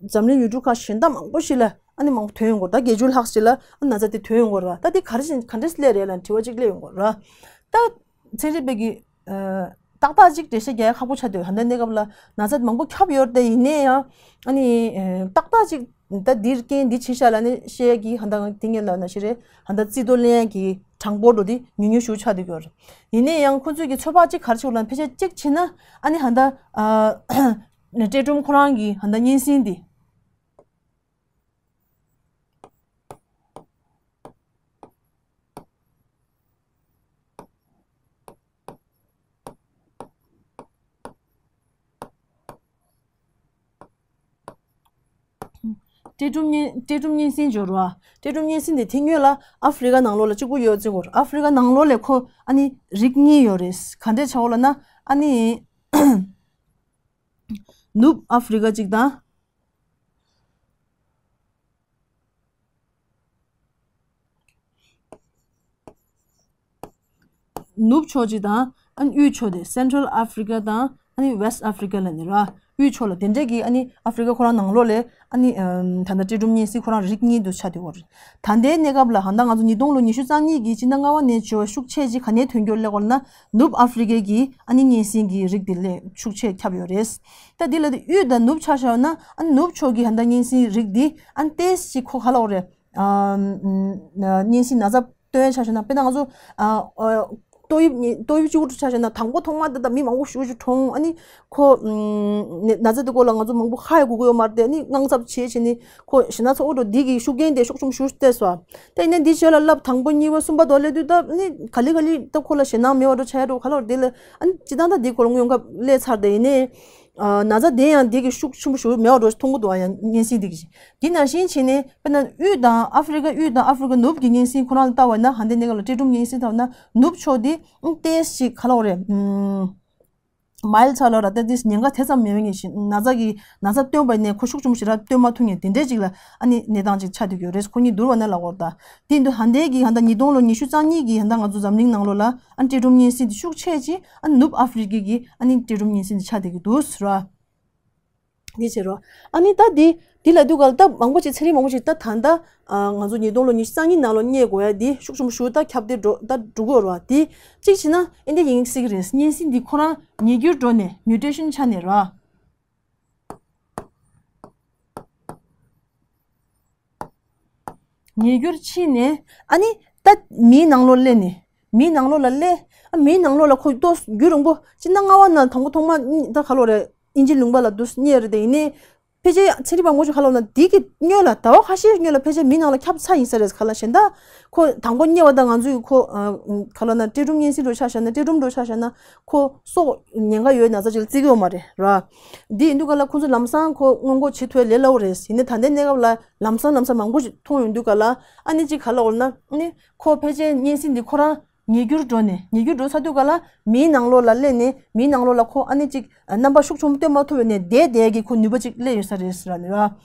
འཛམ་གླིང་ཡུལ་གྲུ་ཁག་གཞན་དག་མང་པོ་ཞིག་ལ་ཨ་ནི་མང་པོ་ཐོན་ཡོང་གི་རེད། ད་བརྒྱད་ཅུ་ལྷག་ཞིག་ལ་ཨ་ན་ཚ་དེ་ཐོན་ཡོང་གི་རེད་བ། ད་འདི་ག་རེ་བྱས་ག་འདྲས་སླེབས་རེད་ལབ་དྲི་བ་ཅིག་སླེབས་ཡོང་གི་རེད་བ། ད་ཚན་རིག་པའི་གི་ཨ་ ཏག་ཏག་ཅིག་འགྲེལ་བཤད་རྒྱག་ཡ་ཁག་པོ་ཆགས་འདུག་ད་ལྟའི་གནས་སྐབས་ལ་ན་ཚ་མང་པོ་ཁྱབ་ཡོད་རེད་དེ། ཡིན་ན་ཡང་ཨ་ནི་ཏག་ཏག་ཅིག་ད་འདིར་རྐྱེན་འདི་བྱས་ཤག་ལབ་ནས་བཤད་ཡ་གི་ད་ལྟ་དེ་སྔོན་ལ་ན་ཤི་རེད། ད་ལྟ་རྩིས་ཐོ་ལེན་ཡ་གི་གྲངས་འབོར་འགྲོ་དེ་ཉུང་ཉུང་ཞིག་ཆགས་བསྡད་ཡོད་རེད། ཡིན་ན་ཡང་ཁོ་ཚོས་ཀྱི་ཚོད་དཔག་ཅིག་ག་རེ་བྱེད་ལབ་ན། ཕལ་ཆེར་གཅིག་བྱས་ན་ཨ་ནི་ད་ལྟ་ཨ་ཏྲེ་ཀྲུང་ཁོ་རང་གི་ད་ལྟ་སྙན་སེང་འདི། ཏྲེ་ཀྲུང་སྙན་ཏྲེ་ཀྲུང་སྙན་སེང་འབྱོར་བ། ཏྲེ་ཀྲུང་སྙན་སེང་དེ་དེ་སྔོན་ལ་ཨ་ཧྥེ་རི་ཀ་ནང་ལོགས་ལ་གཅིག་པུ་ཡོད་ཅེས་གོ། ཨ་ཧྥེ་རི་ཀ་ནང་ལོགས་ལ་ཁོ་ཨ་ནི་རིགས་གཉིས་ཡོད་རེད། ག་འདྲས་ཆགས་ཡོད་ལབ་ན། ཨ་ནི་ནུབ་ཨ་ཧྥེ་རི་ཀ་གཅིག་དང་། ནུབ་ཕྱོགས་གཅིག་དང་། ཨ་ནི་དབུས་ཕྱོགས་དེ་Central Africa དང་ཨ་ནི་West Africa ལབ་ནི་ར། དབུས་ཕྱོགས་ལ་དེ་འདྲས་ཀྱི་ཨ་ནི་ཨ་ཧྥེ་རི་ཀ་ཁོ་རང་ནང་ལོགས་ལ་ཨ་ནི་ཨམ་ད་ལྟ་ཏྲེ་ཀྲུང་སྙན་སེང་ཁོ་རང་རིགས་གཉིས་དུ་ཆགས་བསྡད་ཡོད་རེད། ད་ལྟའི་གནས་སྐབས་ལ་ད་ལྟ་ང་ཚོ་ཉིས་སྟོང་ལོ་ཉི་ཤུ་རྩ་གཉིས་ཀྱི་སྤྱི་ཟླ་ལྔ་པ་ནས་བྱས་པ་ཤུགས་ཆེ་ཅིག་ག་ནས་ཐོན་ཡོད་ལབ་ན། ནུབ་ཨ་ཧྥེ་རི་ཀའི་གི་ཨ་ནི་སྙན་སེང་གི་རིགས་དེ་ལས་ཤུགས་ཆེ་ཁྱབ་ཡོད་རེད། ད་དེ་ལ་དེ་དབུས་དང་ནུབ་ཆ་བཞག་ན། ཨ་ནི་ནུབ་ཕྱོགས་ཀྱི་ད་ལྟ་སྙན་སེང་རིགས་འདི་ཨ་ནི་ཏོག་ཙམ་ཅིག་ཁོ་ག་ལབ་དགོས་རེད། ཨ་ཨ་སྙན་སེང་ན་ཚ་སྟོན་ཆ་བཞག་ན། དཔེར་ན་ང་ཚོ་ཨ་ཨ་ཏོག་དབྱིབས་ནི་ཏོག་དབྱིབས་གཅིག་པུ་ཆ་བཞག་ན། དང་པོ་ཐོག་མ་དེ་ད་མི་མང་པོ་ཞེ་པོ་ཅིག་གྲོངས། ཨ་ནི་ཁོ་ཨ་ནི་ན་ཚ་དེ་སྐོར་ལ་ང་ཚོ་མང་པོ་ཧ་ཡང་གོ་གི་ཡོད་མ་རེད་དེ། ཨ་ནི་དངངས་འཚབ་བྱས་བྱས་ནས་ཁོ་ཞེད་སྣང་ཚ་པོ་འགྲོ། འདི་གི་ཤུགས་རྐྱེན་དེ་ཤུགས་ཆེན་པོ་ཞེ་པོ་ཅིག་བསྟན་སོང་། ད་ཡིན་ནའི་འདི་ཞོར་ལ་ལབ། དང་པོ་གཉིས་པ་གསུམ་པ་དེ་སླེབས་དུས་ད་ཨ་ནི་ག་ལེ་ག་ལེ་ད་ཁོ་ལ་ཞེད་སྣང་མེད་པ་འགྲོ་ཆགས་འགྲོ་ག་ལབ་དགོས་རེད། དེ་ལ་ཨ་ནི་སྤྱིར་བཏང་ད་འདི་སྐོར་ལ་དངོས་ཡོང་ཁ་སླེབས་ཚར་དེ། ཡིན་ནའི་ཨ་ན་ཚ་དེ་ཡང་འདི་གི་ཤུགས་ཆེན་པོ་ཞེ་པོ་མེད་པ་འགྲོ་མཐོང་གི་འདུག་ཨ་ཡང་སྙན་སེང་འདི་གི་འདི་ནང་བཞིན་བྱས་ནས། དཔེར་ན་དབུས་དང་ཨ་ཧྥེ་རི་ཀ་དབུས་དང་ཨ་ཧྥེ་རི་ཀ་ནུབ་ཀྱི་སྙན་སེང་ཁོ་རང་ལ་ལྟ་བ་ཡིན་ན། ད་ལྟའི་གནས་སྐབས་ལ་ཏྲེ་ཀྲུང་སྙན་སེང་ལྟ་བ་ན་ནུབ་ཕྱོགས་འདི་ཨང་ཏོག་ཙམ་ཅིག་ག་ལབ་དགོས་རེད། ཨམ་མའི་ལྡ་ཆགས་ལབ་ར། ད་དེ་ཉེན་ཁ་དེ་ཙམ་མེད་པའི་ངེས་ཤིང་། ན་ཚ་གི་ན་ཚ་སྟོན་པ་ཡིན་ནའི་ཁོ་ཤུགས་ཆེན་པོ་ཞེ་དྲག་སྟོན་མ་ཐུབ་མཁན་དེ་འདྲས་ཅིག་ལ་ཨ་ནི་གནས་སྟངས་ཅིག་ཆགས་བསྡད་ཡོད་རེད། ཁོ་གཉིས་བསྡུར་བ་ན་ལབ་དགོས་རེད། ད་དེ་ཡིན་དུས་ད་ལྟའི་གི་ད་ལྟ་ཉིས་སྟོང་ལོ་ཉི་ཤུ་རྩ་གཉིས་ཀྱི་ད་ལྟ་ང་ཚོ་འཛམ་གླིང་ནང་ལོགས་ལ་ཨ་ནི་ཏྲེ་ཀྲུང་སྙན་སེང་དེ་ཤུགས་ཆེ་ཅིག་ཨ་ནི་ནུབ་ཨ་ཧྥེ་རི་ཀའི་གི་ཨ་ནི་ཏྲེ་ཀྲུང་སྙན་སེང་དེ་ཆགས་བསྡད་ཀྱི་འདུག་ཟེར་བ། འདི་བྱེད་རོགས། ཨ་ནི་ད་འདི་འདི་ལབ་དུས་ག་ལ་ད་མང་པོ་ཅིག་ཚན་རིག་མང་པོ་ཅིག་ད་ད་ལྟ་ཨ་ང་ཚོ་ཉིས་སྟོང་ལོ་ཉི་ཤུ་རྩ་གཉིས་ནང་ལོགས་རྙེད་དགོས་ཡ་འདི་ཤུགས་ཆེན་པོ་ཞེ་པོ་ད་ཁྱབ་གདལ་འགྲོ་ད་འགྲོ་གི་ཡོད་རེད་བ། འདི་གཅིག་བྱས་ན་ཨེ་འདི་ཡིན་སྲིད་ཀྱི་རེད། སྙན་སེང་འདི་ཁོ་རང་ཉིས་འགྱུར་འགྲོ་ནས། མིའུ་ཊེ་ཤན་ཆགས་ནས་རེད་བ། ཉིས་འགྱུར་ཕྱིན་ནས་ཨ་ནི་ད་མིའི་ནང་ལོགས་སླེབས་ནས། མིའི་ནང་ལོགས་ལ་སླེབས། ཨ་མིའི་ནང་ལོགས་ལ་ཁོ་ཏོག་ཙམ་རྒྱུན་རིང་པོ་སྤྱི་ཟླ་ལྔ་པ་ནང་དང་པོ་ཐོག་མ་ད་ག་ལབ་དགོས་རེད། དབྱིན་ཇི་ལུང་པ་ལ་འདུག་སེ་རྙེད་རེད་དེ། ཡིན་ནའི་ཕལ་ཆེར་ཚན་རིག་པ་མང་པོ་ཞིག་ག་ལབ་ན་འདི་གི་སྔོན་ལ་ཟླ་བ་ཁ་ཤས་སྔོན་ལ་ཕལ་ཆེར་མིའི་ནང་ལ་ཁྱབ་ཚར་ཡིན་ས་རེད། ག་ལབ་གཞན་དག་ཁོ་དང་པོ་རྙེད་པ་དང་ང་ཚོའི་ཁོ་ཨ་ག་ལབ་ན་ཏྲེ་ཀྲུང་སྙན་སེང་འདྲ་ཆ་བཞག་ན། ཏྲེ་ཀྲུང་འདྲ་ཆ་བཞག་ན་ཁོ་སྲོག་ཉེན་ཁ་ཡོད་ན་ཚ་ཅིག་ལ་བརྩི་གི་ཡོད་མ་རེད་ར། འདི་ཡིན་དུས་ག་ལ་ཁོ་ཚོ་ལམ་སང་ཁོ་སྔོན་འགོག་བྱེད་ཐུབ་ཡ་ལས་སླ་པོ་རེད། ཡིན་ནའི་ད་ལྟའི་གནས་སྐབས་ལ་ལམ་སང་ལམ་སང་མང་པོ་ཞིག་མཐོང་ཡོང་དུས་ག་ལ་ཨ་ནི་ཅིག་ག་ལབ་དགོས་ན། ཨ་ནི་ཁོ་ཕལ་ཆེར་སྙན་སེང་འདི་ཁོ་རང་ཉིས་འགྱུར་འགྲོ་ནས། ཉིས་འགྱུར་འགྲོ་ཚར་དུས་ག་ལ་མིའི་ནང་ལོགས་ལ་སླེབས་ནས། མིའི་ནང་ལོགས་ལ་ཁོ་ཨ་ནི་ཅིག་རྣམ་པ་ཤུགས་ཆེན་པོ་སྟོན་མ་ཐུབ་པ་ནས་བསྡད་བསྡད་ཀྱི་ཁོ་ནུས་པ་ཅིག་སླེབས་ཡོད་ས་རེད་ཟེར་ནི་ར།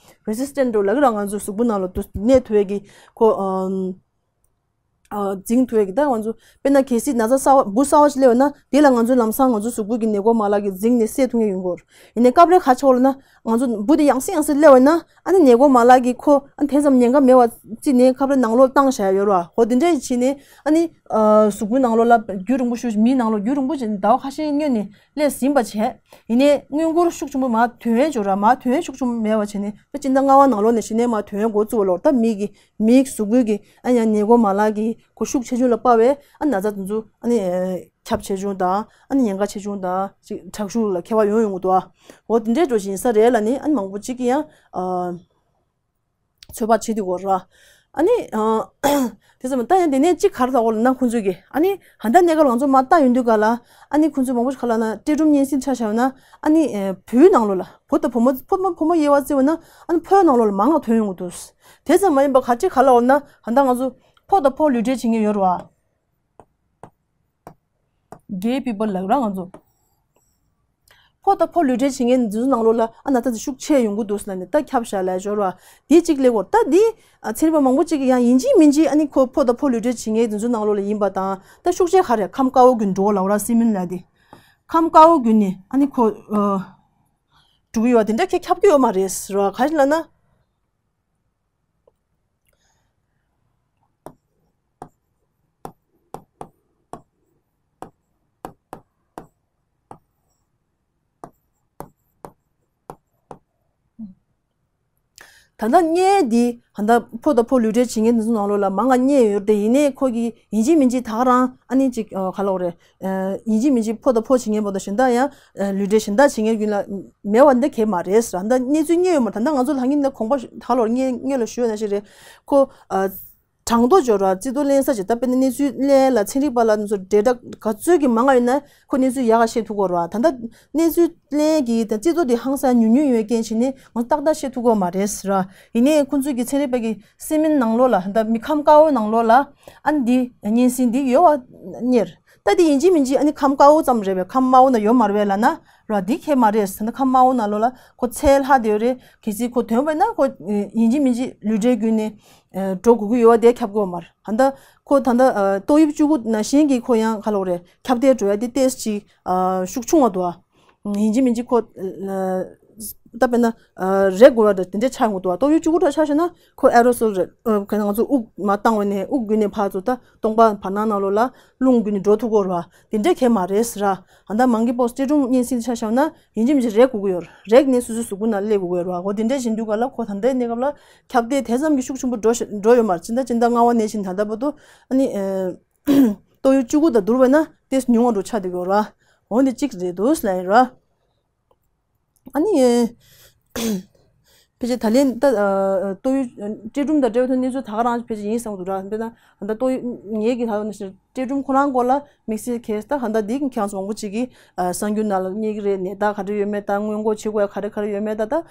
རེ་སི་སི་ཊེན་ཊི་འདྲ་ལབ་ཀྱི་ར། ང་ཚོའི་གཟུགས་པོ་ནང་ལ་དུ་གནས་ཐུབ་ཡས་ཀྱི་ཁོ་ཨམ་ཨ་འཛིང་ཐུབ་ཡས་ཀྱི། ད་ང་ཚོ་དཔེར་ན་གལ་སྲིད་ན་ཚ་གསར་པ་འབུ་གསར་པ་ཞིག་སླེབས་ཡོད་ན། དེ་ལ་ང་ཚོ་ལམ་སང་ང་ཚོ་གཟུགས་པོ་གི་ནད་འགོག་མ་ལག་གིས་འཛིང་ནས་བསད་ཐུབ་མཁན་ཡོང་གི་ཡོད་རེད། ཡིན་ནའི་སྐབས་རེ་ག་ཆགས་ཡོད་ལབ་ན། ང་ཚོ་འབུ་དེ་ཡང་སེ་ཡང་སེ་སླེབས་པ་ཡིན་ན། ཨ་ནི་ནད་འགོག་མ་ལག་གིས་ཁོ་ཨ་ནི་དེ་ཙམ་ཉེན་ཁ་མེད་པ་བརྩིས་ནས་ཁ་པར་ནང་ལོགས་བཏང་བཞག་ཡ་ཡོད་རེད་བ། འོ་དེ་འདྲ་བྱས་ནས་ཨ་ནི་ཨ་གཟུགས་པོའི་ནང་ལོགས་ལ་རྒྱུན་རིང་པོ་ཞིག་མིའི་ནང་ལོགས་རྒྱུན་རིང་པོ་ཞིག་ཟླ་བ་ཁ་ཤས་སྔོན་ནས་སླེབས་ཟིན་པ་བྱས། ཡིན་ནའི་སྔོན་འགོག་ཤུགས་ཆེན་པོ་མར་ཐོན་ཡས་ཅིག་ཡོད་ར། མར་ཐོན་ཡས་ཤུགས་ཆེན་པོ་མེད་པ་བྱས་ནས། ད་སྤྱི་ཟླ་ལྔ་པ་ནང་ལོགས་ནས་གཞི་ནས་མར་ཐོན་ཡས་འགོ་བཙུགས་པ་ལོར། ད་མི་གི་མིའི་གཟུགས་པོའི་གི་ཨ་ཡང་ནད་འགོག་མ་ལག་གིས་ཁོ་ཤུགས་ཆེ་ཆུང་ལ་དཔག་པའི་ཨ་ན་ཚ་དེ་ཚོ་ཨ་ནི་ཁྱབ་ཆེ་ཆུང་དང་། ཨ་ནི་ཉེན་ཁ་ཆེ་ཆུང་དང་ཅིག་དྲག་ཤུགས་ལ་ཁྱད་པར་ཡོང་ཡོང་གི་འདུག་ཨ། འོ་དེ་འདྲའི་འགྲོ་བཞིན་ས་རེད་ལབ་ནི་ཨ་ནི་མང་པོ་ཅིག་གིས་ཡང་ཨ་ཚོད་དཔག་བྱེད་དུས་གོ་ར། ཨ་ནི་ཨ་དེ་ཙམ་ད་ཡང་དེ་ནས་ཅིག་ག་རེ་ལབ་དགོས་ལབ་ན། ཁོང་ཚོས་ཀྱིས་ཨ་ནི་ད་ལྟ་གནས་སྐབས་ང་ཚོ་མར་ལྟ་ཡོང་དུས་ག་ལ། ཨ་ནི་ཁོང་ཚོས་མང་པོ་ཞིག་ག་ལབ་ན། ཏྲེ་ཀྲུང་སྙན་སེང་ཆ་བཞག་ན། ཨ་ནི་ཨ་བོད་ནང་ལོགས་ལ་བོད་དང་བོད་མ་བོད་མ་བོད་མ་དབྱེ་བ་བརྩི་བ་ན། ཨ་ནི་བོད་ནང་ལོགས་ལ་མང་ང་ཐོན་ཡོང་གི་འདུག་དེ་ཙམ་མ་ཡིན་པ་ག་ཅིག་ག་ལབ་དགོས་ལབ་ན། ད་ལྟ་ང་ཚོ་ཕོ་དང་ཕོ་ལུས་འབྲེལ་བྱེད་མཁན་ཡོད་རེད་བ། གེ་པི་པལ་ལབ་ར་ང་ཚོ། ཕོ་དང་ཕོ་ལུས་འབྲེལ་བྱེད་མཁན་འདི་ཚོ་ནང་ལོགས་ལ་ཨ་ན་ཚ་དེ་ཤུགས་ཆེ་ཡོང་གི་འདུག་ཟེར་ནས་ད་ཁྱབ་བཞག་ལབ་ཡ་ཡོད་རེད་བ། འདི་གཅིག་ལབ་དགོས། ད་འདི་ཨ་ཚན་རིག་པ་མང་པོ་ཅིག་གིས་ཡང་ཡིན་གཅིག་མིན་གཅིག་ཨ་ནི་ཁོ་ཕོ་དང་ཕོ་ལུས་འབྲེལ་བྱེད་མཁན་འདི་ཚོ་ནང་ལོགས་ལ་ཡིན་པ་དང་། ད་ཤུགས་ཆེ་ག་རེ་ཁམས་དཀར་པོ་ཀུན་འགྲོ་ལབ་ར། སི་མིན་ལབ་དེ། ཁམས་དཀར་པོ་ཀུན་ནི་ཨ་ནི་ཁོ་ཨ་འགྲོ་གི་ཡོད་པ་དེ་འདྲ་ཁྱབ་ཀྱི་ཡོད་མ་རེད་ཟེར་བ། ག་རེ་ལབ་ན། ད་ལྟ་མངལ་འདི་ད་ལྟ་ཕོ་དང་ཕོ་ལུས་འབྲེལ་བྱེད་མཁན་དེ་ཚོ་ནང་ལོགས་ལ་མང་ང་མངལ་ཡོད་རེད་དེ། ཡིན་ནའི་ཁོ་གི་ཡིན་གཅིག་མིན་གཅིག་ད་ག་རང་ཨ་ནི་ཅིག་ཨ་ག་ལབ་དགོས་རེད། ཨ་ཡིན་གཅིག་མིན་གཅིག་ཕོ་དང་ཕོ་བྱེད་མཁན་པོ་དང་གཞན་དག་ཡང་ཨ་ལུས་འབྲེལ་གཞན་དག་བྱེད་མཁན་རྒྱུན་ལ་མེད་པ་འདི་གས་མ་རེད་ཟེར། ད་ལྟ་གནས་ཚུལ་རྙེད་ཡོད་མ་རེད། ད་ལྟ་ང་ཚོ་ལྷང་ངེ་ནས་གོང་པ་ད་ག་ལབ་དགོས་རེད། སྔོན་ལ་ཞུས་ཡོད་ནང་བཞིན་རེད། ཁོ་ཨ་གྲངས་ཐོ་འབྱོར་བ་རྩིས་ཐོ་ལེན་ས་ཅིག་ད་དཔེར་ན་གནས་ཚུལ་ལེན་ལ་ཚན་རིག་པ་ལ་ཚོ་འབྲེལ་སྒྲ་ག་ཚོད་ཀྱི་མང་ང་ཡོད་ན་ཁོ་གནས་ཚུལ་ཡག་ག་ཤེས་ཐུབ་ཀྱི་ཡོད་རེད་བ། ད་ལྟ་གནས་ཚུལ་ལེན་གྱི་ད་རྩིས་ཐོ་དེ་ཧང་སང་ཉུང་ཉུང་ཡོད་རྐྱེན་བྱས་ནས་ང་ཏག་ཏག་ཤེས་ཐུབ་ཀྱི་ཡོད་མ་རེད་ཟེར་ར། ཡིན་ནའི་ཁོང་ཚོས་ཀྱི་ཚན་རིག་པ་གི་སེམས་མིན་ནང་ལོགས་ལ་ད་མི་ཁམས་དཀར་པོ་ནང་ལོགས་ལ་ཨ་ནི་འདི་གཉན་སྲིན་འདི་ཡོད་པ་རྙེད། ད་དེ་ཡིན་གཅིག་མིན་གཅིག་ཨ་ནི་ཁམས་དཀར་པོ་ཙམ་རེད་པས། ཁམས་དམར་པོ་ན་ཡོད་མ་རེད་པས་ལབ་ན་ར། འདི་ཁྱད་མ་རེད། ད་ལྟ་ཁམས་དམར་པོ་ནང་ལོགས་ལ་ཁོ་ཚད་ལྷག་བསྡད་ཡོད་རེད། གལ་སྲིད་ཁོ་ཐོན་པ་ན་ཁོ་ཡིན་གཅིག་མིན་གཅིག་ལུས་འབྲེལ་བརྒྱུད་ནས་འགྲོ་དགོས་ཀྱི་ཡོད་པ་དེ་ཁྱབ་ཀྱི་ཡོད་མ་རེད། ད་ལྟ་ཁོ་ད་ལྟ་ཏོག་དབྱིབས་བཅུ་དགུ་ནང་བཞིན་གྱི་ཁོ་ཡང་ག་ལབ་དགོས་རེད། ཁྱབ་གདལ་འགྲོ་ཡ་དེ་ཏོག་ཙམ་ཅིག་ཤུགས་ཆུང་བ་འདུག་ཨ། ཡིན་གཅིག་མིན་གཅིག་ཁོ་ད་དཔེར་ན་རེག་དགོས་པ་དང་དེ་འདྲ་ཆགས་ཡོང་གི་འདུག་བ། ཏོག་དབྱིབས་བཅུ་དགུ་འདྲ་ཆ་བཞག་ན་ཁོ་ཨེ་རོ་སོལ་རེད། ཨ་ང་ཚོ་དབུགས་མར་བཏང་བ་ནས་དབུགས་བརྒྱུད་ནས་ཕར་ཚུར་ད་སྟོང་པ་བར་སྣང་ནང་ལོགས་ལ་རླུང་བརྒྱུད་ནས་འགྲོ་ཐུབ་ཀྱི་ཡོད་རེད་བ། དེ་འདྲ་གས་མ་རེད་ཟེར་ར། ད་ལྟ་མང་ཀི་པོག་སི་སྤྲེལ་སྒྲོམ་གཉན་སྲིན་ཆ་བཞག་ན་ཡིན་གཅིག་མིན་གཅིག་རེག་དགོས་ཀྱི་ཡོད་རེད། རེག་ནས་སོ་སོའི་གཟུགས་པོ་ནང་སླེབས་དགོས་ཀྱི་ཡོད་རེད་བ། འོ་དེ་འདྲ་བྱེད་དུས་ག་ལ་ཁོ་ད་ལྟའི་གནས་སྐབས་ལ་ཁྱབ་གདལ་དེ་ཙམ་གྱི་ཤུགས་ཆེན་པོ་འགྲོ་ཤ་འགྲོ་ཡོད་མ་རེད། སྤྱི་ཟླ་སྤྱི་ཟླ་ལྔ་པ་ནང་བཞིན་ད་ལྟ་བར་དུ་ཨ་ནི་ཨ། ཏོག་དབྱིབས་བཅུ་དགུ་དང་བསྡུར་བ་ན་ཏོག་ཙམ་ཉུང་བ་འདྲ་ཆགས་བསྡད་ཡོད་ར། འོ་འདི་གཅིག་རེད་འདུག་ལབ་ཡིན་ར། ཨ་ནི་ཕལ་ཆེར་ད་ལན་ད་ཏོག་དབྱིབས་སྤྲེལ་སྒྲོམ་དང་འབྲེལ་བའི་ཐོག་གནས་ཚུལ་ད་ག་རང་ཕལ་ཆེར་ཡིན་བསམ་གྱི་འདུག་ར། དཔེར་ན་ད་ལྟ་ཏོག་དབྱིབས་ངེད་ཀྱིས་ད་ལྟ་ནང་བཞིན་སྤྲེལ་སྒྲོམ་ཁོ་རང་སྐོར་ལ་དམིགས་བསལ་གྱི་ད་ག་ད་འདི་གི་ཁྱེད་རང་ཚོ་མང་པོ་ཅིག་གིས་གསར་འགྱུར་ནང་ལ་རྙེད་ཀྱི་རེད། ནད་རྟགས་ག་རེ་ཡོད་མེད་ད་སྔོན་འགོག་བྱེད་དགོས་ཡ་ག་རེ་ག་རེ་ཡོད་མེད་ད་ད་ད་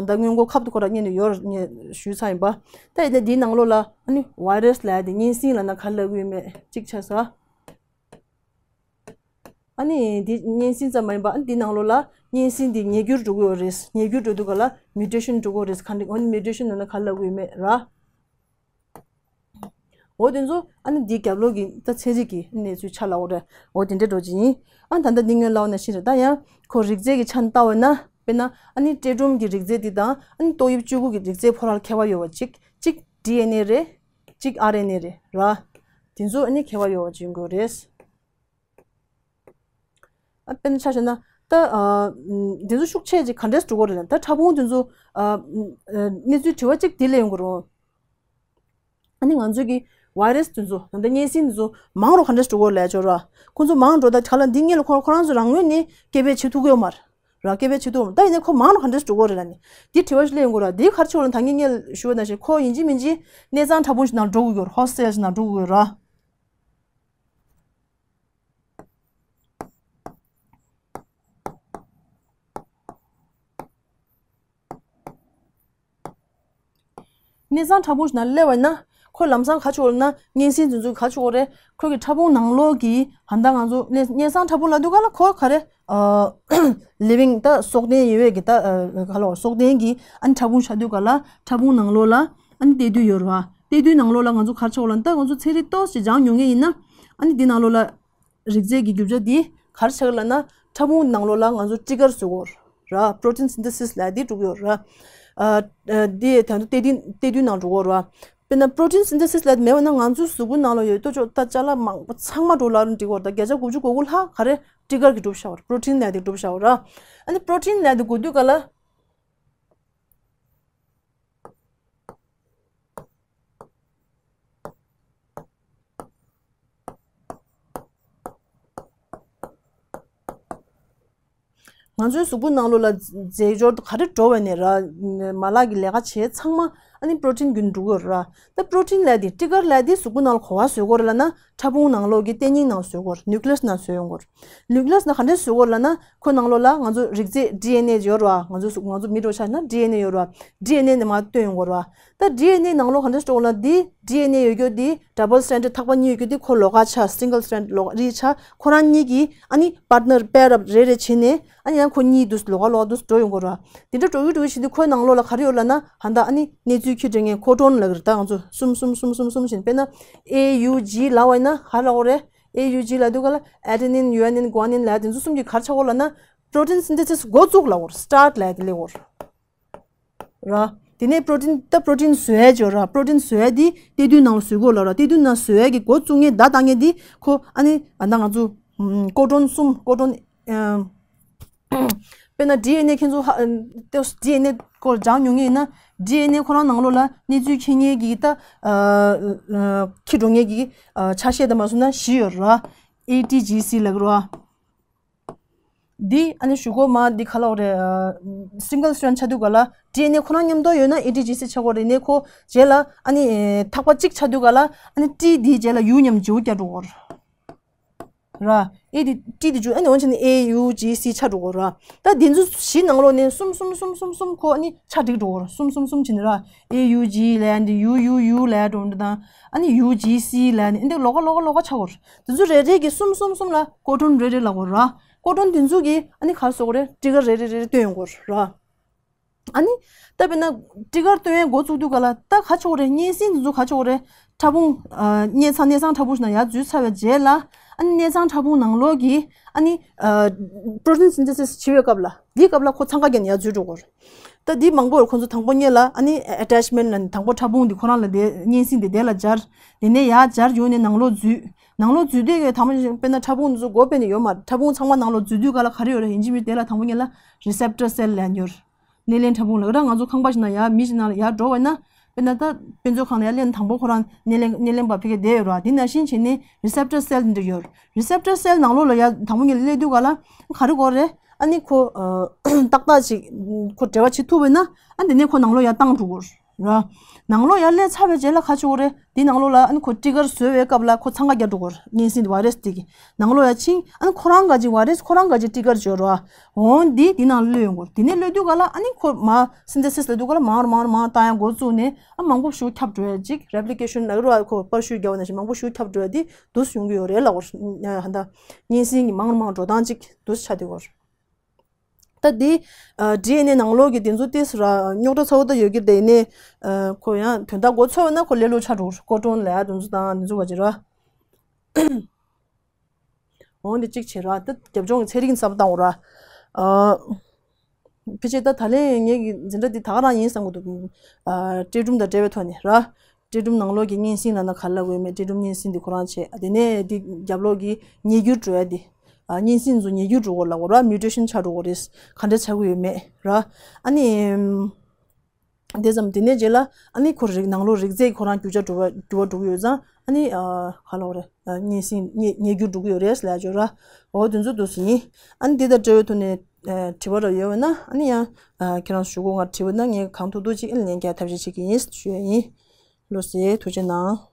ལྟ་སྔོན་འགོག་ཁབ་ཏུ་ཁོ་རང་རྙེད་ནས་ཡོད་རེད་ངས་ཞུས་ཚར་ཡིན་པ། ད་ཡིན་ན་འདིའི་ནང་ལོགས་ལ་ཨ་ནི་ཝའི་རས་ལབ་ཡ་དེ་གཉན་སྲིན་ལབ་ན་ག་རེ་ལབ་ཀྱི་ཡོད་མེད་གཅིག་ཆ་ས། ཨ་ནི་འདི་གཉན་སྲིན་ཙམ་མ་ཡིན་པ་ཨ་ནི་འདི་ནང་ལོགས་ལ་གཉན་སྲིན་འདི་ཉེས་འགྱུར་འགྲོ་གི་ཡོད་རེད། ཉེས་འགྱུར་འགྲོ་དུས་ག་ལ་མིའུ་ཊེ་ཤན་འགྲོ་གི་ཡོད་རེད། ག་འདྲ་འོ་ནི་མིའུ་ཊེ་ཤན་ལབ་ན་ག་ལབ་ཀྱི་ཡོད་མེད་ར། འོ་དེ་ཚོ་ཨ་ནི་འདི་རྒྱབ་ལོགས་ཀྱི་ད་ཚན་རིག་གི་གནས་ཚུལ་ཆགས་ལ་འོ་རེད། འོ་དེ་འདྲ་འགྲོ་གི་ཡིན། ཨ་ད་ལྟ་འདི་སྔོན་ལ་འོ་ན་ཤི་རེད། ད་ཡང་ཁོ་རིགས་རྫས་ཀྱི་ཆ་ནས་ལྟ་བ་ན་དཔེར་ན་ཨ་ནི་སྤྲེལ་སྒྲོམ་གྱི་རིགས་རྫས་འདི་དང་ཨ་ནི་ཏོག་དབྱིབས་བཅུ་དགུ་གི་རིགས་རྫས་ཕོ་རལ་ཁྱད་པར་ཡོད་པ་གཅིག་གཅིག་ཌི་ཨེན་ཨེ་རེད། གཅིག་ཨར་ཨེན་ཨེ་རེད་ར། དེ་ཚོ་ཨ་ནི་ཁྱད་པར་ཡོད་པ་ཅིག་ཡིན་དགོས་རེད། ཨ་དཔེར་ན་ཆ་བཞག་ན་ད་ཨ་དེ་ཚོ་ཤུགས་ཆེ་ཅིག་ག་འདྲས་འགྲོ་གི་རེད་ལ། ད་ཕྲ་ཕུང་དེ་ཚོ་ཨ་གནས་ཚུལ་དྲི་བ་གཅིག་དེ་སླེབས་ཡོང་གི་རེད། ཨ་ནི་ང་ཚོའི་གི་ཝའི་རས་དེ་ཚོ་ད་ལྟ་གཉན་སྲིན་དེ་ཚོ་མང་རུ་ག་འདྲས་འགྲོ་གི་རེད་ལབ་ཆོག་ར། ཁོང་ཚོ་མང་འགྲོ་ད་ག་ལ་འདི་སྔོན་ལ་ཁོ་ཁོ་རང་ཚོ་རང་ངོས་ནས་སྐད་འབོད་བྱེད་ཐུབ་ཀྱི་ཡོད་མ་རེད་ར། སྐད་འབོད་བྱེད་ཐུབ་ཡོད་མ་རེད། ད་ཡིན་ནའི་ཁོ་མང་རུ་ག་འདྲས་འགྲོ་གི་རེད་ལབ་ནས་འདི་དྲི་བ་ཞིག་སླེབས་ཡོང་གི་ར། འདི་ག་རེ་ཆོག་ལ་ད་ངས་སྔོན་ལ་ཞུས་པ་ནང་བཞིན་ཁོ་ཡིན་གཅིག་མིན་གཅིག་གནས་ཚང་ཕྲ་ཕུང་ཞིག་ནང་འགྲོ་དགོས་ཀྱི་ཡོད་ར། ཧོ་སི་ཊེལ་ཞིག་ནང་འགྲོ་དགོས་ཀྱི་ཡོད་ར། གནས་ཚང་ཕྲ་ཕུང་ཞིག་ནང་སླེབས་པ་ཡིན་ན་ཁོ་ལམ་སང་ག་ཆོག་ལབ་ན་གཉན་སྲིན་དེ་ཚོ་ག་ཆོག་རེད། ཁོ་གི་ཕྲ་ཕུང་ནང་ལོགས་ཀྱི་ད་ལྟ་ང་ཚོ་གནས་གནས་ཚང་ཕྲ་ཕུང་ལབ་དུས་ག་ལ་ཁོ་ག་རེ་ཨ་ལི་ཝིང་ད་སྲོག་ལྡན་ཡོད་པའི་གི་ད་ཨ་ག་ལ་སྲོག་ལྡན་གྱི་ཨ་ནི་ཕྲ་ཕུང་ཆགས་དུས་ག་ལ་ཕྲ་ཕུང་ནང་ལོགས་ལ་ཨ་ནི་གཏད་དུས་ཡོད་རེད་བ། གཏད་དུས་ནང་ལོགས་ལ་ང་ཚོ་ག་ཆོག་ལབ་ན་ད་ང་ཚོ་ཚན་རིག་ཏོག་ཙམ་སྦྱང་མྱོང་མཁན་ཡིན་ན་ཨ་ནི་འདི་ནང་ལོགས་ལ། རིགས་རྫས་ཀྱི་རྒྱུ་ཆ་འདི་ག་རེ་ཆགས་ལབ་ན་ཕྲ་ཕུང་ནང་ལོགས་ལ་ང་ཚོ་ཊི་གར་བཟོ་གི་ཡོད་ར། པྲོ་ཊིན་སིན་ཐེ་སིས་ལབ་ཡ་འདི་འགྲོ་གི་ཡོད་ར། ཨ་ཨ་འདི་ད་དུང་གཏད་དུས་གཏད་དུས་ནང་འགྲོ་གི་ཡོད་ར། དཔེར་ན་པྲོ་ཊིན་སིན་ཐེ་སིས་ལབ་ཡ་མེད་པ་ན་ང་ཚོའི་གཟུགས་པོའི་ནང་ལ་ཡོད་ལྟོ་ཅོག་ད་ཅ་ལག་མང་པོ་ཚང་མ་འགྲོ་ལབ་རུང་འགྲིག་གི་ཡོད་ར། ད་བརྒྱ་ཆ་དགུ་བཅུ་གོ་དགུ་ལྷག་ག་རེ་ཊི་གར་གྱིས་གྲུབ་བཞག་པ་རེད། པྲོ་ཊིན་ལབ་ཡ་འདི་གྲུབ་བཞག་པ་ར། ཨ་ནི་པྲོ་ཊིན་ལབ་ཡ་འདི་གོ་དུས་ག་ལ། ང་ཚོའི་གཟུགས་པོ་ནང་ལོགས་ལ་རྫས་སྦྱོར་ག་རེ་འགྲོ་བ་ནས་ར། མ་ལག་གི་ལས་ཀ་བྱས་ཚང་མ་ཨ་ནི་པྲོ་ཊིན་བརྒྱུད་འགྲོ་གི་ཡོད་ར། ད་པྲོ་ཊིན་ལབ་ཡ་དེ་ཊི་གར་ལབ་ཡ་དེ་གཟུགས་པོ་ནང་ལ་ག་པར་བཟོ་གི་ཡོད་རེད་ལབ་ན་ཕྲ་ཕུང་ནང་ལོགས་ཀྱི་ལྟེ་སྙིང་ནང་བཟོ་གི་ཡོད་རེད། ནིའུ་ཀི་ལི་ཡས་ནང་བཟོ་ཡོང་གི་ཡོད་རེད། ནིའུ་ཀི་ལི་ཡས་ནང་ག་འདྲས་བཟོ་གི་ཡོད་རེད་ལབ་ན་ཁོ་ནང་ལོགས་ལ་ང་ཚོ་རིགས་རྫས་ཌི་ཨེན་ཨེ་ཡོད་རེད་བ། ང་ཚོ་གཟུགས་ང་ཚོ་མི་འདྲ་བོ་ཆ་བཞག་ན་ཌི་ཨེན་ཨེ་ཡོད་རེད་བ། ཌི་ཨེན་ཨེ་ནས་མར་བཏོན་ཡོང་གི་ཡོད་རེད་བ། ད་ཌི་ཨེན་ཨེ་ནང་ལོགས་ག་འདྲས་བཟོ་གི་ཡོད་རེད་ལབ་ན་འདི་ཌི་ཨེན་ཨེ་ཡོད་རྒྱུ་འདི་ཌབ་བལ་སི་ཊེན་ཌེཌ་ཐག་པ་གཉིས་ཡོད་རྒྱུ་འདི་ཁོ་ལོགས་ཀ་ཆ་སིང་གལ་སི་ཊེན་ཌེཌ་ལོགས་རིས་ཆ་ཁོ་རང་གཉིས་ཀྱིས་ཨ་ནི་པར་ཊི་ནར་པེར་ཨབ་རེ་རེ་བྱས་ནས་ཨ་ནི་ཡང་ཁོ་གཉིས་འདུག་ལོགས་ཀ་ལོགས་འདུག་འགྲོ་ཡོང་གི་ཡོད་རེད་བ། དེ་འདྲ་འགྲོ་གི་འགྲོ་གི་བྱེད་དུས་ཁོའི་ནང་ལོགས་ལ་ག་རེ་ཡོད་ལབ་ན་ད་ལྟ་ཨ་ནི་གནས་ཚུལ་ཁྱོན་འདྲེན་མཁན་ཀོ་ཌོན་ལབ་ཀྱི་རེད། ད་ང་ཚོ་གསུམ་གསུམ་གསུམ་གསུམ་གསུམ་བྱས་ནས་དཔེར་ན་ཨེ་ཡུ་ཇི་ལབ་པ་ཡིན་ན་ག་རེ་ལབ་དགོས་རེད། ཨེ་ཡུ་ཇི་ལབ་དུས་ག་ལ་ཨེ་ཌེ་ནིན་ཡུ་རེ་ནིན་གུ་ཨ་ནིན་ལབ་དེ་ཚོ་གསུམ་གྱིས་ག་རེ་ཆགས་ཀྱི་ཡོད་ལབ་ན་པྲོ་ཊིན་སིན་ཐེ་སིས་འགོ་བཙུགས་ལབ་དགོས་རེད། སི་ཊར་ཊི་ལབ་དེ་སླེབས་དགོས་རེད། ར། དེ་ནས་པྲོ་ཊིན་ད་པྲོ་ཊིན་བཟོ་ཡས་ཅིག་ཡོད་ར། པྲོ་ཊིན་བཟོ་ཡས་དེ་གཏད་དུས་ནང་ལ་བཟོ་དགོས་ལབ་ར། གཏད་དུས་ནང་བཟོ་ཡས་ཀྱི་འགོ་བཙུགས་མཁན་བརྡ་བཏང་མཁན་དེ་ཁོ་ཨ་ནི་ཨ་ད་ང་ཚོ་ཀོ་ཌོན་གསུམ་ཀོ་ཌོན་ཨ། དཔེར་ན་ཌི་ཨེན་ཨེ་ཁྱེད་ཚོ་ཧ་ཨ་ཌི་ཨེན་ཨེ་སྐོར་སྦྱང་མྱོང་མཁན་ཡིན་ན་ ཌི་ཨེན་ཨེ་ཁོ་རང་ནང་ལོགས་ལ་གནས་ཚུལ་འཁྱེར་མཁན་གྱི་ད་ཨ་ཨ་འཁྱེར་འགྲོ་མཁན་གྱི་ཨ་ཆ་ཤས་དེ་མ་སོང་ན་བཞི་ཡོད་ར། ཨེ་ཊི་ཇི་སི་ལབ་ཀྱི་ར། འདི་ཨ་ནི་གཞུག་གུ་མ་འདི་ག་ལབ་རེད། སིང་གལ་སི་ཊེན་ཌི་ཆགས་དུས་ག་ལ་ཌི་ཨེན་ཨེ་ཁོ་རང་མཉམ་དུ་ཡོད་ན་ཨེ་ཊི་ཇི་སི་ཆགས་དགོས་རེད། ནས་ཁོ་རྗེས་ལ་ཨ་ནི་ཐག་པ་གཅིག་ཆགས་དུས་ག་ལ་ཨ་ནི་ཊི་འདི་རྗེས་ལ་ཡུ་མཉམ་ཇི་འོ་བརྒྱབ་འགྲོ་དགོས་རེད། ར། ཨེ་འདི་ཊི་འདི་ཇི་འོ་ཨ་ནི་འོན་ཆ་ནི་ཨེ་ཡུ་ཇི་སི་ཆགས་འགྲོ་དགོས་ར། ད་འདི་ཚོ་བཞི་ནང་ལོགས་ནས་གསུམ་གསུམ་གསུམ་གསུམ་གསུམ་ཁོ་ཨ་ནི་ཆ་འགྲིག་འགྲོ་དགོས་ར། གསུམ་གསུམ་གསུམ་བྱས་ནས་ར། ཨེ་ཡུ་ཇི་ལབ་ཡ་འདི་ཡུ་ཡུ་ཡུ་ལབ་ཡ་འགྲོ་འདི་དང་ཨ་ནི་ཡུ་ཇི་སི་ལབ་ཡ་འདི་འདི་ལོགས་ཀ་ལོགས་ཀ་ལོགས་ཀ་ཆགས་དགོས་ར། དེ་ཚོ་རེ་རེ་གི་གསུམ་གསུམ་གསུམ་ལ་ཀོ་ཌོན་རེ་རེ་ལབ་དགོས་ར། ཀོ་ཌོན་དེ་ཚོ་གི་ཨ་ནི་ག་རེ་ཟེར་དགོས་རེད། ཊི་གར་རེ་རེ་རེ་རེ་སྟོན་ཡོང་དགོས་ར། ཨ་ནི་ད་དཔེར་ན་ཊི་གར་སྟོན་ཡས་འགོ་བཙུགས་དུས་ག་ལ་ད་ག་རེ་ཆགས་དགོས་རེད། གཉན་སྲིན་དེ་ཚོ་ག་རེ་ཆགས་དགོས་རེད། ཕྲ་ཕུང་ཨ་གནས་ཚང་གནས་ཚང་ཕྲ་ཕུང་ཞིག་ནང་ཡར་འཛུལ་ཚར་བའི་རྗེས་ལ་ཨ་ནི་གནས་ཚང་ཕྲ་ཕུང་ནང་ལོགས་ཀྱི་ཨ་ནི་ཨ་པྲོ་ཊིན་སིན་ཐེ་སིས་བྱེད་པའི་སྐབས་ལ་འདིའི་སྐབས་ལ་ཁོ་འཚང་ཁ་བརྒྱབ་ནས་ཡར་འཛུལ་འགྲོ་དགོས་རེད། ད་འདི་མང་པོ་ཡོད། ཁོ་ཚོ་དང་པོ་ཉིད་ལ་ཨ་ནི་ཨེ་ཊེཆ་མེན་ཊི་ལ་དང་པོ་ཕྲ་ཕུང་འདི་ཁོ་རང་ལ་དེ་གཉན་སྲིན་འདི་དེ་ལ་སྦྱར། དེ་ནས་ཡར་སྦྱར་ཡོང་ནས་ནང་ལོགས་འཛུལ། ནང་ལོགས་འཛུལ་དུས་ཀྱི་དང་པོ་དཔེར་ན་ཕྲ་ཕུང་འདི་ཚོ་འགོ་དཔེ་ནས་ཡོད་མ་རེད། ཕྲ་ཕུང་ཚང་མ་ནང་ལོགས་འཛུལ་དུས་ག་ལ་ག་རེ་ཡོད་རེད། ཡིན་གཅིག་མིན་གཅིག་དེ་ལ་དང་པོ་ཉིད་ལ་རི་སེབ་ཊར་སེལ་ལབ་ཡ་ཡོད་རེད། སྣེ་ལེན་ཕྲ་ཕུང་ལ་ར། ང་ཚོ་ཁང་པ་ཞིག་ནང་ཡར་མི་ཞིག་ནང་ལ་ཡར་འགྲོ་བ་ཡིན་ན། དཔེར་ན་ད་དཔེ་མཛོད་ཁང་ལ་ཡར་སླེབས་ན་དང་པོ་ཁོ་རང་སྣེ་ལེན་སྣེ་ལེན་པ་ཕ་གིར་བསྡད་ཡོད་ར། དེ་ནང་བཞིན་བྱས་ནས་རི་སེབ་ཊར་སེལ་འདི་ཡོད་རེད། རི་སེབ་ཊར་སེལ་ནང་ལོགས་ལ་ཡར་དང་པོ་ཉིད་ལ་སླེབས་དུས་ག་ལ་ག་རེ་དགོས་རེད། ཨ་ནི་ཁོ་ཨ་ཏག་ཏག་ཅིག་ཁོ་འབྲེལ་བ་བྱེད་ཐུབ་པ་ཡིན་ན་ཨ་དེ་ནས་ཁོ་ནང་ལོགས་ཡར་བཏང་འགྲོ་དགོས་རེད། ར། ནང་ལོགས་ཡར་སླེབས་ཚར་བའི་རྗེས་ལ་ག་རེ་བྱེད་དགོས་རེད། དེ་ནང་ལོགས་ལ་ཨ་ནི་ཁོ་ཊི་གར་བཟོ་བའི་སྐབས་ལ་ཁོ་འཚང་ཁ་རྒྱག་འགྲོ་དགོས་རེད། གཉན་སྲིན་བྷའི་རེས་དེ་གི་ནང་ལོགས་ཡར་ཕྱིན། ཨ་ནི་ཁོ་རང་ག་ཅིག་བྷའི་རེས་ཁོ་རང་ག་ཅིག་ཊི་གར་བྱེད་ར། འོ་འདི་དེ་ནང་སླེབས་ཡོང་དགོས་རེད། དེ་ནས་སླེབས་དུས་ག་ལ་ཨ་ནི་ཁོ་མར་སིན་ཐེ་སིས་ལབ་དུས་ག་ལ་མར་མར་མར་བཏང་ཡ་འགོ་བཙུགས་ནས་ཨ་མང་པོ་ཞིག་ཁྱབ་འགྲོ་ཡ་ཅིག་རེབ་ལི་ཀེ་ཤན་ལབ་ར། ཁོ་པར་ཤུས་རྒྱག་པ་ནང་བཞིན་མང་པོ་ཞིག་ཁྱབ་འགྲོ་ཡ་དེ་འདུག་སེ་ཡོང་གི་ཡོད་རེད་ལབ་དགོས་རེད། ཧ་ད་གཉན་སྲིན་གྱི་མར་མར་འགྲོ་སྟངས་ཅིག་འདུག་སེ་ཆགས་བསྡད་ཡོད་རེད། ད་འདི་ཌི་ཨེན་ཨེ་ནང་ལོགས་ཀྱི་དེ་ཚོ་ཏོག་ཙམ་ར་རྙོག་དྲ་ཚ་བོ་ད་ཡོད་ཀྱི་རེད། དེ་ནས་ཁོ་ཡང་དོན་དག་མགོ་ཚོས་ན་ཁོ་ལས་སླ་པོ་ཆགས་འགྲོ། ཀོ་ཌོན་ལབ་ཡ་དེ་ཚོ་དང་དེ་ཚོ་ག་ཅིག་ར། འོ་འདི་གཅིག་བྱས་ར། ད་རྒྱབ་ལྗོངས་ཀྱི་ཚན་རིག་གི་ཚབ་བཏང་འོ་ར། ཨ་ཕལ་ཆེར་ད་ད་ལན་ངེད་ཀྱི་འཛིན་གྲྭ་འདི་ད་ག་རང་ཡིན་བསམ་གྱི་འདུག་ཨ་སྤྲེལ་སྒྲོམ་དང་འབྲེལ་བའི་ཐོག་ནས་ར། སྤྲེལ་སྒྲོམ་ནང་ལོགས་ཀྱི་གཉན་སྲིན་ལབ་ན་ག་རེ་ལབ་དགོས་མེད། སྤྲེལ་སྒྲོམ་གཉན་སྲིན་འདི་ཁོ་རང་བྱས། དེ་ནས་འདི་རྒྱབ་ལོགས་ཀྱི་ཉེས་འགྱུར་འགྲོ་ཡ་འདི། ཨ་གཉན་སྲིན་ཚོ་ཉེས་འགྱུར་འགྲོ་གོ་ལབ་གོ་ར། མིའུ་ཊེ་ཤན་ཆགས་འགྲོ་གོ་རེད། ག་འདྲ་ཆགས་ཀྱི་ཡོད་མེད་ར། ཨ་ནི་དེ་ཙམ། དེ་ནས་རྗེས་ལ་ཨ་ནི་ཁོ་རིགས་ནང་ལོགས་རིགས་རྫས་ཁོ་རང་འགྱུར་བ་འགྲོ་གི་ཡོད་ཙང་ཨ་ནི་ཨ་ག་ལབ་དགོས་རེད། ཨ་གཉན་སྲིན་ཉེས་ཉེས་འགྱུར་འགྲོ་གི་ཡོད་རེད་ལབ་ཡ་ཅིག་ཡོད་ར། འོ་དེ་ཚོ་འདུག་སེ་ཡིན། ཨ་ནི་དེ་དང་འབྲེལ་བའི་ཐོག་ནས་ཨ་དྲི་བ་ར་ཡོད་པ་ན་ཨ་ནི་ཡང་ཨ་ཁྱེད་རང་ཞུ་གོ་ང་དྲི་བ་ན་ངས་གང་ཐུབ་ཐུབ་ཅིག་ཨ་ནི་ལན་རྒྱག་ཐབས་ཤེས་བྱེད་ཀྱི་ཡིན་ཞུ་ཡ་ཡིན། ལགས་སེ། ཐུགས་རྗེ་གནང་།